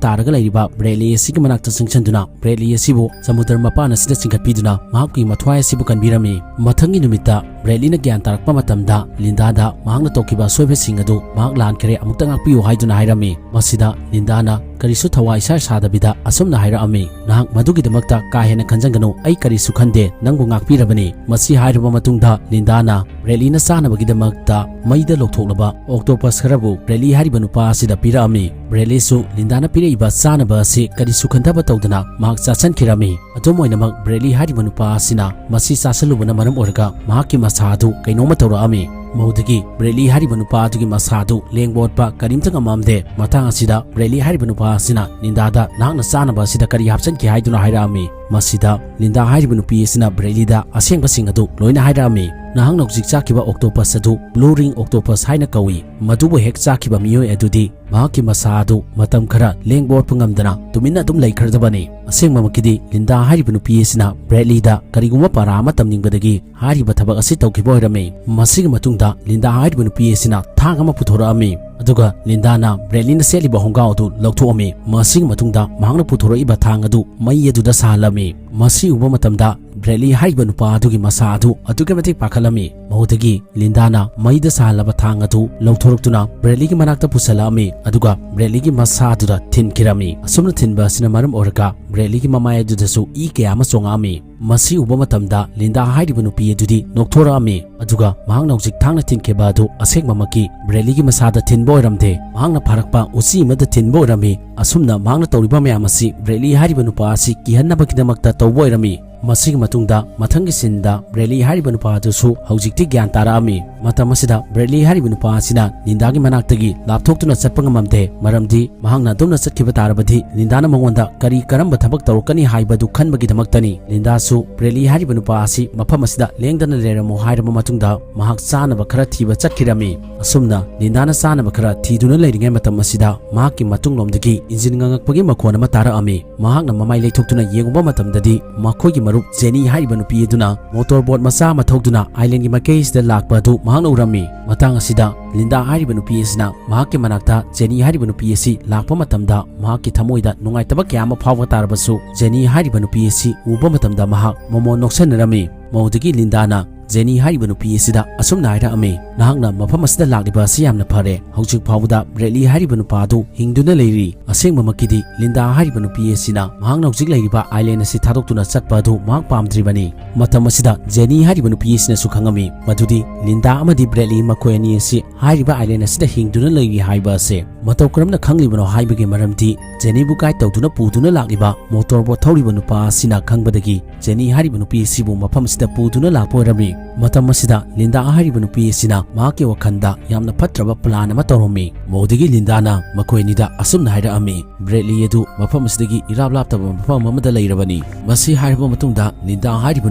ꯇꯥꯔꯒ ꯂꯩꯔꯤꯕ ꯕ꯭ꯔꯦꯗꯂꯤ ꯑꯁꯤꯒꯤ ꯃꯅꯥꯛꯇ ꯆꯪꯁꯤꯟꯗꯨꯅ ꯕ꯭ꯔꯦꯗꯂꯤ ꯑꯁꯤꯕꯨ ꯁꯃꯨꯗ꯭ꯔ ꯃꯄꯥꯟ ꯑꯁꯤꯗ ꯆꯤꯡꯈꯠꯄꯤꯗꯨꯅ ꯃꯍꯥꯛꯀꯤ ꯃꯊ꯭ꯋꯥꯏ ꯑꯁꯤꯕꯨ ꯀꯟꯕꯤꯔꯝꯃꯤ꯫ ꯃꯊꯪꯒꯤ ꯅꯨꯃꯤꯠꯇ ꯕ꯭ꯔꯦꯗꯂꯤꯅ ꯒ꯭ꯌꯥꯟ ꯇꯥꯔꯛꯄ ꯃꯇꯝꯗ ꯂꯤꯟꯗꯥꯗ ꯃꯍꯥꯛꯅ ꯇꯧꯈꯤꯕ ꯑꯁꯣꯏꯕꯁꯤꯡ ꯑꯗꯨ ꯃꯍꯥꯛ ꯂꯥꯟꯈ꯭ꯔꯦ, ꯑꯃꯨꯛꯇ ꯉꯥꯛꯄꯤꯌꯨ ꯍꯥꯏꯗꯨꯅ ꯍꯥꯏꯔꯝꯃꯤ꯫ ꯃꯁꯤꯗ ꯂꯤꯟꯗꯥꯅ ꯀꯔꯤꯁꯨ ꯊꯋꯥ ꯏꯁꯥ ꯁꯥꯗꯕꯤꯗ ꯑꯁꯨꯝꯅ ꯍꯥꯏꯔꯛꯑꯝꯃꯤ, "ꯅꯍꯥꯛ ꯃꯗꯨꯒꯤꯗꯃꯛꯇ ꯀꯥ ꯍꯦꯟꯅ ꯈꯟꯖꯟꯒꯅꯨ, ꯑꯩ ꯀꯔꯤꯁꯨ ꯈꯟꯗꯦ, ꯅꯪꯕꯨ ꯉꯥꯛꯄꯤꯔꯕꯅꯤ"꯫ ꯃꯁꯤ ꯍꯥꯏꯔꯕ ꯃꯇꯨꯡꯗ ꯂꯤꯟꯗꯥꯅ ꯕ꯭ꯔꯦꯗꯂꯤꯅ ꯆꯥꯅꯕꯒꯤꯗꯃꯛꯇ ꯃꯩꯗ ꯂꯧꯊꯣꯛꯂꯕ ꯑꯣꯛꯇꯣꯄꯁ ꯈꯔꯕꯨ ꯕ꯭ꯔꯦꯗꯂꯤ ꯍꯥꯏꯔꯤꯕ ꯅꯨꯄꯥ ꯑꯁꯤꯗ ꯄꯤꯔꯛꯑꯝꯃꯤ꯫ ꯕ꯭ꯔꯦꯗꯂꯤꯁꯨ ꯂꯤꯟꯗꯥꯅ ꯄꯤꯔꯛꯏꯕ ꯆꯥꯅꯕ ꯑꯁꯤ ꯀꯔꯤꯁꯨ ꯈꯟꯊꯕ ꯇꯧꯗꯅ ꯃꯍꯥꯛ ꯆꯥꯁꯟꯈꯤꯔꯝꯃꯤ꯫ ꯑꯗꯨꯝ ꯑꯣꯏꯅꯃꯛ, ꯕ꯭ꯔꯦꯗꯂꯤ ꯍꯥꯏꯔꯤꯕ ꯅꯨꯄꯥ ꯑꯁꯤꯅ ꯃꯁꯤ ꯆꯥꯁꯜꯂꯨꯕꯅ ꯃꯔꯝ ꯑꯣꯏꯔꯒ ꯃꯍꯥꯛꯀꯤ ꯃꯁꯥ ꯑꯗꯨ ꯀꯩꯅꯣꯝꯃ ꯇꯧꯔꯛꯑꯝꯃꯤ꯫ ꯃꯗꯨꯗꯒꯤ ꯕ꯭ꯔꯦꯗꯂꯤ ꯍꯥꯏꯔꯤꯕ ꯅꯨꯄꯥ ꯑꯗꯨꯒꯤ ꯃꯁꯥ ꯑꯗꯨ ꯂꯦꯡꯕ ꯑꯣꯠꯄ ꯀꯔꯤꯝꯇ ꯉꯝꯃꯝꯗꯦ꯫ ꯃꯇꯥꯡ ꯑꯁꯤꯗ ꯕ꯭ꯔꯦꯗꯂꯤ ꯍꯥꯏꯔꯤꯕ ꯅꯨꯄꯥ ꯑꯁꯤꯅ ꯂꯤꯟꯗꯥꯗ ꯅꯍꯥꯛꯅ ꯆꯥꯅꯕ ꯑꯁꯤꯗ ꯀꯔꯤ ꯍꯥꯞꯆꯤꯟꯈꯤ ꯍꯥꯏꯗꯨꯅ ꯍꯥꯏꯔꯛꯑꯝꯃꯤ꯫ ꯃꯁꯤꯗ ꯂꯤꯟꯗꯥ ꯍꯥꯏꯔꯤꯕ ꯅꯨꯄꯤ ꯑꯁꯤꯅ ꯕ꯭ꯔꯦꯗꯂꯤꯗ ꯑꯁꯦꯡꯕꯁꯤꯡ ꯑꯗꯨ ꯂꯣꯏꯅ ꯍꯥꯏꯔꯛꯑꯝꯃꯤ꯫ ꯅꯍꯥꯛꯅ ꯍꯧꯖꯤꯛ ꯆꯥꯈꯤꯕ ꯑꯣꯛꯇꯣꯄꯁ ꯑꯗꯨ ꯕ꯭ꯂꯨ ꯔꯤꯡ ꯑꯣꯛꯇꯣꯄꯁ ꯍꯥꯏꯅ ꯀꯧꯏ꯫ ꯃꯗꯨꯕꯨ ꯍꯦꯛ ꯆꯥꯈꯤꯕ ꯃꯤꯑꯣꯏ ꯑꯗꯨꯗꯤ ꯃꯍꯥꯛꯀꯤ ꯃꯁꯥ ꯑꯗꯨ ꯃꯇꯝ ꯈꯔ ꯂꯦꯡꯕ ꯑꯣꯠꯄ ꯉꯝꯗꯅ ꯇꯨꯃꯤꯟꯅ ꯑꯗꯨꯝ ꯂꯩꯈ꯭ꯔꯗꯕꯅꯤ꯫ ꯑꯁꯦꯡꯕꯃꯛꯀꯤꯗꯤ ꯂꯤꯟꯗꯥ ꯍꯥꯏꯔꯤꯕ ꯅꯨꯄꯤ ꯑꯁꯤꯅ ꯕ꯭ꯔꯦꯗꯂꯤꯗ ꯀꯔꯤꯒꯨꯝꯕ ꯄꯥꯔꯥ ꯑꯃ ꯇꯝꯅꯤꯡꯕꯗꯒꯤ ꯍꯥꯏꯔꯤꯕ ꯊꯕꯛ ꯑꯁꯤ ꯇꯧꯈꯤꯕ ꯑꯣꯏꯔꯝꯃꯤ꯫ ꯃꯁꯤꯒꯤ ꯃꯇꯨꯡꯗ ꯂꯤꯟꯗꯥ ꯍꯥꯏꯔꯤꯕ ꯅꯨꯄꯤ ꯑꯁꯤꯅ ꯊꯥꯡ ꯑꯃ ꯄꯨꯊꯣꯔꯛꯑꯝꯃꯤ꯫ ꯑꯗꯨꯒ ꯂꯤꯟꯗꯥꯅ ꯕ꯭ꯔꯦꯗꯂꯤꯅ ꯁꯦꯠꯂꯤꯕ ꯍꯣꯡꯒꯥꯎ ꯑꯗꯨ ꯂꯧꯊꯣꯛꯑꯝꯃꯤ꯫ ꯃꯁꯤꯒꯤ ꯃꯇꯨꯡꯗ ꯃꯍꯥꯛꯅ ꯄꯨꯊꯣꯔꯛꯏꯕ ꯊꯥꯡ ꯑꯗꯨ ꯃꯩ ꯑꯗꯨꯗ ꯁꯥꯍꯜꯂꯝꯃꯤ꯫ ꯃꯁꯤ ꯎꯕ ꯃꯇꯝꯗ ꯕ꯭ꯔꯦꯗꯂꯤ ꯍꯥꯏꯔꯤꯕ ꯅꯨꯄꯥ ꯑꯗꯨꯒꯤ ꯃꯁꯥ ꯑꯗꯨ ꯑꯗꯨꯛꯀꯤ ꯃꯇꯤꯛ ꯄꯥꯈꯠꯂꯝꯃꯤ꯫ ꯃꯗꯨꯗꯒꯤ ꯂꯤꯟꯗꯥꯅ ꯃꯩꯗ ꯁꯥꯍꯜꯂꯕ ꯊꯥꯡ ꯑꯗꯨ ꯂꯧꯊꯣꯔꯛꯇꯨꯅ ꯕ꯭ꯔꯦꯗꯂꯤꯒꯤ ꯃꯅꯥꯛꯇ ꯄꯨꯁꯜꯂꯛꯑꯝꯃꯤ꯫ ꯑꯗꯨꯒ ꯕ꯭ꯔꯦꯗꯂꯤꯒꯤ ꯃꯁꯥ ꯑꯗꯨꯗ ꯊꯤꯟꯈꯤꯔꯝꯃꯤ꯫ ꯑꯁꯨꯝꯅ ꯊꯤꯟꯕ ꯑꯁꯤꯅ ꯃꯔꯝ ꯑꯣꯏꯔꯒ ꯕ꯭ꯔꯦꯗꯂꯤꯒꯤ ꯃꯃꯥꯏ ꯑꯗꯨꯗꯁꯨ ꯏ ꯀꯌꯥ ꯑꯃ ꯆꯣꯡꯉꯛꯑꯝꯃꯤ꯫ ꯃꯁꯤ ꯎꯕ ꯃꯇꯝꯗ ꯂꯤꯟꯗꯥ ꯍꯥꯏꯔꯤꯕ ꯅꯨꯄꯤ ꯑꯗꯨꯗꯤ ꯅꯣꯛꯊꯣꯔꯛꯑꯝꯃꯤ꯫ ꯑꯗꯨꯒ ꯃꯍꯥꯛꯅ ꯍꯧꯖꯤꯛ ꯊꯥꯡꯅ ꯊꯤꯟꯈꯤꯕ ꯑꯗꯨ ꯑꯁꯦꯡꯕꯃꯛꯀꯤ ꯕ꯭ꯔꯦꯗꯂꯤꯒꯤ ꯃꯁꯥꯗ ꯊꯤꯟꯕ ꯑꯣꯏꯔꯝꯗꯦ꯫ ꯃꯍꯥꯛꯅ ꯐꯥꯔꯛꯄ ꯎꯆꯤ ꯑꯃꯗ ꯊꯤꯟꯕ ꯑꯣꯏꯔꯝꯃꯤ꯫ ꯑꯁꯨꯝꯅ ꯃꯍꯥꯛꯅ ꯇꯧꯔꯤꯕ ꯃꯌꯥꯝ ꯑꯁꯤ ꯕ꯭ꯔꯦꯗꯂꯤ ꯍꯥꯏꯔꯤꯕ ꯅꯨꯄꯥ ꯑꯁꯤ ꯀꯤꯍꯟꯅꯕꯒꯤꯗꯃꯛꯇ ꯇꯧꯕ ꯑꯣꯏꯔꯝꯃꯤ꯫ ꯃꯁꯤꯒꯤ ꯃꯇꯨꯡꯗ ꯃꯊꯪꯒꯤ ꯁꯤꯟꯗ ꯕ꯭ꯔꯦꯗꯂꯤ ꯍꯥꯏꯔꯤꯕ ꯅꯨꯄꯥ ꯑꯗꯨꯁꯨ ꯍꯧꯖꯤꯛꯇꯤ ꯒ꯭ꯌꯥꯟ ꯇꯥꯔꯛꯑꯝꯃꯤ꯫ ꯃꯇꯝ ꯑꯁꯤꯗ ꯕ꯭ꯔꯦꯗꯂꯤ ꯍꯥꯏꯔꯤꯕ ꯅꯨꯄꯥ ꯑꯁꯤꯅ ꯂꯤꯟꯗꯥꯒꯤ ꯃꯅꯥꯛꯇꯒꯤ ꯂꯥꯞꯊꯣꯛꯇꯨꯅ ꯆꯠꯄ ꯉꯝꯃꯝꯗꯦ, ꯃꯔꯝꯗꯤ ꯃꯍꯥꯛꯅ ꯑꯗꯨꯝꯅ ꯆꯠꯈꯤꯕ ꯇꯥꯔꯕꯗꯤ ꯂꯤꯟꯗꯥꯅ ꯃꯉꯣꯟꯗ ꯀꯔꯤ ꯀꯔꯝꯕ ꯊꯕꯛ ꯇꯧꯔꯛꯀꯅꯤ ꯍꯥꯏꯕꯗꯨ ꯈꯟꯕꯒꯤꯗꯃꯛꯇꯅꯤ꯫ ꯂꯤꯟꯗꯥꯁꯨ ꯕ꯭ꯔꯦꯗꯂꯤ ꯍꯥꯏꯔꯤꯕ ꯅꯨꯄꯥ ꯑꯁꯤ ꯃꯐꯝ ꯑꯁꯤꯗ ꯂꯦꯡꯗꯅ ꯂꯩꯔꯝꯃꯨ ꯍꯥꯏꯔꯕ ꯃꯇꯨꯡꯗ ꯃꯍꯥꯛ ꯆꯥꯅꯕ ꯈꯔ ꯊꯤꯕ ꯆꯠꯈꯤꯔꯝꯃꯤ꯫ ꯑꯁꯨꯝꯅ ꯂꯤꯟꯗꯥꯅ ꯆꯥꯅꯕ ꯈꯔ ꯊꯤꯗꯨꯅ ꯂꯩꯔꯤꯉꯩ ꯃꯇꯝ ꯑꯁꯤꯗ ꯃꯍꯥꯛꯀꯤ ꯃꯇꯨꯡꯂꯣꯝꯗꯒꯤ ꯏꯟꯖꯤꯟ ꯉꯪꯉꯛꯄꯒꯤ ꯃꯈꯣꯟ ꯑꯃ ꯇꯥꯔꯛꯑꯝꯃꯤ꯫ ꯃꯍꯥꯛꯅ ꯃꯃꯥꯏ ꯂꯩꯊꯣꯛꯇꯨꯅ ꯌꯦꯡꯉꯨꯕ ꯃꯇꯝꯗꯗꯤ ꯃꯈꯣꯏꯒꯤ ꯃꯔꯨꯞ ꯖꯦꯅꯤ ꯍꯥꯏꯔꯤꯕ ꯅꯨꯄꯤ ꯑꯗꯨꯅ ꯃꯣꯇꯣꯔ ꯕꯣꯠ ꯃꯆꯥ ꯑꯃ ꯊꯧꯗꯨꯅ ꯑꯥꯏꯂꯦꯟꯒꯤ ꯃꯥꯏꯀꯩꯁꯤꯗ ꯂꯥꯛꯄ ꯑꯗꯨ ꯃꯍꯥꯛꯅ ꯎꯔꯝꯃꯤ꯫ ꯃꯇꯥꯡ ꯑꯁꯤꯗ ꯂꯤꯟꯗꯥ ꯍꯥꯏꯔꯤꯕ ꯅꯨꯄꯤ ꯑꯁꯤꯅ ꯃꯍꯥꯛꯀꯤ ꯃꯅꯥꯛꯇ ꯖꯦꯅꯤ ꯍꯥꯏꯔꯤꯕ ꯅꯨꯄꯤ ꯑꯁꯤ ꯂꯥꯛꯄ ꯃꯇꯝꯗ ꯃꯍꯥꯛꯀꯤ ꯊꯃꯣꯏꯗ ꯅꯨꯡꯉꯥꯏꯇꯕ ꯀꯌꯥ ꯑꯃ ꯐꯥꯎꯕ ꯇꯥꯔꯕꯁꯨ, ꯖꯦꯅꯤ ꯍꯥꯏꯔꯤꯕ ꯅꯨꯄꯤ ꯑꯁꯤ ꯎꯕ ꯃꯇꯝꯗ ꯃꯍꯥꯛ ꯃꯃꯣꯟ ꯅꯣꯛꯁꯟꯅꯔꯝꯃꯤ꯫ ꯃꯧꯗꯒꯤ ꯂꯤꯟꯗꯥꯅ ꯖꯦꯅꯤ ꯍꯥꯏꯔꯤꯕ ꯅꯨꯄꯤ ꯑꯁꯤꯗ ꯑꯁꯨꯝꯅ ꯍꯥꯏꯔꯛꯑꯝꯃꯤ, "ꯅꯍꯥꯛꯅ ꯃꯐꯝ ꯑꯁꯤꯗ ꯂꯥꯛꯂꯤꯕ ꯑꯁꯤ ꯌꯥꯝꯅ ꯐꯔꯦ꯫ ꯍꯧꯖꯤꯛ ꯐꯥꯎꯕꯗ ꯕ꯭ꯔꯦꯗꯂꯤ ꯍꯥꯏꯔꯤꯕ ꯅꯨꯄꯥ ꯑꯗꯨ ꯍꯤꯡꯗꯨꯅ ꯂꯩꯔꯤ꯫ ꯑꯁꯦꯡꯕꯃꯛꯀꯤꯗꯤ ꯂꯤꯟꯗꯥ ꯍꯥꯏꯔꯤꯕ ꯅꯨꯄꯤ ꯑꯁꯤꯅ ꯃꯍꯥꯛꯅ ꯍꯧꯖꯤꯛ ꯂꯩꯔꯤꯕ ꯑꯥꯏꯂꯦꯟ ꯑꯁꯤ ꯊꯥꯗꯣꯛꯇꯨꯅ ꯆꯠꯄ ꯑꯗꯨ ꯃꯍꯥꯛ ꯄꯥꯝꯗ꯭ꯔꯤꯕꯅꯤ꯫" ꯃꯇꯝ ꯑꯁꯤꯗ ꯖꯦꯅꯤ ꯍꯥꯏꯔꯤꯕ ꯅꯨꯄꯤ ꯑꯁꯤꯅꯁꯨ ꯈꯪꯉꯝꯃꯤ ꯃꯗꯨꯗꯤ ꯂꯤꯟꯗꯥ ꯑꯃꯗꯤ ꯕ꯭ꯔꯦꯗꯂꯤ ꯃꯈꯣꯏ ꯑꯅꯤ ꯑꯁꯤ ꯍꯥꯏꯔꯤꯕ ꯑꯥꯏꯂꯦꯟ ꯑꯁꯤꯗ ꯍꯤꯡꯗꯨꯅ ꯂꯩꯔꯤ ꯍꯥꯏꯕ ꯑꯁꯤ꯫ ꯃꯇꯧ ꯀꯔꯝꯅ ꯈꯪꯂꯤꯕꯅꯣ ꯍꯥꯏꯕꯒꯤ ꯃꯔꯝꯗꯤ ꯖꯦꯅꯤꯕꯨ ꯒꯥꯏꯗ ꯇꯧꯗꯨꯅ ꯄꯨꯗꯨꯅ ꯂꯥꯛꯂꯤꯕ ꯃꯣꯇꯣꯔ ꯕꯣꯠ ꯊꯧꯔꯤꯕ ꯅꯨꯄꯥ ꯑꯁꯤꯅ ꯈꯪꯕꯗꯒꯤ ꯖꯦꯅꯤ ꯍꯥꯏꯔꯤꯕ ꯅꯨꯄꯤ ꯑꯁꯤꯕꯨ ꯃꯐꯝ ꯑꯁꯤꯗ ꯄꯨꯗꯨꯅ ꯂꯥꯛꯄ ꯑꯣꯏꯔꯝꯃꯤ꯫ ꯃꯇꯝ ꯑꯁꯤꯗ ꯂꯤꯟꯗꯥ ꯍꯥꯏꯔꯤꯕ ꯅꯨꯄꯤ ꯑꯁꯤꯅ ꯃꯍꯥꯛꯀꯤ ꯋꯥꯈꯜꯗ ꯌꯥꯝꯅ ꯐꯠꯇ꯭ꯔꯕ ꯄ꯭ꯂꯥꯟ ꯑꯃ ꯇꯧꯔꯝꯃꯤ꯫ ꯃꯧꯗꯒꯤ ꯂꯤꯟꯗꯥꯅ ꯃꯈꯣꯏ ꯑꯅꯤꯗ ꯑꯁꯨꯝꯅ ꯍꯥꯏꯔꯛꯑꯝꯃꯤ, "ꯕ꯭ꯔꯦꯗꯂꯤ ꯑꯗꯨ ꯃꯐꯝ ꯑꯁꯤꯗꯒꯤ ꯏꯔꯥꯞ ꯂꯥꯞꯇꯕ ꯃꯐꯝ ꯑꯃꯗ ꯂꯩꯔꯕꯅꯤ꯫" ꯃꯁꯤ ꯍꯥꯏꯔꯕ ꯃꯇꯨꯡꯗ ꯂꯤꯟꯗꯥ ꯍꯥꯏꯔꯤꯕ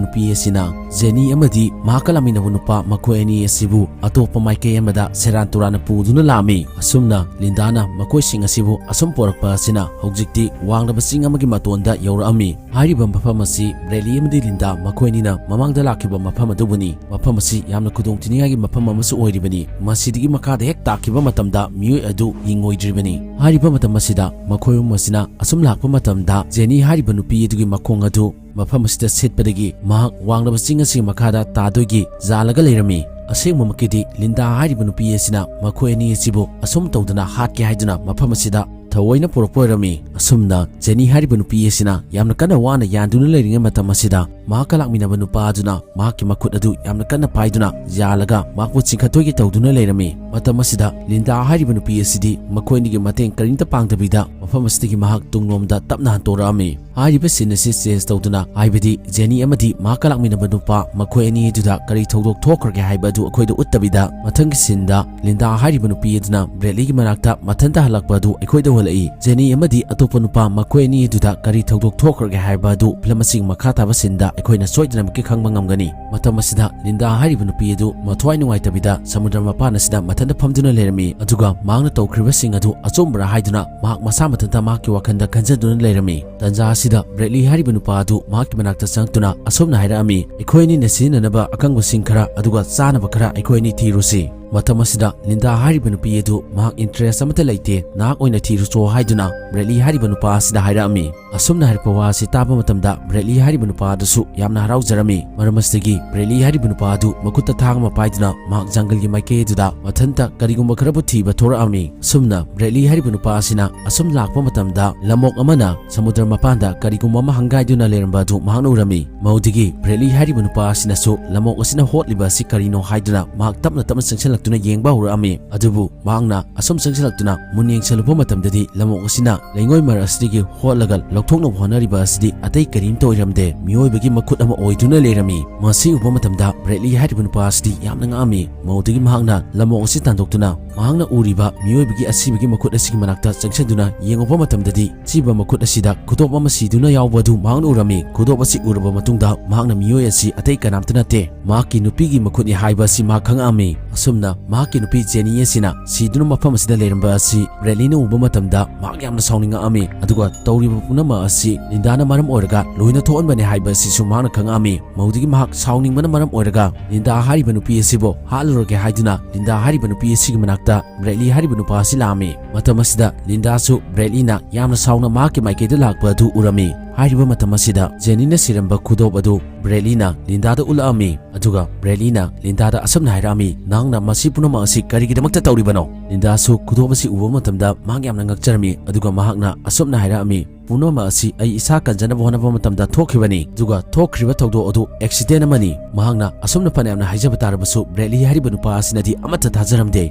ꯅꯨꯄꯤ ꯑꯁꯤꯅ ꯖꯦꯅꯤ ꯑꯃꯗꯤ ꯃꯍꯥꯛꯀ ꯂꯥꯛꯃꯤꯟꯅꯕ ꯅꯨꯄꯥ ꯃꯈꯣꯏ ꯑꯅꯤ ꯑꯁꯤꯕꯨ ꯑꯇꯣꯞꯄ ꯃꯥꯏꯀꯩ ꯑꯃꯗ ꯁꯦꯔꯥꯟ ꯇꯨꯔꯥꯟꯅ ꯄꯨꯗꯨꯅ ꯂꯥꯛꯑꯝꯃꯤ꯫ ꯑꯁꯨꯝꯅ ꯂꯤꯟꯗꯥꯅ ꯃꯈꯣꯏꯁꯤꯡ ꯑꯁꯤꯕꯨ ꯑꯁꯨꯝ ꯄꯣꯔꯛꯄ ꯑꯁꯤꯅ ꯍꯧꯖꯤꯛꯇꯤ ꯋꯥꯡꯂꯕ ꯆꯤꯡ ꯑꯃꯒꯤ ꯃꯇꯣꯟꯗ ꯌꯧꯔꯛꯑꯝꯃꯤ꯫ ꯍꯥꯏꯔꯤꯕ ꯃꯐꯝ ꯑꯁꯤ ꯕ꯭ꯔꯦꯗꯂꯤ ꯑꯃꯗꯤ ꯂꯤꯟꯗꯥ ꯃꯈꯣꯏ ꯑꯅꯤꯅ ꯃꯃꯥꯡꯗ ꯂꯥꯛꯈꯤꯕ ꯃꯐꯝ ꯑꯗꯨꯕꯨꯅꯤ꯫ ꯃꯐꯝ ꯑꯁꯤ ꯌꯥꯝꯅ ꯈꯨꯗꯣꯡꯊꯤꯅꯤꯡꯉꯥꯏꯒꯤ ꯃꯐꯝ ꯑꯃꯁꯨ ꯑꯣꯏꯔꯤꯕꯅꯤ꯫ ꯃꯁꯤꯗꯒꯤ ꯃꯈꯥꯗ ꯍꯦꯛ ꯇꯥꯈꯤꯕ ꯃꯇꯝꯗ ꯃꯤꯑꯣꯏ ꯑꯗꯨ ꯍꯤꯡꯉꯣꯏꯗ꯭ꯔꯤꯕꯅꯤ꯫ ꯍꯥꯏꯔꯤꯕ ꯃꯇꯝ ꯑꯁꯤꯗ ꯃꯈꯣꯏ ꯑꯍꯨꯝ ꯑꯁꯤꯅ ꯑꯁꯨꯝ ꯂꯥꯛꯄ ꯃꯇꯝꯗ ꯖꯦꯅꯤ ꯍꯥꯏꯔꯤꯕ ꯅꯨꯄꯤ ꯑꯗꯨꯒꯤ ꯃꯈꯣꯡ ꯑꯗꯨ ꯃꯐꯝ ꯑꯁꯤꯗ ꯁꯤꯠꯄꯗꯒꯤ ꯃꯍꯥꯛ ꯋꯥꯡꯂꯕ ꯆꯤꯡ ꯑꯁꯤꯒꯤ ꯃꯈꯥꯗ ꯇꯥꯗꯣꯏꯒꯤ ꯖꯥꯜꯂꯒ ꯂꯩꯔꯝꯃꯤ꯫ ꯑꯁꯦꯡꯕꯃꯛꯀꯤꯗꯤ ꯂꯤꯟꯗꯥ ꯍꯥꯏꯔꯤꯕ ꯅꯨꯄꯤ ꯑꯁꯤꯅ ꯃꯈꯣꯏ ꯑꯅꯤ ꯑꯁꯤꯕꯨ ꯑꯁꯨꯝ ꯇꯧꯗꯅ ꯍꯥꯠꯀꯦ ꯍꯥꯏꯗꯨꯅ ꯃꯐꯝ ꯑꯁꯤꯗ ꯊꯑꯣꯏꯅ ꯄꯨꯔꯛꯄ ꯑꯣꯏꯔꯝꯃꯤ꯫ ꯑꯁꯨꯝꯅ ꯖꯦꯅꯤ ꯍꯥꯏꯔꯤꯕ ꯅꯨꯄꯤ ꯑꯁꯤꯅ ꯌꯥꯝꯅ ꯀꯟꯅ ꯋꯥꯅ ꯌꯥꯟꯗꯨꯅ ꯂꯩꯔꯤꯉꯩ ꯃꯇꯝ ꯑꯁꯤꯗ ꯃꯍꯥꯛꯀ ꯂꯥꯛꯃꯤꯟꯅꯕ ꯅꯨꯄꯥ ꯑꯗꯨꯅ ꯃꯍꯥꯛꯀꯤ ꯃꯈꯨꯠ ꯑꯗꯨ ꯌꯥꯝꯅ ꯀꯟꯅ ꯄꯥꯏꯗꯨꯅ ꯌꯥꯜꯂꯒ ꯃꯍꯥꯛꯄꯨ ꯆꯤꯡꯈꯠꯇꯣꯏꯒꯤ ꯇꯧꯗꯨꯅ ꯂꯩꯔꯝꯃꯤ꯫ ꯃꯇꯝ ꯑꯁꯤꯗ ꯂꯤꯟꯗꯥ ꯍꯥꯏꯔꯤꯕ ꯅꯨꯄꯤ ꯑꯁꯤꯗꯤ ꯃꯈꯣꯏ ꯑꯅꯤꯒꯤ ꯃꯇꯦꯡ ꯀꯔꯤꯝꯇ ꯄꯥꯡꯗꯕꯤꯗ ꯃꯐꯝ ꯑꯁꯤꯗꯒꯤ ꯃꯍꯥꯛ ꯇꯨꯡꯂꯣꯝꯗ ꯇꯞꯅ ꯍꯟꯇꯣꯔꯛꯑꯝꯃꯤ꯫ ꯍꯥꯏꯔꯤꯕ ꯁꯤꯟ ꯑꯁꯤ ꯆꯦꯟꯖ ꯇꯧꯗꯨꯅ, ꯍꯥꯏꯕꯗꯤ ꯖꯦꯅꯤ ꯑꯃꯗꯤ ꯃꯍꯥꯛꯀ ꯂꯥꯛꯃꯤꯟꯅꯕ ꯅꯨꯄꯥ ꯃꯈꯣꯏ ꯑꯅꯤ ꯑꯗꯨꯗ ꯀꯔꯤ ꯊꯧꯗꯣꯛ ꯊꯣꯛꯈ꯭ꯔꯒꯦ ꯍꯥꯏꯕ ꯑꯗꯨ ꯑꯩꯈꯣꯏꯗ ꯎꯠꯇꯕꯤꯗ, ꯃꯊꯪꯒꯤ ꯁꯤꯟꯗ ꯂꯤꯟꯗꯥ ꯍꯥꯏꯔꯤꯕ ꯅꯨꯄꯤ ꯑꯗꯨꯅ ꯕ꯭ꯔꯦꯗꯂꯤꯒꯤ ꯃꯅꯥꯛꯇ ꯃꯊꯟꯇ ꯍꯜꯂꯛꯄ ꯑꯗꯨ ꯑꯩꯈꯣꯏꯗ ꯎꯍꯜꯂꯛꯏ꯫ ꯖꯦꯅꯤ ꯑꯃꯗꯤ ꯑꯇꯣꯞꯄ ꯅꯨꯄꯥ ꯃꯈꯣꯏ ꯑꯅꯤ ꯑꯗꯨꯗ ꯀꯔꯤ ꯊꯧꯗꯣꯛ ꯊꯣꯛꯈ꯭ꯔꯒꯦ ꯍꯥꯏꯕ ꯑꯗꯨ ꯐꯤꯂꯝ ꯑꯁꯤꯒꯤ ꯃꯈꯥ ꯇꯥꯕ ꯁꯤꯟꯗ ꯑꯩꯈꯣꯏꯅ ꯁꯣꯏꯗꯅꯃꯛꯀꯤ ꯈꯪꯕ ꯉꯝꯒꯅꯤ꯫ ꯃꯇꯝ ꯑꯁꯤꯗ ꯂꯤꯟꯗꯥ ꯍꯥꯏꯔꯤꯕ ꯅꯨꯄꯤ ꯑꯗꯨ ꯃꯊ꯭ꯋꯥꯏ ꯅꯨꯡꯉꯥꯏꯇꯕꯤꯗ ꯁꯃꯨꯗ꯭ꯔ ꯃꯄꯥꯟ ꯑꯁꯤꯗ ꯃꯊꯟꯇ ꯐꯝꯗꯨꯅ ꯂꯩꯔꯝꯃꯤ, ꯑꯗꯨꯒ ꯃꯍꯥꯛꯅ ꯇꯧꯈ꯭ꯔꯤꯕꯁꯤꯡ ꯑꯗꯨ ꯑꯆꯨꯝꯕ꯭ꯔꯥ ꯍꯥꯏꯗꯨꯅ ꯃꯍꯥꯛ ꯃꯁꯥ ꯃꯊꯟꯇ ꯃꯍꯥꯛꯀꯤ ꯋꯥꯈꯜꯗ ꯈꯟꯖꯗꯨꯅ ꯂꯩꯔꯝꯃꯤ꯫ ꯇꯟꯖꯥ ꯑꯁꯤ ꯁꯤꯗ ꯕ꯭ꯔꯦꯗꯂꯤ ꯍꯥꯏꯔꯤꯕ ꯅꯨꯄꯥ ꯑꯗꯨ ꯃꯍꯥꯛꯀꯤ ꯃꯅꯥꯛꯇ ꯆꯪꯂꯛꯇꯨꯅ ꯑꯁꯨꯝꯅ ꯍꯥꯏꯔꯛꯑꯝꯃꯤ, "ꯑꯩꯈꯣꯏ ꯑꯅꯤꯅ ꯁꯤꯖꯤꯟꯅꯅꯕ ꯑꯀꯪꯕꯁꯤꯡ ꯈꯔ ꯑꯗꯨꯒ ꯆꯥꯅꯕ ꯈꯔ ꯑꯩꯈꯣꯏ ꯑꯅꯤ ꯊꯤꯔꯨꯁꯤ"꯫ ꯃꯇꯝ ꯑꯁꯤꯗ ꯂꯤꯟꯗꯥ ꯍꯥꯏꯔꯤꯕ ꯅꯨꯄꯤ ꯑꯗꯨ ꯃꯍꯥꯛ interest ꯑꯃꯠꯇ ꯂꯩꯇꯦ, "ꯅꯍꯥꯛ ꯑꯣꯏꯅ ꯊꯤꯔꯨꯆꯣ" ꯍꯥꯏꯗꯨꯅ ꯕ꯭ꯔꯦꯗꯂꯤ ꯍꯥꯏꯔꯤꯕ ꯅꯨꯄꯥ ꯑꯁꯤꯗ ꯍꯥꯏꯔꯛꯑꯝꯃꯤ꯫ ꯑꯁꯨꯝꯅ ꯍꯥꯏꯔꯛꯄ ꯋꯥ ꯑꯁꯤ ꯇꯥꯕ ꯃꯇꯝꯗ ꯕ꯭ꯔꯦꯗꯂꯤ ꯍꯥꯏꯔꯤꯕ ꯅꯨꯄꯥ ꯑꯗꯨꯁꯨ ꯌꯥꯝꯅ ꯍꯔꯥꯎꯖꯔꯝꯃꯤ꯫ ꯃꯔꯝ ꯑꯁꯤꯗꯒꯤ ꯕ꯭ꯔꯦꯗꯂꯤ ꯍꯥꯏꯔꯤꯕ ꯅꯨꯄꯥ ꯑꯗꯨ ꯃꯈꯨꯠꯇ ꯊꯥꯡ ꯑꯃ ꯄꯥꯏꯗꯨꯅ ꯃꯍꯥꯛ ꯖꯪꯒꯜꯒꯤ ꯃꯥꯏꯀꯩ ꯑꯗꯨꯗ ꯃꯊꯟꯇ ꯀꯔꯤꯒꯨꯝꯕ ꯈꯔꯕꯨ ꯊꯤꯕ ꯊꯣꯔꯛꯑꯝꯃꯤ꯫ ꯑꯁꯨꯝꯅ ꯕ꯭ꯔꯦꯗꯂꯤ ꯍꯥꯏꯔꯤꯕ ꯅꯨꯄꯥ ꯑꯁꯤꯅ ꯑꯁꯨꯝ ꯂꯥꯛꯄ ꯃꯇꯝꯗ ꯂꯝꯑꯣꯛ ꯑꯃꯅ ꯁꯃꯨꯗ꯭ꯔ ꯃꯄꯥꯟꯗ ꯀꯔꯤꯒꯨꯝꯕ ꯑꯃ ꯍꯪꯒꯥꯏꯗꯨꯅ ꯂꯩꯔꯝꯕ ꯑꯗꯨ ꯃꯍꯥꯛꯅ ꯎꯔꯝꯃꯤ꯫ ꯃꯗꯨꯗꯒꯤ ꯕ꯭ꯔꯦꯗꯂꯤ ꯍꯥꯏꯔꯤꯕ ꯅꯨꯄꯥ ꯑꯁꯤꯅꯁꯨ ꯂꯝꯑꯣꯛ ꯑꯁꯤꯅ ꯍꯣꯠꯂꯤꯕ ꯑꯁꯤ ꯀꯔꯤꯅꯣ ꯍꯥꯏꯗꯨꯅ ꯃꯍꯥꯛ ꯇꯞꯅ ꯇꯞꯅ ꯆꯪꯁꯤꯜꯂꯛꯇꯨꯅ ꯌꯦꯡꯕ ꯍꯧꯔꯛꯑꯝꯃꯤ꯫ ꯑꯗꯨꯕꯨ ꯃꯍꯥꯛꯅ ꯑꯁꯨꯝ ꯆꯪꯁꯤꯜꯂꯛꯇꯨꯅ ꯃꯨꯟ ꯌꯦꯡꯁꯤꯜꯂꯨꯕ ꯃꯇꯝꯗꯗꯤ ꯂꯝꯑꯣꯛ ꯑꯁꯤꯅ ꯂꯩꯉꯣꯏ ꯃꯔꯛ ꯑꯁꯤꯗꯒꯤ ꯍꯣꯠꯂꯒ ꯂꯧꯊꯣꯛꯅꯕ ꯍꯣꯠꯅꯔꯤꯕ ꯑꯁꯤꯗꯤ ꯑꯇꯩ ꯀꯔꯤꯝꯇ ꯑꯣꯏꯔꯝꯗꯦ, ꯃꯤꯑꯣꯏꯕꯒꯤ ꯃꯈꯨꯠ ꯑꯃ ꯑꯣꯏꯗꯨꯅ ꯂꯩꯔꯝꯃꯤ꯫ ꯃꯁꯤ ꯎꯕ ꯃꯇꯝꯗ ꯕ꯭ꯔꯦꯗꯂꯤ ꯍꯥꯏꯔꯤꯕ ꯅꯨꯄꯥ ꯑꯁꯤꯗꯤ ꯌꯥꯝꯅ ꯉꯛꯑꯝꯃꯤ꯫ ꯃꯗꯨꯗꯒꯤ ꯃꯍꯥꯛꯅ ꯂꯝꯑꯣꯛ ꯑꯁꯤ ꯇꯥꯟꯊꯣꯛꯇꯨꯅ ꯃꯍꯥꯛꯅ ꯎꯔꯤꯕ ꯃꯤꯑꯣꯏꯕꯒꯤ ꯑꯁꯤꯕꯒꯤ ꯃꯈꯨꯠ ꯑꯁꯤꯒꯤ ꯃꯅꯥꯛꯇ ꯆꯪꯁꯤꯟꯗꯨꯅ ꯌꯦꯡꯉꯨꯕ ꯃꯇꯝꯗꯗꯤ, ꯑꯁꯤꯕ ꯃꯈꯨꯠ ꯑꯁꯤꯗ ꯈꯨꯗꯣꯞ ꯑꯃ ꯁꯤꯗꯨꯅ ꯌꯥꯎꯕ ꯑꯗꯨ ꯃꯍꯥꯛꯅ ꯎꯔꯝꯃꯤ꯫ ꯈꯨꯗꯣꯞ ꯑꯁꯤ ꯎꯔꯕ ꯃꯇꯨꯡꯗ ꯃꯍꯥꯛꯅ ꯃꯤꯑꯣꯏ ꯑꯁꯤ ꯑꯇꯩ ꯀꯅꯥꯝꯇ ꯅꯠꯇꯦ, ꯃꯍꯥꯛꯀꯤ ꯅꯨꯄꯤꯒꯤ ꯃꯈꯨꯠꯅꯤ ꯍꯥꯏꯕ ꯑꯁꯤ ꯃꯍꯥꯛ ꯈꯪꯉꯛꯑꯝꯃꯤ꯫ ꯑꯁꯨꯝꯅ ꯃꯍꯥꯛꯀꯤ ꯅꯨꯄꯤ ꯖꯦꯅꯤ ꯑꯁꯤꯅ ꯁꯤꯗꯨꯅ ꯃꯐꯝ ꯑꯁꯤꯗ ꯂꯩꯔꯝꯕ ꯑꯁꯤ ꯕ꯭ꯔꯦꯗꯂꯤꯅ ꯎꯕ ꯃꯇꯝꯗ ꯃꯍꯥꯛ ꯌꯥꯝꯅ ꯁꯥꯎꯅꯤꯡꯉꯛꯑꯝꯃꯤ꯫ ꯑꯗꯨꯒ ꯇꯧꯔꯤꯕ ꯄꯨꯝꯅꯃꯛ ꯑꯁꯤ ꯂꯤꯟꯗꯥꯅ ꯃꯔꯝ ꯑꯣꯏꯔꯒ ꯂꯣꯏꯅ ꯊꯣꯛꯍꯟꯕꯅꯤ ꯍꯥꯏꯕ ꯑꯁꯤꯁꯨ ꯃꯍꯥꯛꯅ ꯈꯪꯉꯛꯑꯝꯃꯤ꯫ ꯃꯗꯨꯗꯒꯤ ꯃꯍꯥꯛ ꯁꯥꯎꯅꯤꯡꯕꯅ ꯃꯔꯝ ꯑꯣꯏꯔꯒ ꯂꯤꯟꯗꯥ ꯍꯥꯏꯔꯤꯕ ꯅꯨꯄꯤ ꯑꯁꯤꯕꯨ ꯍꯥꯠꯂꯨꯔꯒꯦ ꯍꯥꯏꯗꯨꯅ ꯂꯤꯟꯗꯥ ꯍꯥꯏꯔꯤꯕ ꯅꯨꯄꯤ ꯑꯁꯤꯒꯤ ꯃꯅꯥꯛꯇ ꯕ꯭ꯔꯦꯗꯂꯤ ꯍꯥꯏꯔꯤꯕ ꯅꯨꯄꯥ ꯑꯁꯤ ꯂꯥꯛꯑꯝꯃꯤ꯫ ꯃꯇꯝ ꯑꯁꯤꯗ ꯂꯤꯟꯗꯥꯁꯨ ꯕ꯭ꯔꯦꯗꯂꯤꯅ ꯌꯥꯝꯅ ꯁꯥꯎꯅ ꯃꯍꯥꯛꯀꯤ ꯃꯥꯏꯀꯩꯗ ꯂꯥꯛꯄ ꯑꯗꯨ ꯎꯔꯝꯃꯤ꯫ ꯍꯥꯏꯔꯤꯕ ꯃꯇꯝ ꯑꯁꯤꯗ ꯖꯦꯅꯤꯅ ꯁꯤꯔꯝꯕ ꯈꯨꯗꯣꯞ ꯑꯗꯨ ꯕ꯭ꯔꯦꯗꯂꯤꯅ ꯂꯤꯟꯗꯥꯗ ꯎꯠꯂꯛꯑꯝꯃꯤ꯫ ꯑꯗꯨꯒ ꯕ꯭ꯔꯦꯗꯂꯤꯅ ꯂꯤꯟꯗꯥꯗ ꯑꯁꯨꯝꯅ ꯍꯥꯏꯔꯛꯑꯝꯃꯤ, "ꯅꯍꯥꯛꯅ ꯃꯁꯤ ꯄꯨꯝꯅꯃꯛ ꯑꯁꯤ ꯀꯔꯤꯒꯤꯗꯃꯛꯇ ꯇꯧꯔꯤꯕꯅꯣ?" ꯂꯤꯟꯗꯥꯁꯨ ꯈꯨꯗꯣꯞ ꯑꯁꯤ ꯎꯕ ꯃꯇꯝꯗ ꯃꯍꯥꯛ ꯌꯥꯝꯅ ꯉꯛꯆꯔꯝꯃꯤ꯫ ꯑꯗꯨꯒ ꯃꯍꯥꯛꯅ ꯑꯁꯨꯝꯅ ꯍꯥꯏꯔꯛꯑꯝꯃꯤ, "ꯄꯨꯝꯅꯃꯛ ꯑꯁꯤ ꯑꯩ ꯏꯁꯥ ꯀꯟꯖꯅꯕ ꯍꯣꯠꯅꯕ ꯃꯇꯝꯗ ꯊꯣꯛꯈꯤꯕꯅꯤ꯫ ꯑꯗꯨꯒ ꯊꯣꯛꯈ꯭ꯔꯤꯕ ꯊꯧꯗꯣꯛ ꯑꯗꯨ accident ꯑꯃꯅꯤ꯫ ꯃꯍꯥꯛꯅ ꯑꯁꯨꯝꯅ ꯐꯅꯌꯥꯝꯅ ꯍꯥꯏꯖꯕ ꯇꯥꯔꯕꯁꯨ ꯕ꯭ꯔꯦꯗꯂꯤ ꯍꯥꯏꯔꯤꯕ ꯅꯨꯄꯥ ꯑꯁꯤꯅꯗꯤ ꯑꯃꯠꯇ ꯊꯥꯖꯔꯝꯗꯦ꯫"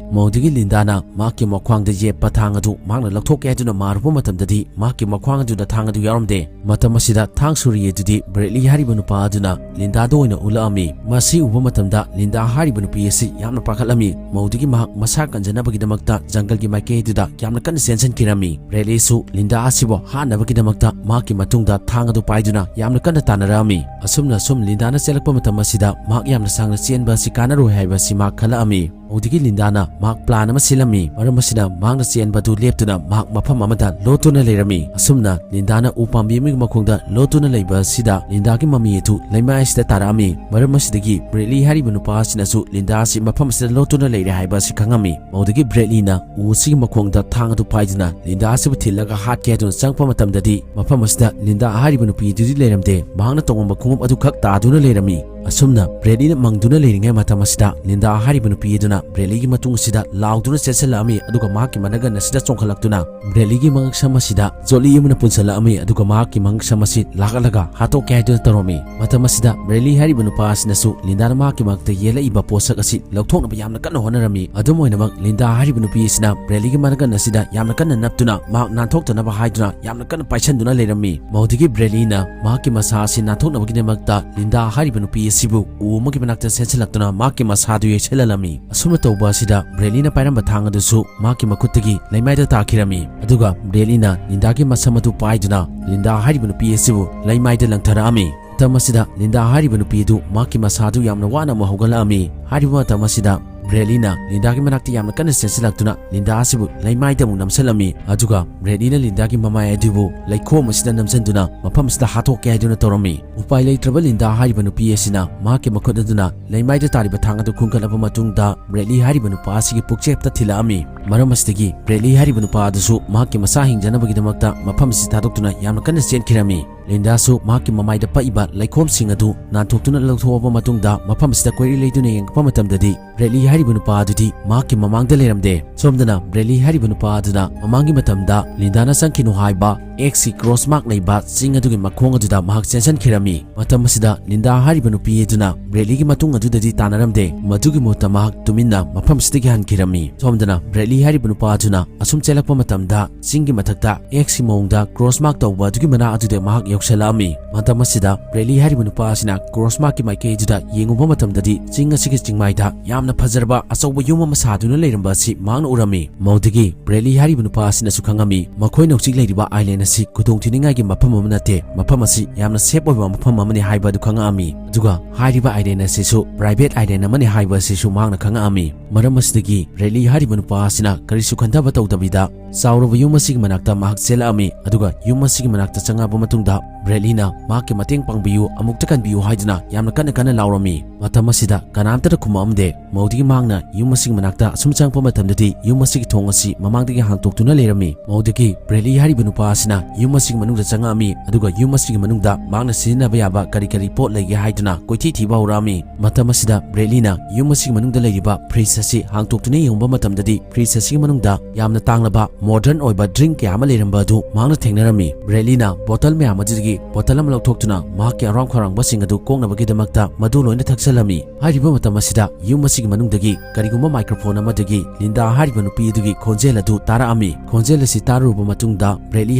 ꯃꯗꯨꯗꯒꯤ ꯂꯤꯟꯗꯥꯅ ꯃꯍꯥꯛꯀꯤ ꯃꯈ꯭ꯋꯥꯡꯗ ꯌꯦꯞꯄ ꯊꯥꯡ ꯑꯗꯨ ꯃꯍꯥꯛꯅ ꯂꯧꯊꯣꯛꯀꯦ ꯍꯥꯏꯗꯨꯅ ꯃꯥꯔꯨꯕ ꯃꯇꯝꯗꯗꯤ ꯃꯍꯥꯛꯀꯤ ꯃꯈ꯭ꯋꯥꯡ ꯑꯗꯨꯗ ꯊꯥꯡ ꯑꯗꯨ ꯌꯥꯎꯔꯝꯗꯦ꯫ ꯃꯇꯝ ꯑꯁꯤꯗ ꯊꯥꯡ ꯁꯨꯔꯤ ꯑꯗꯨꯗꯤ ꯕ꯭ꯔꯦꯗꯂꯤ ꯍꯥꯏꯔꯤꯕ ꯅꯨꯄꯥ ꯑꯗꯨꯅ ꯂꯤꯟꯗꯥꯗ ꯑꯣꯏꯅ ꯎꯠꯂꯛꯑꯝꯃꯤ꯫ ꯃꯁꯤ ꯎꯕ ꯃꯇꯝꯗ ꯂꯤꯟꯗꯥ ꯍꯥꯏꯔꯤꯕ ꯅꯨꯄꯤ ꯑꯁꯤ ꯌꯥꯝꯅ ꯄꯥꯈꯠꯂꯝꯃꯤ꯫ ꯃꯗꯨꯗꯒꯤ ꯃꯍꯥꯛ ꯃꯁꯥ ꯀꯟꯖꯅꯕꯒꯤꯗꯃꯛꯇ ꯖꯪꯒꯜꯒꯤ ꯃꯥꯏꯀꯩ ꯑꯗꯨꯗ ꯌꯥꯝꯅ ꯀꯟꯅ ꯆꯦꯟꯁꯤꯟꯈꯤꯔꯝꯃꯤ꯫ ꯕ꯭ꯔꯦꯗꯂꯤꯁꯨ ꯂꯤꯟꯗꯥ ꯑꯁꯤꯕꯨ ꯍꯥꯠꯅꯕꯒꯤꯗꯃꯛꯇ ꯃꯍꯥꯛꯀꯤ ꯃꯇꯨꯡꯗ ꯊꯥꯡ ꯑꯗꯨ ꯄꯥꯏꯗꯨꯅ ꯌꯥꯝꯅ ꯀꯟꯅ ꯇꯥꯟꯅꯔꯛꯑꯝꯃꯤ꯫ ꯑꯁꯨꯝꯅ ꯁꯨꯝ ꯂꯤꯟꯗꯥꯅ ꯆꯦꯜꯂꯛꯄ ꯃꯇꯝ ꯑꯁꯤꯗ ꯃꯍꯥꯛ ꯌꯥꯝꯅ ꯁꯥꯡꯅ ꯆꯦꯟꯕ ꯑꯁꯤ ꯀꯥꯟꯅꯔꯣꯏ ꯍꯥꯏꯕ ꯑꯁꯤ ꯃꯍꯥꯛ ꯈꯜꯂꯛꯑꯝꯃꯤ꯫ ꯃꯗꯨꯗꯒꯤ ꯂꯤꯟꯗꯥꯅ ꯃꯍꯥꯛ plan ꯑꯃ ꯁꯤꯜꯂꯝꯃꯤ꯫ ꯃꯔꯝ ꯑꯁꯤꯅ ꯃꯍꯥꯛꯅ ꯆꯦꯟꯕ ꯑꯗꯨ ꯂꯦꯞꯇꯨꯅ ꯃꯍꯥꯛ ꯃꯐꯝ ꯑꯃꯗ ꯂꯣꯠꯇꯨꯅ ꯂꯩꯔꯝꯃꯤ꯫ ꯑꯁꯨꯝꯅ ꯂꯤꯟꯗꯥꯅ ꯎ ꯄꯥꯝꯕꯤ ꯑꯃꯒꯤ ꯃꯈꯣꯡꯗ ꯂꯣꯠꯇꯨꯅ ꯂꯩꯕ ꯑꯁꯤꯗ ꯂꯤꯟꯗꯥꯒꯤ ꯃꯃꯤ ꯑꯗꯨ ꯂꯩꯃꯥꯏ ꯑꯁꯤꯗ ꯇꯥꯔꯛꯑꯝꯃꯤ꯫ ꯃꯔꯝ ꯑꯁꯤꯗꯒꯤ ꯕ꯭ꯔꯦꯗꯂꯤ ꯍꯥꯏꯔꯤꯕ ꯅꯨꯄꯥ ꯑꯁꯤꯅꯁꯨ ꯂꯤꯟꯗꯥ ꯑꯁꯤ ꯃꯐꯝ ꯑꯁꯤꯗ ꯂꯣꯠꯇꯨꯅ ꯂꯩꯔꯦ ꯍꯥꯏꯕ ꯑꯁꯤ ꯈꯪꯉꯝꯃꯤ꯫ ꯃꯗꯨꯗꯒꯤ ꯕ꯭ꯔꯦꯗꯂꯤꯅ ꯎ ꯑꯁꯤꯒꯤ ꯃꯈꯣꯡꯗ ꯊꯥꯡ ꯑꯗꯨ ꯄꯥꯏꯗꯨꯅ ꯂꯤꯟꯗꯥ ꯑꯁꯤꯕꯨ ꯊꯤꯜꯂꯒ ꯍꯥꯠꯀꯦ ꯍꯥꯏꯗꯨꯅ ꯆꯪꯉꯛꯄ ꯃꯇꯝꯗꯗꯤ ꯃꯐꯝ ꯑꯁꯤꯗ ꯂꯤꯟꯗꯥ ꯍꯥꯏꯔꯤꯕ ꯅꯨꯄꯤ ꯑꯗꯨꯗꯤ ꯂꯩꯔꯝꯗꯦ꯫ ꯃꯍꯥꯛꯅ ꯇꯣꯡꯂꯝꯕ ꯈꯣꯡꯎꯞ ꯑꯗꯨ ꯈꯛ ꯇꯥꯗꯨꯅ ꯂꯩꯔꯝꯃꯤ꯫ ꯑꯁꯨꯝꯅ ꯕ꯭ꯔꯦꯗꯂꯤꯅ ꯃꯪꯗꯨꯅ ꯂꯩꯔꯤꯉꯩ ꯃꯇꯝ ꯑꯁꯤꯗ ꯂꯤꯟꯗꯥ ꯍꯥꯏꯔꯤꯕ ꯅꯨꯄꯤ ꯑꯗꯨꯅ ꯕ꯭ꯔꯦꯗꯂꯤꯒꯤ ꯃꯇꯨꯡ ꯑꯁꯤꯗ ꯂꯥꯎꯗꯨꯅ ꯆꯦꯟꯁꯤꯜꯂꯛꯑꯝꯃꯤ꯫ ꯑꯗꯨꯒ ꯃꯍꯥꯛꯀꯤ ꯃꯅꯒꯟ ꯑꯁꯤꯗ ꯆꯣꯡꯈꯠꯂꯛꯇꯨꯅ ꯕ꯭ꯔꯦꯗꯂꯤꯒꯤ ꯃꯉꯛꯁꯝ ꯑꯁꯤꯗ ꯖꯣꯠꯂꯤ ꯑꯃꯅ ꯄꯨꯟꯁꯤꯜꯂꯛꯑꯝꯃꯤ꯫ ꯑꯗꯨꯒ ꯃꯍꯥꯛꯀꯤ ꯃꯉꯛꯁꯝ ꯑꯁꯤ ꯂꯥꯛꯂꯒ ꯍꯥꯠꯇꯣꯛꯀꯦ ꯍꯥꯏꯗꯨꯅ ꯇꯧꯔꯝꯃꯤ꯫ ꯃꯇꯝ ꯑꯁꯤꯗ ꯕ꯭ꯔꯦꯗꯂꯤ ꯍꯥꯏꯔꯤꯕ ꯅꯨꯄꯥ ꯑꯁꯤꯅꯁꯨ ꯂꯤꯟꯗꯥꯅ ꯃꯍꯥꯛꯀꯤ ꯃꯉꯛꯇ ꯌꯦꯜꯂꯛꯏꯕ ꯄꯣꯠꯁꯛ ꯑꯁꯤ ꯂꯧꯊꯣꯛꯅꯕ ꯌꯥꯝꯅ ꯀꯟꯅ ꯍꯣꯠꯅꯔꯝꯃꯤ꯫ ꯑꯗꯨꯝ ꯑꯣꯏꯅꯃꯛ ꯂꯤꯟꯗꯥ ꯍꯥꯏꯔꯤꯕ ꯅꯨꯄꯤ ꯑꯁꯤꯅ ꯕ꯭ꯔꯦꯗꯂꯤꯒꯤ ꯃꯅꯒꯟ ꯑꯁꯤꯗ ꯌꯥꯝꯅ ꯀꯟꯅ ꯅꯞꯇꯨꯅ ꯃꯍꯥꯛ ꯅꯥꯟꯊꯣꯛꯇꯅꯕ ꯍꯥꯏꯗꯨꯅ ꯌꯥꯝꯅ ꯀꯟꯅ ꯄꯥꯏꯁꯟꯗꯨꯅ ꯂꯩꯔꯝꯃꯤ꯫ ꯃꯗꯨꯗꯒꯤ ꯕ꯭ꯔꯦꯗꯂꯤꯅ ꯃꯍꯥꯛꯀꯤ ꯃꯁꯥ ꯑꯁꯤ ꯅꯥꯟꯊꯣꯛꯅꯕꯒꯤꯗꯃꯛꯇ ꯂꯤꯟꯗꯥ ꯍꯥꯏꯔꯤꯕ ꯅꯨꯄꯤ ꯑꯁꯤꯕꯨ ꯎ ꯑꯃꯒꯤ ꯃꯅꯥꯛꯇ ꯆꯦꯟꯁꯤꯜꯂꯛꯇꯨꯅ ꯃꯍꯥꯛꯀꯤ ꯃꯁꯥꯗꯨ ꯌꯩꯁꯜꯍꯜꯂꯝꯃꯤ꯫ ꯑꯁꯨꯝꯅ ꯇꯧꯕ ꯑꯁꯤꯗ ꯕ꯭ꯔꯦꯗꯂꯤꯅ ꯄꯥꯏꯔꯝꯕ ꯊꯥꯡ ꯑꯗꯨꯁꯨ ꯃꯍꯥꯛꯀꯤ ꯃꯈꯨꯠꯇꯒꯤ ꯂꯩꯃꯥꯏꯗ ꯇꯥꯈꯤꯔꯝꯃꯤ꯫ ꯑꯗꯨꯒ ꯕ꯭ꯔꯦꯗꯂꯤꯅ ꯂꯤꯟꯗꯥꯒꯤ ꯃꯁꯝ ꯑꯗꯨ ꯄꯥꯏꯗꯨꯅ ꯂꯤꯟꯗꯥ ꯍꯥꯏꯔꯤꯕ ꯅꯨꯄꯤ ꯑꯁꯤꯕꯨ ꯂꯩꯃꯥꯏꯗ ꯂꯪꯊꯔꯛꯑꯝꯃꯤ꯫ ꯃꯇꯝ ꯑꯁꯤꯗ ꯂꯤꯟꯗꯥ ꯍꯥꯏꯔꯤꯕ ꯅꯨꯄꯤ ꯑꯗꯨ ꯃꯍꯥꯛꯀꯤ ꯃꯁꯥꯗꯨ ꯌꯥꯝꯅ ꯋꯥꯅ ꯑꯃꯨꯛ ꯍꯧꯒꯠꯂꯛꯑꯝꯃꯤ꯫ ꯍꯥꯏꯔꯤꯕ ꯃꯇꯝ ꯑꯁꯤꯗ ꯕ꯭ꯔꯦꯗꯂꯤꯅ ꯂꯤꯟꯗꯥꯒꯤ ꯃꯅꯥꯛꯇ ꯌꯥꯝꯅ ꯀꯟꯅ ꯆꯦꯟꯁꯤꯜꯂꯛꯇꯨꯅ ꯂꯤꯟꯗꯥ ꯑꯁꯤꯕꯨ ꯂꯩꯃꯥꯏꯗ ꯑꯃꯨꯛ ꯅꯝꯁꯤꯜꯂꯝꯃꯤ꯫ ꯑꯗꯨꯒ ꯕ꯭ꯔꯦꯗꯂꯤꯅ ꯂꯤꯟꯗꯥꯒꯤ ꯃꯃꯥꯏ ꯑꯗꯨꯕꯨ ꯂꯩꯈꯣꯝ ꯑꯁꯤꯗ ꯅꯝꯁꯤꯟꯗꯨꯅ ꯃꯐꯝ ꯑꯁꯤꯗ ꯍꯥꯠꯇꯣꯛꯀꯦ ꯍꯥꯏꯗꯨꯅ ꯇꯧꯔꯝꯃꯤ꯫ ꯎꯄꯥꯏ ꯂꯩꯇ꯭ꯔꯕ ꯂꯤꯟꯗꯥ ꯍꯥꯏꯔꯤꯕ ꯅꯨꯄꯤ ꯑꯁꯤꯅ ꯃꯍꯥꯛꯀꯤ ꯃꯈꯨꯠ ꯑꯗꯨꯅ ꯂꯩꯃꯥꯏꯗ ꯇꯥꯔꯤꯕ ꯊꯥꯡ ꯑꯗꯨ ꯈꯨꯟꯒꯠꯂꯕ ꯃꯇꯨꯡꯗ ꯕ꯭ꯔꯦꯗꯂꯤ ꯍꯥꯏꯔꯤꯕ ꯅꯨꯄꯥ ꯑꯁꯤꯒꯤ ꯄꯨꯛꯆꯦꯞꯇ ꯊꯤꯜꯂꯛꯑꯝꯃꯤ꯫ ꯃꯔꯝ ꯑꯁꯤꯗꯒꯤ ꯕ꯭ꯔꯦꯗꯂꯤ ꯍꯥꯏꯔꯤꯕ ꯅꯨꯄꯥ ꯑꯗꯨꯁꯨ ꯃꯍꯥꯛꯀꯤ ꯃꯁꯥ ꯍꯤꯡꯖꯅꯕꯒꯤꯗꯃꯛꯇ ꯃꯐꯝ ꯑꯁꯤ ꯊꯥꯗꯣꯛꯇꯨꯅ ꯌꯥꯝꯅ ꯀꯟꯅ ꯆꯦꯟꯈꯤꯔꯝꯃꯤ꯫ ꯂꯤꯟꯗꯥꯁꯨ ꯃꯍꯥꯛꯀꯤ ꯃꯃꯥꯏꯗ ꯄꯛꯏꯕ ꯂꯩꯈꯣꯝꯁꯤꯡ ꯑꯗꯨ ꯅꯥꯟꯊꯣꯛꯇꯨꯅ ꯂꯧꯊꯣꯛꯑꯕ ꯃꯇꯨꯡꯗ ꯃꯐꯝ ꯑꯁꯤꯗ ꯀꯣꯏꯔꯤ ꯂꯩꯗꯨꯅ ꯌꯦꯡꯉꯛꯄ ꯃꯇꯝꯗꯗꯤ ꯕ꯭ꯔꯦꯗꯂꯤ ꯍꯥꯏꯔꯤꯕ ꯅꯨꯄꯥ ꯑꯗꯨꯗꯤ ꯃꯍꯥꯛꯀꯤ ꯃꯃꯥꯡꯗ ꯂꯩꯔꯝꯗꯦ꯫ ꯁꯣꯝꯗꯅ ꯕ꯭ꯔꯦꯗꯂꯤ ꯍꯥꯏꯔꯤꯕ ꯅꯨꯄꯥ ꯑꯗꯨꯅ ꯃꯃꯥꯡꯒꯤ ꯃꯇꯝꯗ ꯂꯤꯟꯗꯥꯅ ꯆꯪꯈꯤꯅꯨ ꯍꯥꯏꯕ X ꯀꯤ cross mark ꯂꯩꯕ ꯆꯤꯡ ꯑꯗꯨꯒꯤ ꯃꯈꯣꯡ ꯑꯗꯨꯗ ꯃꯍꯥꯛ ꯆꯦꯟꯁꯤꯟꯈꯤꯔꯝꯃꯤ꯫ ꯃꯇꯝ ꯑꯁꯤꯗ ꯂꯤꯟꯗꯥ ꯍꯥꯏꯔꯤꯕ ꯅꯨꯄꯤ ꯑꯗꯨꯅ ꯕ꯭ꯔꯦꯗꯂꯤꯒꯤ ꯃꯇꯨꯡ ꯑꯗꯨꯗꯗꯤ ꯇꯥꯟꯅꯔꯝꯗꯦ꯫ ꯃꯗꯨꯒꯤ ꯃꯍꯨꯠꯇ ꯃꯍꯥꯛ ꯇꯨꯃꯤꯟꯅ ꯃꯐꯝ ꯑꯁꯤꯗꯒꯤ ꯍꯟꯈꯤꯔꯝꯃꯤ꯫ ꯁꯣꯝꯗꯅ ꯕ꯭ꯔꯦꯗꯂꯤ ꯍꯥꯏꯔꯤꯕ ꯅꯨꯄꯥ ꯑꯗꯨꯅ ꯑꯁꯨꯝ ꯆꯦꯜꯂꯛꯄ ꯃꯇꯝꯗ ꯆꯤꯡꯒꯤ ꯃꯊꯛꯇ X ꯀꯤ ꯃꯑꯣꯡꯗ cross mark ꯇꯧꯕ ꯑꯗꯨꯒꯤ ꯃꯅꯥꯛ ꯑꯗꯨꯗ ꯃꯍꯥꯛ ꯌꯧꯁꯜꯂꯛꯑꯝꯃꯤ꯫ ꯃꯇꯝ ꯑꯁꯤꯗ ꯕ꯭ꯔꯦꯗꯂꯤ ꯍꯥꯏꯔꯤꯕ ꯅꯨꯄꯥ ꯑꯁꯤꯅ ꯀ꯭ꯔꯣꯁ ꯃꯥꯔꯛꯀꯤ ꯃꯥꯏꯀꯩ ꯑꯗꯨꯗ ꯌꯦꯡꯉꯨꯕ ꯃꯇꯝꯗꯗꯤ ꯆꯤꯡ ꯑꯁꯤꯒꯤ ꯆꯤꯡꯃꯥꯏꯗ ꯌꯥꯝꯅ ꯐꯖꯔꯕ ꯑꯆꯧꯕ ꯌꯨꯝ ꯑꯃ ꯁꯥꯗꯨꯅ ꯂꯩꯔꯝꯕ ꯑꯁꯤ ꯃꯍꯥꯛꯅ ꯎꯔꯝꯃꯤ꯫ ꯃꯗꯨꯗꯒꯤ ꯕ꯭ꯔꯦꯗꯂꯤ ꯍꯥꯏꯔꯤꯕ ꯅꯨꯄꯥ ꯑꯁꯤꯅꯁꯨ ꯈꯪꯉꯝꯃꯤ, ꯃꯈꯣꯏꯅ ꯍꯧꯖꯤꯛ ꯂꯩꯔꯤꯕ ꯑꯥꯏꯂꯦꯟ ꯑꯁꯤ ꯈꯨꯗꯣꯡꯊꯤꯅꯤꯡꯉꯥꯏꯒꯤ ꯃꯐꯝ ꯑꯃ ꯅꯠꯇꯦ, ꯃꯐꯝ ꯑꯁꯤ ꯌꯥꯝꯅ ꯁꯦꯐ ꯑꯣꯏꯕ ꯃꯐꯝ ꯑꯃꯅꯤ ꯍꯥꯏꯕ ꯑꯗꯨ ꯈꯪꯉꯛꯑꯝꯃꯤ꯫ ꯑꯗꯨꯒ ꯍꯥꯏꯔꯤꯕ ꯑꯥꯏꯂꯦꯟ ꯑꯁꯤꯁꯨ ꯄ꯭ꯔꯥꯏꯚꯦꯠ ꯑꯥꯏꯂꯦꯟ ꯑꯃꯅꯤ ꯍꯥꯏꯕ ꯑꯁꯤꯁꯨ ꯃꯍꯥꯛꯅ ꯈꯪꯉꯛꯑꯝꯃꯤ꯫ ꯃꯔꯝ ꯑꯁꯤꯗꯒꯤ ꯕ꯭ꯔꯦꯗꯂꯤ ꯍꯥꯏꯔꯤꯕ ꯅꯨꯄꯥ ꯑꯁꯤꯅ ꯀꯔꯤꯁꯨ ꯈꯟꯊꯕ ꯇꯧꯗꯕꯤꯗ ꯆꯥꯎꯔꯕ ꯌꯨꯝ ꯑꯁꯤꯒꯤ ꯃꯅꯥꯛꯇ ꯃꯍꯥꯛ ꯆꯦꯜꯂꯛꯑꯝꯃꯤ꯫ ꯑꯗꯨꯒ ꯌꯨꯝ ꯑꯁꯤꯒꯤ ꯃꯅꯥꯛꯇ ꯆꯪꯉꯛꯑꯕ ꯃꯇꯨꯡꯗ ꯕ꯭ꯔꯦꯗꯂꯤꯅ ꯃꯍꯥꯛꯀꯤ ꯃꯇꯦꯡ ꯄꯥꯡꯕꯤꯌꯨ, ꯑꯃꯨꯛꯇ ꯀꯟꯕꯤꯌꯨ ꯍꯥꯏꯗꯨꯅ ꯌꯥꯝꯅ ꯀꯟꯅ ꯀꯟꯅ ꯂꯥꯎꯔꯝꯃꯤ꯫ ꯃꯇꯝ ꯑꯁꯤꯗ ꯀꯅꯥꯝꯇꯅ ꯈꯨꯝꯃꯛꯑꯝꯗꯦ꯫ ꯃꯧꯗꯒꯤ ꯃꯍꯥꯛꯅ ꯌꯨꯝ ꯑꯁꯤꯒꯤ ꯃꯅꯥꯛꯇ ꯑꯁꯨꯝ ꯆꯪꯉꯛꯄ ꯃꯇꯝꯗꯗꯤ ꯌꯨꯝ ꯑꯁꯤꯒꯤ ꯊꯣꯡ ꯑꯁꯤ ꯃꯃꯥꯡꯗꯒꯤ ꯍꯥꯡꯇꯣꯛꯇꯨꯅ ꯂꯩꯔꯝꯃꯤ꯫ ꯃꯧꯗꯒꯤ ꯕ꯭ꯔꯦꯗꯂꯤ ꯍꯥꯏꯔꯤꯕ ꯅꯨꯄꯥ ꯑꯁꯤꯅ ꯌꯨꯝ ꯑꯁꯤꯒꯤ ꯃꯅꯨꯡꯗ ꯆꯪꯉꯛꯑꯝꯃꯤ꯫ ꯑꯗꯨꯒ ꯌꯨꯝ ꯑꯁꯤꯒꯤ ꯃꯅꯨꯡꯗ ꯃꯍꯥꯛꯅ ꯁꯤꯖꯤꯟꯅꯕ ꯌꯥꯕ ꯀꯔꯤ ꯀꯔꯤ ꯄꯣꯠ ꯂꯩꯒꯦ ꯍꯥꯏꯗꯨꯅ ꯀꯣꯏꯊꯤ ꯊꯤꯕ ꯍꯧꯔꯛꯑꯝꯃꯤ꯫ ꯃꯇꯝ ꯑꯁꯤꯗ ꯕ꯭ꯔꯦꯗꯂꯤꯅ ꯌꯨꯝ ꯑꯁꯤꯒꯤ ꯃꯅꯨꯡꯗ ꯂꯩꯔꯤꯕ ꯐ꯭ꯔꯤꯖ ꯑꯁꯤ ꯍꯥꯡꯇꯣꯛꯇꯨꯅ ꯌꯦꯡꯉꯨꯕ ꯃꯇꯝꯗꯗꯤ ꯐ꯭ꯔꯤꯖ ꯑꯁꯤꯒꯤ ꯃꯅꯨꯡꯗ ꯌꯥꯝꯅ ꯇꯥꯡꯂꯕ ꯃꯣꯗꯔꯟ ꯑꯣꯏꯕ ꯗ꯭ꯔꯤꯡ ꯀꯌꯥ ꯑꯃ ꯂꯩꯔꯝꯕ ꯑꯗꯨ ꯃꯍꯥꯛꯅ ꯊꯦꯡꯅꯔꯝꯃꯤ꯫ ꯕ꯭ꯔꯦꯗꯂꯤꯅ ꯕꯣꯇꯜ ꯃꯌꯥꯝ ꯑꯗꯨꯗꯒꯤ ꯕꯣꯇꯜ ꯑꯃ ꯂꯧꯊꯣꯛꯇꯨꯅ ꯃꯍꯥꯛꯀꯤ ꯑꯔꯥꯝ ꯈꯧꯔꯥꯡꯕꯁꯤꯡ ꯑꯗꯨ ꯀꯣꯛꯅꯕꯒꯤꯗꯃꯛꯇ ꯃꯗꯨ ꯂꯣꯏꯅ ꯊꯛꯆꯜꯂꯝꯃꯤ꯫ ꯍꯥꯏꯔꯤꯕ ꯃꯇꯝ ꯑꯁꯤꯗ ꯌꯨꯝ ꯑꯁꯤꯒꯤ ꯃꯅꯨꯡꯗꯒꯤ ꯀꯔꯤꯒꯨꯝꯕ ꯃꯥꯏꯀ꯭ꯔꯣꯐꯣꯟ ꯑꯃꯗꯒꯤ ꯂꯤꯟꯗꯥ ꯍꯥꯏꯔꯤꯕ ꯅꯨꯄꯤ ꯑꯗꯨꯒꯤ ꯈꯣꯟꯖꯦꯜ ꯑꯗꯨ ꯇꯥꯔꯛꯑꯝꯃꯤ꯫ ꯈꯣꯟꯖꯦꯜ ꯑꯁꯤ ꯇꯥꯔꯨꯔꯕ ꯃꯇꯨꯡꯗ ꯕ꯭ꯔꯦꯗꯂꯤ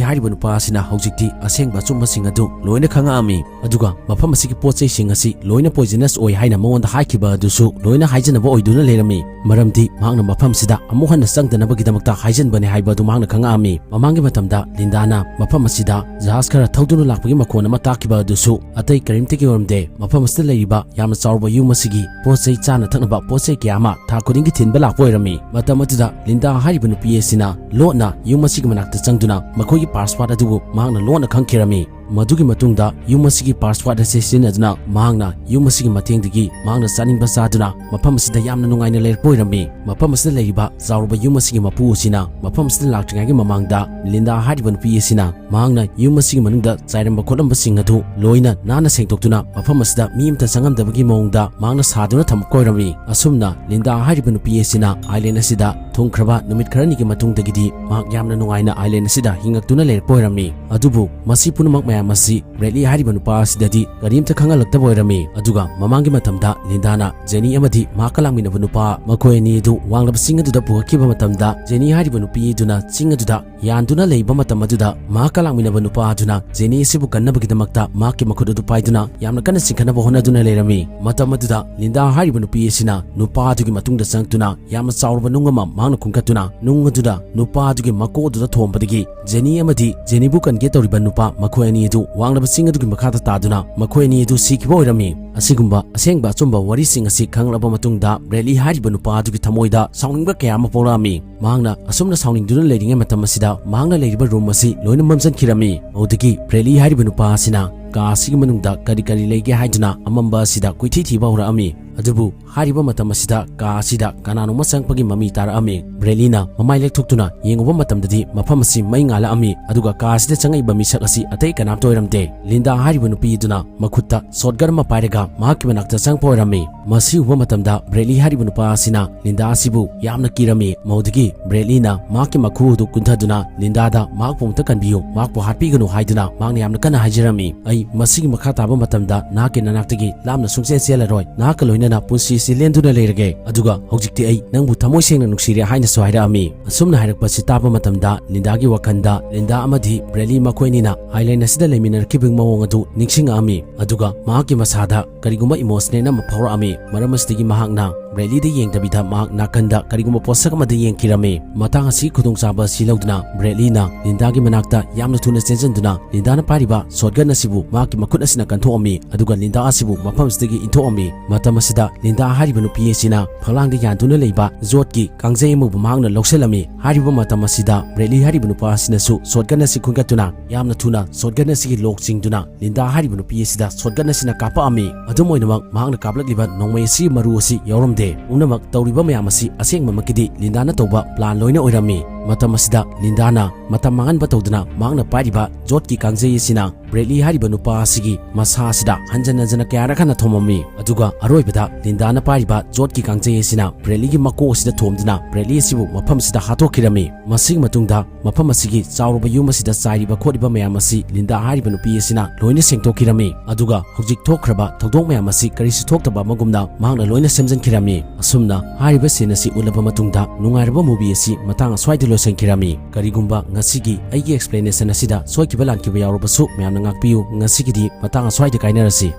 ꯍꯥꯏꯔꯤꯕ ꯅꯨꯄꯥ ꯑꯁꯤꯅ ꯍꯧꯖꯤꯛꯇꯤ ꯑꯁꯦꯡꯕ ꯑꯆꯨꯝꯕꯁꯤꯡ ꯑꯗꯨ ꯂꯣꯏꯅ ꯈꯪꯉꯛꯑꯝꯃꯤ꯫ ꯑꯗꯨꯒ ꯃꯐꯝ ꯑꯁꯤꯒꯤ ꯄꯣꯠ ꯆꯩꯁꯤꯡ ꯑꯁꯤ ꯂꯣꯏꯅ ꯄꯣꯏꯖꯅꯁ ꯑꯣꯏ ꯍꯥꯏꯅ ꯃꯉꯣꯟꯗ ꯍꯥꯏꯈꯤꯕ ꯑꯗꯨꯁꯨ ꯂꯣꯏꯅ ꯍꯥꯏꯖꯅꯕ ꯑꯣꯏꯗꯨꯅ ꯂꯩꯔꯝꯃꯤ꯫ ꯃꯔꯝꯗꯤ ꯃꯍꯥꯛꯅ ꯃꯐꯝꯁꯤꯗ ꯑꯃꯨꯛ ꯍꯟꯅ ꯆꯪꯗꯅꯕꯒꯤꯗꯃꯛꯇ ꯍꯥꯏꯖꯟꯕꯅꯤ ꯍꯥꯏꯕ ꯑꯗꯨ ꯃꯍꯥꯛꯅ ꯈꯪꯉꯛꯑꯝꯃꯤ꯫ ꯃꯃꯥꯡꯒꯤ ꯃꯇꯝꯗ ꯂꯤꯟꯗꯥꯅ ꯃꯐꯝ ꯑꯁꯤꯗ ꯖꯍꯥꯖ ꯈꯔ ꯊꯧꯗꯨꯅ ꯂꯥꯛꯄꯒꯤ ꯃꯈꯣꯟ ꯑꯃ ꯇꯥꯈꯤꯕ ꯑꯗꯨꯁꯨ ꯑꯇꯩ ꯀꯔꯤꯝꯇꯒꯤ ꯑꯣꯏꯔꯝꯗꯦ꯫ ꯃꯐꯝ ꯑꯁꯤꯗ ꯂꯩꯔꯤꯕ ꯌꯥꯝꯅ ꯆꯥꯎꯔꯕ ꯌꯨꯝ ꯑꯁꯤꯒꯤ ꯄꯣꯠ ꯆꯩ, ꯆꯥꯅ ꯊꯛꯅꯕ ꯄꯣꯠ ꯆꯩ ꯀꯌꯥ ꯑꯃ ꯊꯥ ꯈꯨꯗꯤꯡꯒꯤ ꯊꯤꯟꯕ ꯂꯥꯛꯄ ꯑꯣꯏꯔꯝꯃꯤ꯫ ꯃꯇꯝ ꯑꯗꯨꯗ ꯂꯤꯟꯗꯥ ꯍꯥꯏꯔꯤꯕ ꯅꯨꯄꯤ ꯑꯁꯤꯅ ꯂꯣꯠꯅ ꯌꯨꯝ ꯑꯁꯤꯒꯤ ꯃꯅꯥꯛꯇ ꯆꯪꯗꯨꯅ ꯃꯈꯣꯏꯒꯤ ꯄꯥꯁꯋꯥꯔꯗ ꯑꯗꯨꯕꯨ ꯃꯍꯥꯛꯅ ꯂꯣꯟꯅ ꯈꯪꯈꯤꯔꯝꯃꯤ꯫ ꯃꯗꯨꯒꯤ ꯃꯇꯨꯡꯗ ꯌꯨꯝ ꯑꯁꯤꯒꯤ ꯄꯥꯁꯋꯥꯔꯗ ꯑꯁꯤ ꯁꯤꯖꯤꯟꯅꯗꯨꯅ ꯃꯍꯥꯛꯅ ꯌꯨꯝ ꯑꯁꯤꯒꯤ ꯃꯇꯦꯡꯗꯒꯤ ꯃꯍꯥꯛꯅ ꯆꯥꯅꯤꯡꯕ ꯆꯥꯗꯨꯅ ꯃꯐꯝ ꯑꯁꯤꯗ ꯌꯥꯝꯅ ꯅꯨꯡꯉꯥꯏꯅ ꯂꯩꯔꯛꯄ ꯑꯣꯏꯔꯝꯃꯤ꯫ ꯃꯐꯝ ꯑꯁꯤꯗ ꯂꯩꯔꯤꯕ ꯆꯥꯎꯔꯕ ꯌꯨꯝ ꯑꯁꯤꯒꯤ ꯃꯄꯨ ꯑꯁꯤꯅ ꯃꯐꯝ ꯑꯁꯤꯗ ꯂꯥꯛꯇ꯭ꯔꯤꯉꯩꯒꯤ ꯃꯃꯥꯡꯗ ꯂꯤꯟꯗꯥ ꯍꯥꯏꯔꯤꯕ ꯅꯨꯄꯤ ꯑꯁꯤꯅ ꯃꯍꯥꯛꯅ ꯌꯨꯝ ꯑꯁꯤꯒꯤ ꯃꯅꯨꯡꯗ ꯆꯥꯏꯔꯝꯕ ꯈꯣꯠꯂꯝꯕꯁꯤꯡ ꯑꯗꯨ ꯂꯣꯏꯅ ꯅꯥꯟꯅ ꯁꯦꯡꯗꯣꯛꯇꯨꯅ ꯃꯐꯝ ꯑꯁꯤꯗ ꯃꯤ ꯑꯃꯠꯇ ꯆꯪꯉꯝꯗꯕꯒꯤ ꯃꯑꯣꯡꯗ ꯃꯍꯥꯛꯅ ꯁꯥꯗꯨꯅ ꯊꯝꯃꯛꯄ ꯑꯣꯏꯔꯝꯃꯤ꯫ ꯑꯁꯨꯝꯅ ꯂꯤꯟꯗꯥ ꯍꯥꯏꯔꯤꯕ ꯅꯨꯄꯤ ꯑꯁꯤꯅ ꯑꯥꯏꯂꯦꯟ ꯑꯁꯤꯗ ꯊꯨꯡꯈ꯭ꯔꯕ ꯅꯨꯃꯤꯠ ꯈꯔꯅꯤꯒꯤ ꯃꯇꯨꯡꯗꯒꯤꯗꯤ ꯃꯍꯥꯛ ꯌꯥꯝꯅ ꯅꯨꯡꯉꯥꯏꯅ ꯑꯥꯏꯂꯦꯟ ꯑꯁꯤꯗ ꯍꯤꯡꯉꯛꯇꯨꯅ ꯂꯩꯔꯛꯄ ꯑꯣꯏꯔꯝꯃꯤ꯫ ꯑꯗꯨꯕꯨ ꯃꯁꯤ ꯄꯨꯝꯅꯃꯛ ꯃꯌꯥꯝ ꯑꯁꯤ ꯕ꯭ꯔꯦꯗꯂꯤ ꯍꯥꯏꯔꯤꯕ ꯅꯨꯄꯥ ꯑꯁꯤꯗꯗꯤ ꯀꯔꯤꯝꯇ ꯈꯪꯍꯜꯂꯛꯇꯕ ꯑꯣꯏꯔꯝꯃꯤ꯫ ꯑꯗꯨꯒ ꯃꯃꯥꯡꯒꯤ ꯃꯇꯝꯗ ꯂꯤꯟꯗꯥꯅ ꯖꯦꯅꯤ ꯑꯃꯗꯤ ꯃꯍꯥꯛꯀ ꯂꯥꯛꯃꯤꯟꯅꯕ ꯅꯨꯄꯥ, ꯃꯈꯣꯏ ꯑꯅꯤ ꯑꯗꯨ ꯋꯥꯡꯂꯕ ꯆꯤꯡ ꯑꯗꯨꯗ ꯄꯨꯈꯠꯈꯤꯕ ꯃꯇꯝꯗ ꯖꯦꯅꯤ ꯍꯥꯏꯔꯤꯕ ꯅꯨꯄꯤ ꯑꯗꯨꯅ ꯆꯤꯡ ꯑꯗꯨꯗ ꯌꯥꯟꯗꯨꯅ ꯂꯩꯕ ꯃꯇꯝ ꯑꯗꯨꯗ ꯃꯍꯥꯛꯀ ꯂꯥꯛꯃꯤꯟꯅꯕ ꯅꯨꯄꯥ ꯑꯗꯨꯅ ꯖꯦꯅꯤ ꯑꯁꯤꯕꯨ ꯀꯟꯅꯕꯒꯤꯗꯃꯛꯇ ꯃꯍꯥꯛꯀꯤ ꯃꯈꯨꯠ ꯑꯗꯨ ꯄꯥꯏꯗꯨꯅ ꯌꯥꯝꯅ ꯀꯟꯅ ꯆꯤꯡꯈꯠꯅꯕ ꯍꯣꯠꯅꯗꯨꯅ ꯂꯩꯔꯝꯃꯤ꯫ ꯃꯇꯝ ꯑꯗꯨꯗ ꯂꯤꯟꯗꯥ ꯍꯥꯏꯔꯤꯕ ꯅꯨꯄꯤ ꯑꯁꯤꯅ ꯅꯨꯄꯥ ꯑꯗꯨꯒꯤ ꯃꯇꯨꯡꯗ ꯆꯪꯂꯛꯇꯨꯅ ꯌꯥꯝꯅ ꯆꯥꯎꯔꯕ ꯅꯨꯡ ꯑꯃ ꯃꯍꯥꯛꯅ ꯈꯨꯟꯒꯠꯇꯨꯅ ꯅꯨꯡ ꯑꯗꯨꯗ ꯅꯨꯄꯥ ꯑꯗꯨꯒꯤ ꯃꯀꯣꯛ ꯑꯗꯨꯗ ꯊꯣꯝꯕꯗꯒꯤ ꯖꯦꯅꯤ ꯑꯃꯗꯤ ꯖꯦꯅꯤꯕꯨ ꯀꯟꯒꯦ ꯇꯧꯔꯤꯕ ꯅꯨꯄꯥ ꯃꯈꯣꯏ ꯑꯅꯤ ꯑꯗꯨ ꯋꯥꯡꯂꯕ ꯆꯤꯡ ꯑꯗꯨꯒꯤ ꯃꯈꯥꯗ ꯇꯥꯗꯨꯅ ꯃꯈꯣꯏ ꯑꯅꯤ ꯑꯗꯨ ꯁꯤꯈꯤꯕ ꯑꯣꯏꯔꯝꯃꯤ꯫ ꯑꯁꯤꯒꯨꯝꯕ ꯑꯁꯦꯡꯕ ꯑꯆꯨꯝꯕ ꯋꯥꯔꯤꯁꯤꯡ ꯑꯁꯤ ꯈꯪꯂꯛꯂꯕ ꯃꯇꯨꯡꯗ ꯕ꯭ꯔꯦꯗꯂꯤ ꯍꯥꯏꯔꯤꯕ ꯅꯨꯄꯥ ꯑꯗꯨꯒꯤ ꯊꯃꯣꯏꯗ ꯁꯥꯎꯅꯤꯡꯕ ꯀꯌꯥ ꯑꯃ ꯄꯣꯛꯂꯛꯂꯝꯃꯤ꯫ ꯃꯍꯥꯛꯅ ꯑꯁꯨꯝꯅ ꯁꯥꯎꯅꯤꯡꯗꯨꯅ ꯂꯩꯔꯤꯉꯩ ꯃꯇꯝ ꯑꯁꯤꯗ ꯃꯍꯥꯛꯅ ꯂꯩꯔꯤꯕ ꯔꯨꯝ ꯑꯁꯤ ꯂꯣꯏꯅ ꯃꯝꯁꯤꯟꯈꯤꯔꯝꯃꯤ꯫ ꯃꯗꯨꯗꯒꯤ ꯕ꯭ꯔꯦꯗꯂꯤ ꯍꯥꯏꯔꯤꯕ ꯅꯨꯄꯥ ꯑꯁꯤꯅ ꯀꯥ ꯑꯁꯤꯒꯤ ꯃꯅꯨꯡꯗ ꯀꯔꯤ ꯀꯔꯤ ꯂꯩꯒꯦ ꯍꯥꯏꯗꯨꯅ ꯑꯃꯝꯕ ꯑꯁꯤꯗ ꯀꯣꯏꯊꯤ ꯊꯤꯕ ꯍꯧꯔꯛꯂꯝꯃꯤ꯫ ꯑꯗꯨꯕꯨ ꯍꯥꯏꯔꯤꯕ ꯃꯇꯝ ꯑꯁꯤꯗ ꯀꯥ ꯑꯁꯤꯗ ꯀꯅꯥꯅꯣꯝꯃ ꯆꯪꯂꯛꯄꯒꯤ ꯃꯃꯤ ꯇꯥꯔꯛꯂꯝꯃꯤ꯫ ꯕ꯭ꯔꯦꯗꯂꯤꯅ ꯃꯃꯥꯏ ꯂꯦꯛꯊꯣꯛꯇꯨꯅ ꯌꯦꯡꯂꯨꯕ ꯃꯇꯝꯗꯗꯤ ꯃꯐꯝ ꯑꯁꯤ ꯃꯩ ꯉꯥꯜꯂꯛꯂꯝꯃꯤ, ꯑꯗꯨꯒ ꯀꯥ ꯑꯁꯤꯗ ꯆꯪꯂꯛꯂꯤꯕ ꯃꯤꯁꯛ ꯑꯁꯤ ꯑꯇꯩ ꯀꯅꯥꯝꯇ ꯑꯣꯏꯔꯝꯗꯦ꯫ ꯂꯤꯟꯗꯥ ꯍꯥꯏꯔꯤꯕ ꯅꯨꯄꯤ ꯑꯗꯨꯅ ꯃꯈꯨꯠꯇ ꯁꯣꯠꯒꯟ ꯑꯃ ꯄꯥꯏꯔꯒ ꯃꯍꯥꯛꯀꯤ ꯃꯅꯥꯛꯇ ꯆꯪꯂꯛꯄ ꯑꯣꯏꯔꯝꯃꯤ꯫ ꯃꯁꯤ ꯎꯕ ꯃꯇꯝꯗ ꯕ꯭ꯔꯦꯗꯂꯤ ꯍꯥꯏꯔꯤꯕ ꯅꯨꯄꯥ ꯑꯁꯤꯅ ꯂꯤꯟꯗꯥ ꯑꯁꯤꯕꯨ ꯌꯥꯝꯅ ꯀꯤꯔꯝꯃꯤ꯫ ꯃꯗꯨꯗꯒꯤ ꯕ꯭ꯔꯦꯗꯂꯤꯅ ꯃꯍꯥꯛꯀꯤ ꯃꯈꯨ ꯑꯗꯨ ꯀꯨꯟꯊꯗꯨꯅ ꯂꯤꯟꯗꯥꯗ ꯃꯍꯥꯛꯄꯨ ꯑꯃꯨꯛꯇ ꯀꯟꯕꯤꯌꯨ, ꯃꯍꯥꯛꯄꯨ ꯍꯥꯠꯄꯤꯒꯅꯨ ꯍꯥꯏꯗꯨꯅ ꯃꯍꯥꯛꯅ ꯌꯥꯝꯅ ꯀꯟꯅ ꯍꯥꯏꯖꯔꯝꯃꯤ꯫ ꯑꯩ ꯃꯁꯤꯒꯤ ꯃꯈꯥ ꯇꯥꯕ ꯃꯇꯝꯗ ꯅꯍꯥꯛꯀꯤ ꯅꯅꯥꯛꯇꯒꯤ ꯂꯥꯞꯅ ꯁꯨꯡꯆꯦꯟ ꯆꯦꯜꯂꯔꯣꯏ, ꯅꯍꯥꯛꯀ ꯂꯣꯏꯅꯅ ꯄꯨꯟꯁꯤ ꯑꯁꯤ ꯂꯦꯟꯗꯨꯅ ꯂꯩꯔꯒꯦ, ꯑꯗꯨꯒ ꯍꯧꯖꯤꯛꯇꯤ ꯑꯩ ꯅꯪꯕꯨ ꯊꯃꯣꯏ ꯁꯦꯡꯅ ꯅꯨꯡꯁꯤꯔꯦ ꯍꯥꯏꯅꯁꯨ ꯍꯥꯏꯔꯛꯂꯝꯃꯤ꯫ ꯑꯁꯨꯝꯅ ꯍꯥꯏꯔꯛꯄꯁꯤ ꯇꯥꯕ ꯃꯇꯝꯗ ꯂꯤꯟꯗꯥꯒꯤ ꯋꯥꯈꯜꯗ ꯂꯤꯟꯗꯥ ꯑꯃꯗꯤ ꯕ꯭ꯔꯦꯗꯂꯤ ꯃꯈꯣꯏ ꯑꯅꯤꯅ ꯑꯥꯏꯂꯦꯟ ꯑꯁꯤꯗ ꯂꯩꯃꯤꯟꯅꯔꯛꯈꯤꯕꯒꯤ ꯃꯑꯣꯡ ꯑꯗꯨ ꯅꯤꯡꯁꯤꯡꯂꯛꯂꯝꯃꯤ꯫ ꯑꯗꯨꯒ ꯃꯍꯥꯛꯀꯤ ꯃꯁꯥꯗ ꯀꯔꯤꯒꯨꯝꯕ ꯏꯃꯣꯁꯅꯦꯜ ꯑꯃ ꯐꯥꯎꯔꯛꯂꯝꯃꯤ꯫ ꯃꯔꯝ ꯑꯁꯤꯗꯒꯤ ꯃꯍꯥꯛꯅ ꯕ꯭ꯔꯦꯗꯂꯤꯗ ꯌꯦꯡꯗꯕꯤꯗ ꯃꯍꯥꯛ ꯅꯥꯀꯟꯗ ꯀꯔꯤꯒꯨꯝꯕ ꯄꯣꯠꯁꯛ ꯑꯃꯗ ꯌꯦꯡꯈꯤꯔꯝꯃꯤ꯫ ꯃꯇꯥꯡ ꯑꯁꯤꯒꯤ ꯈꯨꯗꯣꯡꯆꯥꯕ ꯑꯁꯤ ꯂꯧꯗꯨꯅ ꯕ꯭ꯔꯦꯗꯂꯤꯅ ꯂꯤꯟꯗꯥꯒꯤ ꯃꯅꯥꯛꯇ ꯌꯥꯝꯅ ꯊꯨꯅ ꯆꯦꯟꯁꯤꯟꯗꯨꯅ ꯂꯤꯟꯗꯥꯅ ꯄꯥꯏꯔꯤꯕ ꯁꯣꯠꯒꯟ ꯑꯁꯤꯕꯨ ꯃꯍꯥꯛꯀꯤ ꯃꯈꯨꯠ ꯑꯁꯤꯅ ꯀꯟꯊꯣꯛꯂꯝꯃꯤ, ꯑꯗꯨꯒ ꯂꯤꯟꯗꯥ ꯑꯁꯤꯕꯨ ꯃꯐꯝ ꯑꯁꯤꯗꯒꯤ ꯏꯟꯊꯣꯛꯂꯝꯃꯤ꯫ ꯃꯇꯝ ꯑꯁꯤꯗ ꯂꯤꯟꯗꯥ ꯍꯥꯏꯔꯤꯕ ꯅꯨꯄꯤ ꯑꯁꯤꯅ ꯐꯛꯂꯥꯡꯗ ꯌꯥꯟꯗꯨꯅ ꯂꯩꯕ ꯌꯣꯠꯀꯤ ꯀꯥꯡꯖꯩ ꯑꯃꯕꯨ ꯃꯍꯥꯛꯅ ꯂꯧꯁꯤꯜꯂꯝꯃꯤ꯫ ꯍꯥꯏꯔꯤꯕ ꯃꯇꯝ ꯑꯁꯤꯗ ꯕ꯭ꯔꯦꯗꯂꯤ ꯍꯥꯏꯔꯤꯕ ꯅꯨꯄꯥ ꯑꯁꯤꯅꯁꯨ ꯁꯣꯠꯒꯟ ꯑꯁꯤ ꯈꯨꯟꯒꯠꯇꯨꯅ ꯌꯥꯝꯅ ꯊꯨꯅ ꯁꯣꯠꯒꯟ ꯑꯁꯤꯒꯤ ꯂꯣꯛ ꯆꯤꯡꯗꯨꯅ ꯂꯤꯟꯗꯥ ꯍꯥꯏꯔꯤꯕ ꯅꯨꯄꯤ ꯑꯁꯤꯗ ꯁꯣꯠꯒꯟ ꯑꯁꯤꯅ ꯀꯥꯞꯄꯛꯂꯝꯃꯤ꯫ ꯑꯗꯨꯝ ꯑꯣꯏꯅꯃꯛ ꯃꯍꯥꯛꯅ ꯀꯥꯞꯂꯛꯂꯤꯕ ꯅꯣꯡꯃꯩ ꯑꯁꯤꯒꯤ ꯃꯔꯨ ꯑꯁꯤ ꯌꯥꯎꯔꯝꯗꯦ꯫ ꯄꯨꯝꯅꯃꯛ ꯇꯧꯔꯤꯕ ꯃꯌꯥꯝ ꯑꯁꯤ ꯑꯁꯦꯡꯕꯃꯛꯀꯤꯗꯤ ꯂꯤꯟꯗꯥꯅ ꯇꯧꯕ ꯄ꯭ꯂꯥꯟ ꯂꯣꯏꯅ ꯑꯣꯏꯔꯝꯃꯤ꯫ ꯃꯇꯝ ꯑꯁꯤꯗ ꯂꯤꯟꯗꯥꯅ ꯃꯇꯝ ꯃꯥꯡꯍꯟꯕ ꯇꯧꯗꯅ ꯃꯍꯥꯛꯅ ꯄꯥꯏꯔꯤꯕ ꯌꯣꯠꯀꯤ ꯀꯥꯡꯖꯩ ꯑꯁꯤꯅ ꯕ꯭ꯔꯦꯗꯂꯤ ꯍꯥꯏꯔꯤꯕ ꯅꯨꯄꯥ ꯑꯁꯤꯒꯤ ꯃꯁꯥ ꯑꯁꯤꯗ ꯍꯟꯖꯟ ꯍꯟꯖꯟꯅ ꯀꯌꯥꯔꯛ ꯍꯟꯅ ꯊꯣꯝꯂꯝꯃꯤ꯫ ꯑꯗꯨꯒ ꯑꯔꯣꯏꯕꯗ ꯂꯤꯟꯗꯥꯅ ꯄꯥꯏꯔꯤꯕ ꯌꯣꯠꯀꯤ ꯀꯥꯡꯖꯩ ꯑꯁꯤꯅ ꯕ꯭ꯔꯦꯗꯂꯤꯒꯤ ꯃꯀꯣꯛ ꯑꯁꯤꯗ ꯊꯣꯝꯗꯨꯅ ꯕ꯭ꯔꯦꯗꯂꯤ ꯑꯁꯤꯕꯨ ꯃꯐꯝ ꯑꯁꯤꯗ ꯍꯥꯠꯇꯣꯛꯈꯤꯔꯝꯃꯤ꯫ ꯃꯁꯤꯒꯤ ꯃꯇꯨꯡꯗ ꯃꯐꯝ ꯑꯁꯤꯒꯤ ꯆꯥꯎꯔꯕ ꯌꯨꯝ ꯑꯁꯤꯗ ꯆꯥꯏꯔꯤꯕ ꯈꯣꯠꯂꯤꯕ ꯃꯌꯥꯝ ꯑꯁꯤ ꯂꯤꯟꯗꯥ ꯍꯥꯏꯔꯤꯕ ꯅꯨꯄꯤ ꯑꯁꯤꯅ ꯂꯣꯏꯅ ꯁꯦꯡꯗꯣꯛꯈꯤꯔꯝꯃꯤ꯫ ꯑꯗꯨꯒ ꯍꯧꯖꯤꯛ ꯊꯣꯛꯈ꯭ꯔꯕ ꯊꯧꯗꯣꯛ ꯃꯌꯥꯝ ꯑꯁꯤ ꯀꯔꯤꯁꯨ ꯊꯣꯛꯇꯕ ꯑꯃꯒꯨꯝꯅ ꯃꯍꯥꯛꯅ ꯂꯣꯏꯅ ꯁꯦꯝꯖꯤꯟꯈꯤꯔꯝꯃꯤ꯫ ꯑꯁꯨꯝꯅ ꯍꯥꯏꯔꯤꯕ ꯁꯤꯟ ꯑꯁꯤ ꯎꯠꯂꯕ ꯃꯇꯨꯡꯗ ꯅꯨꯡꯉꯥꯏꯔꯕ ꯃꯨꯚꯤ ꯑꯁꯤ ꯃꯇꯥꯡ ꯑꯁ꯭ꯋꯥꯏꯗ ꯂꯣꯏꯁꯤꯟꯈꯤꯔꯝꯃꯤ꯫ ꯀꯔꯤꯒꯨꯝꯕ ꯉꯁꯤꯒꯤ ꯑꯩꯒꯤ explanation ꯑꯁꯤꯗ ꯁꯣꯏꯈꯤꯕ ꯂꯥꯟꯈꯤꯕ ꯌꯥꯎꯔꯕꯁꯨ ꯃꯌꯥꯝꯅ ꯉꯥꯛꯄꯤꯌꯨ꯫ ꯉꯁꯤꯒꯤꯗꯤ ꯃꯇꯥꯡ ꯑꯁ꯭ꯋꯥꯏꯗ ꯀꯥꯏꯅꯔꯁꯤ꯫